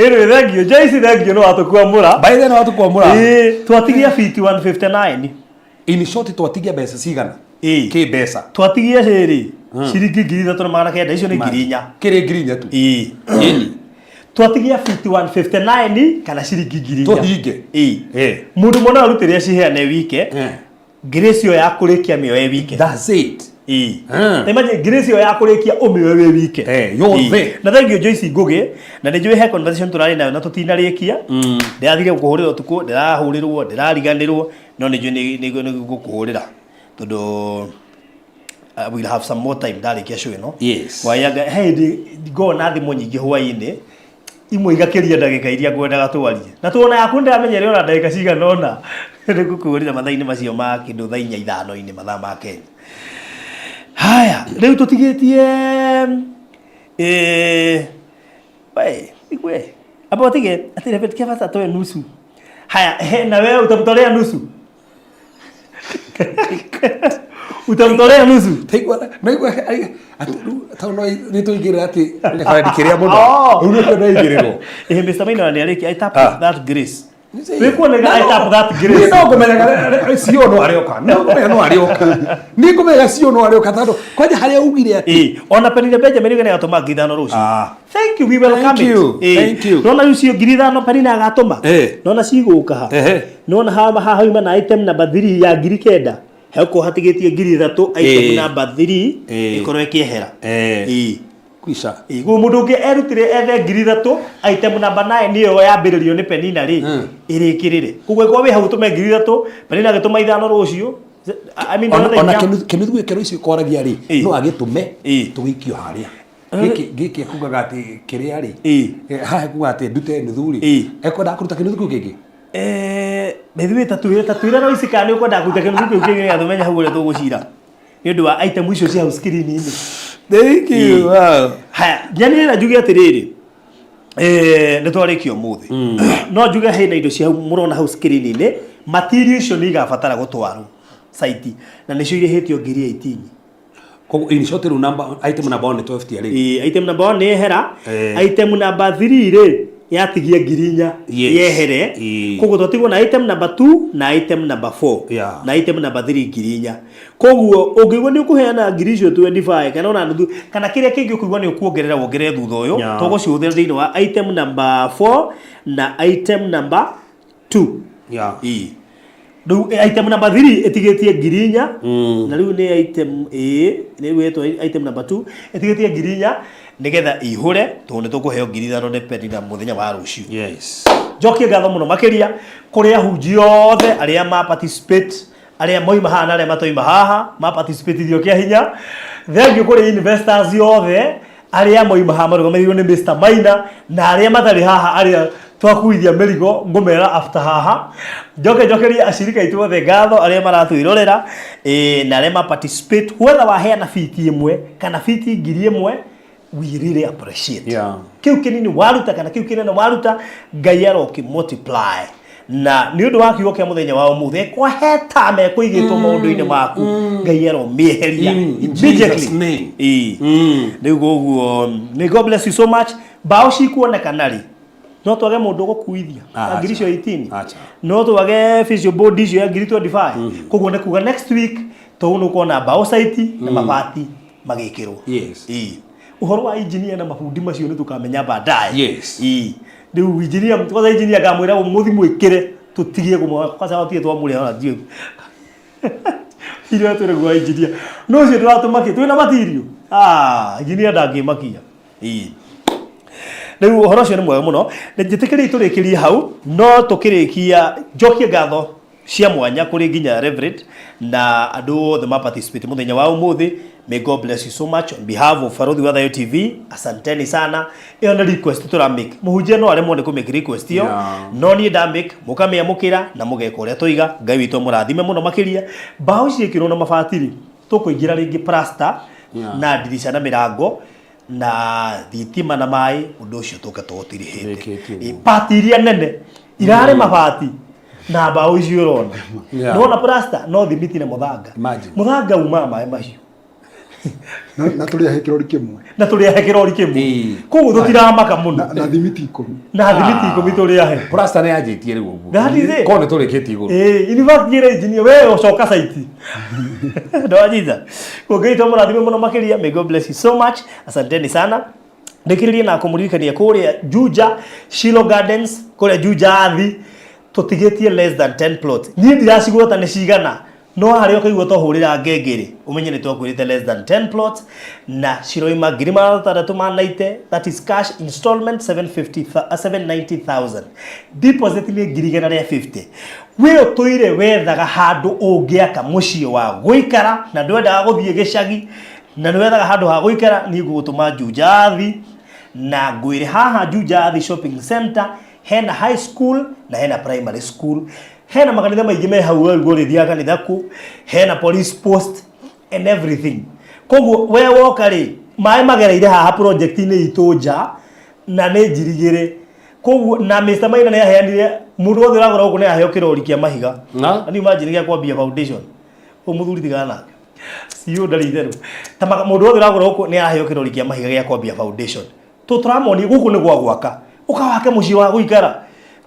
Anyway, thank you. Joyce, thank you nĩ watũkwamũra. By the way, no watũkwamũra. Ĩĩ, twatigia fiti 159. In short, twatigia mbeca cigana? Ĩĩ. Kĩ mbeca? Twatigia rĩrĩ ciringi 3,900, icio nĩ 4,000. Kĩrĩ 4,000 tu. Ĩĩ. Ĩni. Twatigia fiti 159 kana ciringi 4,000. Tũhinge. Ĩĩ. Eh. Mũndũ mwana arutĩre ciheane wike. Grace ĩyo ya kũrĩkia mĩoe wike. That's it. Ĩĩ. Na imagine grace ĩyo ya kũrĩkia ũmĩoe wĩ wike. Eh, yothe. Ĩĩ. Na thank you Joyce Ngũgĩ, na nĩ njũĩ he conversation tũrarĩ nayo na tũtinarĩkia. Ndĩrathire gũkũhũrĩra ũtukũ, ndĩrahũrĩrwo, ndĩrariganĩrwo, no nĩ njũĩ nĩ ngũkũhũrĩra tondũ we'll have some more time ndarĩkia show ĩno. Wayanga he hĩndĩ ngoragwo na thimũ nyingĩ hwaĩ-inĩ, imwe igakĩria ndagĩka iria ngwendaga twarie, na tuona yaku ndĩramenya ĩrĩ ona ndagĩka cigana ũna. Nĩ ngũkũhũrĩra mathaa-inĩ macio ma kĩndũ thaa inya ithano-inĩ mathaa ma Kenya. Haya, rĩu tũtigĩtie we igwe amba ũtige atĩ Reverend Kebas atoe nusu. Haya, he, na wewe utamtolea nusu? Utamtolea nusu? Taigua naigua atĩ rĩu tondũ no nĩ tũingĩrĩra atĩ Reverend kĩrĩa mũno. Oh. Rĩu nĩkĩo ndaingĩrĩrwo. Eh, Mr. Maina nĩ arĩkia, I tap that grace. Wĩkuoneka I tap that grace. Niĩ no ngũmenyaga cio no arĩoka. No ngũmenya no arĩoka. Niĩ ngũmenyaga cio no arĩoka tondũ kwanja harĩa ugire atĩ Eh, ona Penina Benjamin nĩ agatũma 5,000 rũciũ. Ah. Thank you, we welcome Thank it. you, Eh, thank you. Nona rĩu cio 5,000 Penina agatũma. Eh. Nona cigũka ha. Ehe. Nona haha haha hauma na item number 3 ya 9,000. Heko hatigĩtie 3,000 item number 3 ĩkorwo ĩkĩehera. Eh. Kwisha. Ĩĩ, mũndũ ũngĩ erutire ethe 3,000 item number 9 nĩyo yambĩrĩrio nĩ Penina rĩ, ĩrĩkĩrĩre. Koguo ĩkorwo wĩ hau ũtũme 3,000, Penina agĩtũma ithano rũciũ. I mean, Ona ona kĩnuthu gĩkĩro icio kwaragia rĩ, no agĩtũme tũgĩikio harĩa. Gĩkĩ gĩkĩ ekugaga atĩ kĩrĩa rĩ, haha ekugaga atĩ ndute nuthu rĩ, ekwendaga kũruta kĩnuthu kĩu kĩngĩ? Ithuĩ tatwĩre tatwĩre no ici kana nĩ ũkwendaga kũruta kĩnuthu kĩu kĩngĩ nĩgetha tũmenye hau ũrĩa tũgũcira. Nĩ ũndũ wa item icio cia hau screen-inĩ. Thank you. Wow. Haya, nyanĩrĩra njuge atĩrĩrĩ, nĩ twarĩkia ũmũthĩ. No njuge hena indo cia hau mũrona hau screen-inĩ, material icio nĩ igabatara gũtwarwo site na nĩcio irĩhĩtio 18,000. Koguo in short rĩu number item number 1 nĩ 12 rĩu. Ĩĩ, item number 1 nĩ yehera, item number 3 rĩ yatigia 4,000 yehere. Koguo twatigwo na item number 2 na item number 4 na item number 3 4,000. Koguo ũngĩigua nĩ ũkũheana ngiri icio 25 kana ona nuthu kana kĩrĩa kĩngĩ ũkũigua nĩ ũkuongerera wongerere thutha ũyũ, tũgũcihũthĩra thĩinĩ wa item number 4 na item number 2. Ĩĩ. Rĩu item number 3 ĩtigĩtie 4,000 na rĩu nĩ item ĩĩ rĩu ĩtwo item number 2 ĩtigĩtie 4,000 nĩgetha ihũre tondũ nĩ tũkũheo 5,000 nĩ Penina mũthenya wa rũciũ. Njokie ngatho mũno makĩria kũrĩ ahunjia othe arĩa ma participate, arĩa moima haha na arĩa matoima haha, ma participate ithio kĩa hinya. Thank you kũrĩ investors othe arĩa moima haha marũgamĩrĩirwo nĩ Mr. Maina na arĩa matarĩ haha arĩa twakuithia mĩrigo ngũmera after haha. Njoke njokerie acirika aitũ othe ngatho arĩa maratwĩrorera, na arĩa ma participate, whether waheana fiti ĩmwe kana fiti 1,000, we really appreciate. Kĩu kĩnini waruta kana kĩu kĩnene waruta, Ngai aroki multiply. Na nĩ ũndũ wa kiugo kĩa mũthenya wa ũmũthĩ, kwa heta mekũigĩtwo maũndũ-inĩ maku, Ngai aromĩeheria In Jesus' immediately. name. Ĩĩ. Rĩu koguo, may God bless you so much. Mbaũ cikuonekana rĩ, no twage mũndũ ũgũkuithia ngiri icio 18. No twage physio board icio ya ngiri 25. Koguo nĩ kuga next week tũu nĩ ũkuona mbaũ site na mabati magĩkĩrwo. Ĩĩ. Ũhoro wa engineer na mabundi macio nĩ tũkamenya baadaye. Ĩĩ. Rĩu engineer, kwanza engineer ngamwĩra mũthi mwĩkĩre tũtigie kũmwa kwanza watige twamũrĩha ona ndiũĩ. Iria twĩre gwa engineer. No ũcio ndũratũmakia twĩna material. Engineer ndangĩmakia. Ĩĩ. Rĩu ũhoro ũcio nĩ mwega mũno. Na njĩtĩkĩrie tũrĩkĩrie hau, no tũkĩrĩkia njokie ngatho cia mwanya kũrĩ nginya Reverend na andũ othe ma participate mũthenya wa ũmũthĩ. May God bless you so much on behalf of Barothi wa Thayo TV. Asanteni sana. Ĩyo nĩ request tũra make. Mũhunjia no aremwo nĩ kũ make request ĩyo. No niĩ nda make, mũkamĩamũkĩra na mũgeka ũrĩa tũiga. Ngai witũ amũrathime mũno makĩria. Mbaũ ciĩkĩrwo na mabati rĩ, tũkũingĩra rĩngĩ plaster na ndirica na mĩrango. Na thitima na maĩ, ũndũ ũcio tũke tũũtirihĩte. Wĩkĩtie ũguo. Pati iria nene irarĩ mabati na mbaũ icio ũrona. Nĩwona plaster no thimiti na mũthanga. Imagine. Mũthanga umaga maĩ macio. Na tũrĩ ahe kĩrori kĩmwe. Na tũrĩ ahe kĩrori kĩmwe. Koguo tũtiramaka mũno. Na thimiti 10. Na thimiti 10 tũrĩ ahe. Plaster nĩ yanjĩtie rĩu ũguo. That is it. Korwo nĩ tũrĩkĩtie igũrũ. Ĩĩ, in fact njĩra engineer we ũcoka site. Ndwanyita. Ngai tũmũrathime mũno makĩria. May God bless you so much. Asanteni sana. Ndĩkĩrĩrie na kũmũririkania kũrĩa Juja Shilo Gardens, kũrĩa Juja Athi, tũtigĩtie less than 10 plots. Niĩ ndiracigweta nĩ cigana, no harĩa ũkaigua twahũrĩra ngengere ũmenye nĩ twakwĩrĩte less than 10 plots, na ciroima ngiri magana matandatũ ma naite, that is cash installment 750, 790,000, deposit nĩ ngiri igana rĩa 50. We ũtũire wethaga handũ ũngĩaka mũciĩ wa gũikara na ndwendaga gũthiĩ gĩcagi na nĩ wethaga handũ ha gũikara, niĩ ngũgũtũma Juja Athi na ngwĩre haha Juja Athi Shopping Center hena high school na hena primary school, hena makanitha maingĩ me hau, wewe ũrĩthiaga kanitha kũ, hena police post and everything. Koguo we woka rĩ, maĩ magereire haha project-inĩ itũ nja na nĩ njirigĩre. Koguo na Mr. Maina nĩ aheanire mũndũ wothe ũragũra gũkũ nĩ aheo kĩrori kĩa mahiga. Na? Can you imagine gĩa kwambia foundation? Ũyũ mũthuri tigana nake. CEO ndarĩ itherũ. Ta mũndũ wothe ũragũra gũkũ nĩ araheo kĩrori kĩa mahiga gĩa kwambia foundation. Tũtũramonia gũkũ nĩ gwa gwaka. Ũkawake mũciĩ wa gũikara.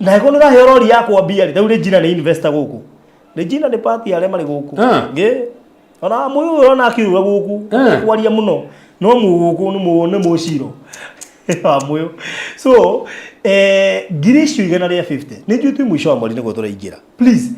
Na angĩkorwo nĩ ũraheo rori ya kwambia rĩ, ta rĩu Regina nĩ investor gũkũ. Regina nĩ part ya arĩa marĩ gũkũ. Ĩ. Ona mũyũ ũyũ ona akiuga gũkũ, kwaria mũno. No mũgũkũ nĩ mũciro. Wa mũyũ. So, ngiri icio igana rĩa 50. Nĩ njũĩ twĩ mũico wa mweri nĩguo tũraingĩra. Please,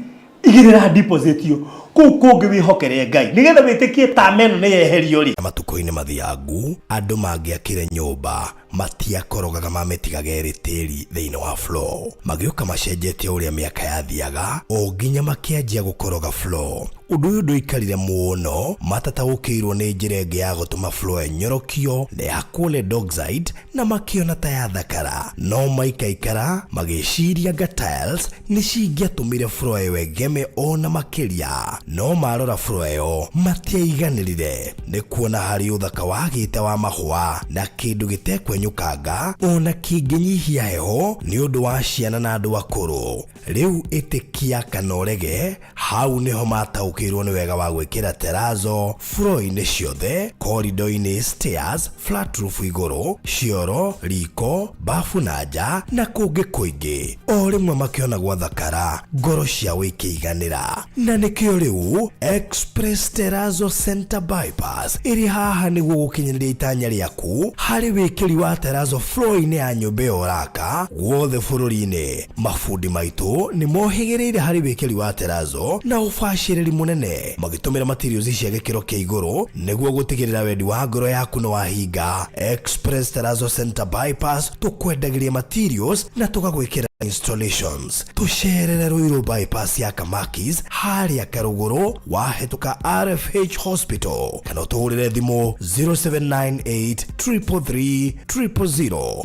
igĩrĩra deposit ĩyo. Kũu kũngĩ wĩhokere Ngai. Nĩgetha wĩtĩkie ta meno nĩ yeherio rĩ. Matukũ-inĩ mathiangu, andũ mangĩakire nyũmba matiakorogaga mamĩtigaga ĩrĩ tĩri thĩinĩ wa floor. Magĩũka macenjetie ũrĩa mĩaka yathiaga o nginya makĩanjia gũkoroga floor. Ũndũ ũyũ ndũikarire mũno, matataũkĩirwo nĩ njĩra ĩngĩ ya gũtũma floor ĩnyorokio na ĩhakwo lead oxide na makĩona ta yathakara. No maikaikara magĩciria anga tiles nĩ cingĩatũmire floor ĩyo ĩgeme ona makĩria. No marora floor ĩyo matiaiganĩrire nĩ kuona harĩ ũthaka wagĩte wa mahũa na kĩndũ gĩtekwenyũkanga ona kĩngĩnyihia heho nĩ ũndũ wa ciana na andũ akũrũ. Rĩu ĩtĩkia kana ũrege, hau nĩho mataũkĩirwo nĩ wega wa gwĩkĩra terrazzo floor-inĩ ciothe, corridor-inĩ, stairs, flat roof igũrũ, cioro, riko, bafu na nja na kũngĩ kũingĩ. O rĩmwe makĩona gwathakara, ngoro ciao ikĩiganĩra. Na nĩkĩo rĩu Express Terrazzo Center Bypass ĩrĩ haha nĩguo gũkinyanĩria itanya rĩaku harĩ wĩkĩri wa terrazzo floor-inĩ ya nyũmba ĩyo ũraka guothe bũrũri-inĩ. Mabundi maitũ nĩ mohĩgĩrĩire harĩ wĩkĩri wa terrazzo na ũbacĩrĩri mũnene, magĩtũmĩra materials cia gĩkĩro kĩa igũrũ nĩguo gũtigĩrĩra wendi wa ngoro yaku nĩ wahinga. Express Terrazzo Center Bypass tũkwendagĩria materials na tũgagwĩkĩra installations. Tũcerere Ruiru Bypass ya Kamakis harĩa Karũgũrũ wahĩtũka RFH Hospital kana ũtũhũrĩre thimũ 0798 333 000.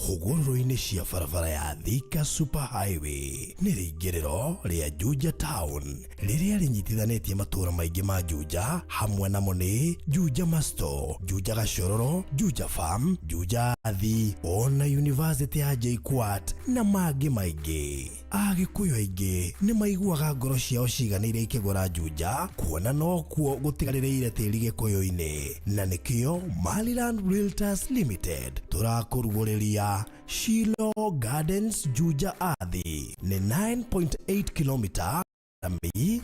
Hũgũrũrũ-inĩ cia barabara ya Thika Super Highway nĩ rĩingĩrĩro rĩa Juja Town rĩrĩa rĩnyitithanĩtie matũũra maingĩ ma Juja, hamwe namo nĩ Juja Masto, Juja Gachororo, Juja Farm, Juja Athi, ona University ya JKUAT na mangĩ maingĩ. Agĩkũyũ aingĩ nĩ maiguaga ngoro ciao ciganĩire ikĩgũra Juja, kuona nokuo gũtigarĩrĩire tĩri gĩkũyũ-inĩ, na nĩkĩo Maryland Realtors Limited tũrakũrugũrĩria Shilo Gardens Juja Athi nĩ 9.8 km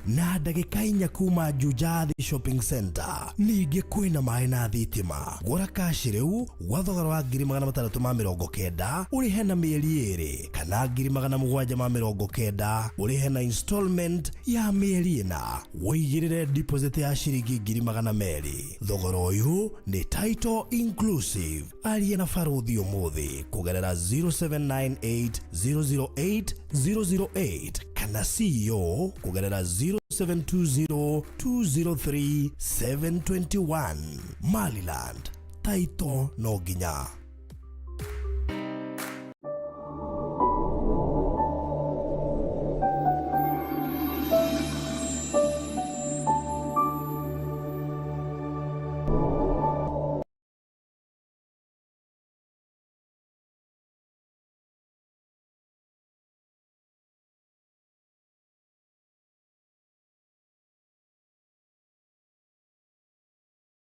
na ndagĩka 4 kuma Juja Athi Shopping Center. Ningĩ kwĩna maĩ na thitima. Gũra kashi rĩu gwa thogora wa ngiri magana matandatũ ma mĩrongo kenda ũrĩhe na mĩeri 2, kana ngiri magana mũgwanja ma mĩrongo kenda ũrĩhe na installment ya mĩeri 4. Wĩigĩrĩre deposit ya ciringi ngiri magana merĩ. Thogora ũyũ nĩ title inclusive. Aria na barũthi ũmũthĩ kũgerera 0798 008 008 kana CEO kũgerera 0720 203 721. Maryland, title no nginya.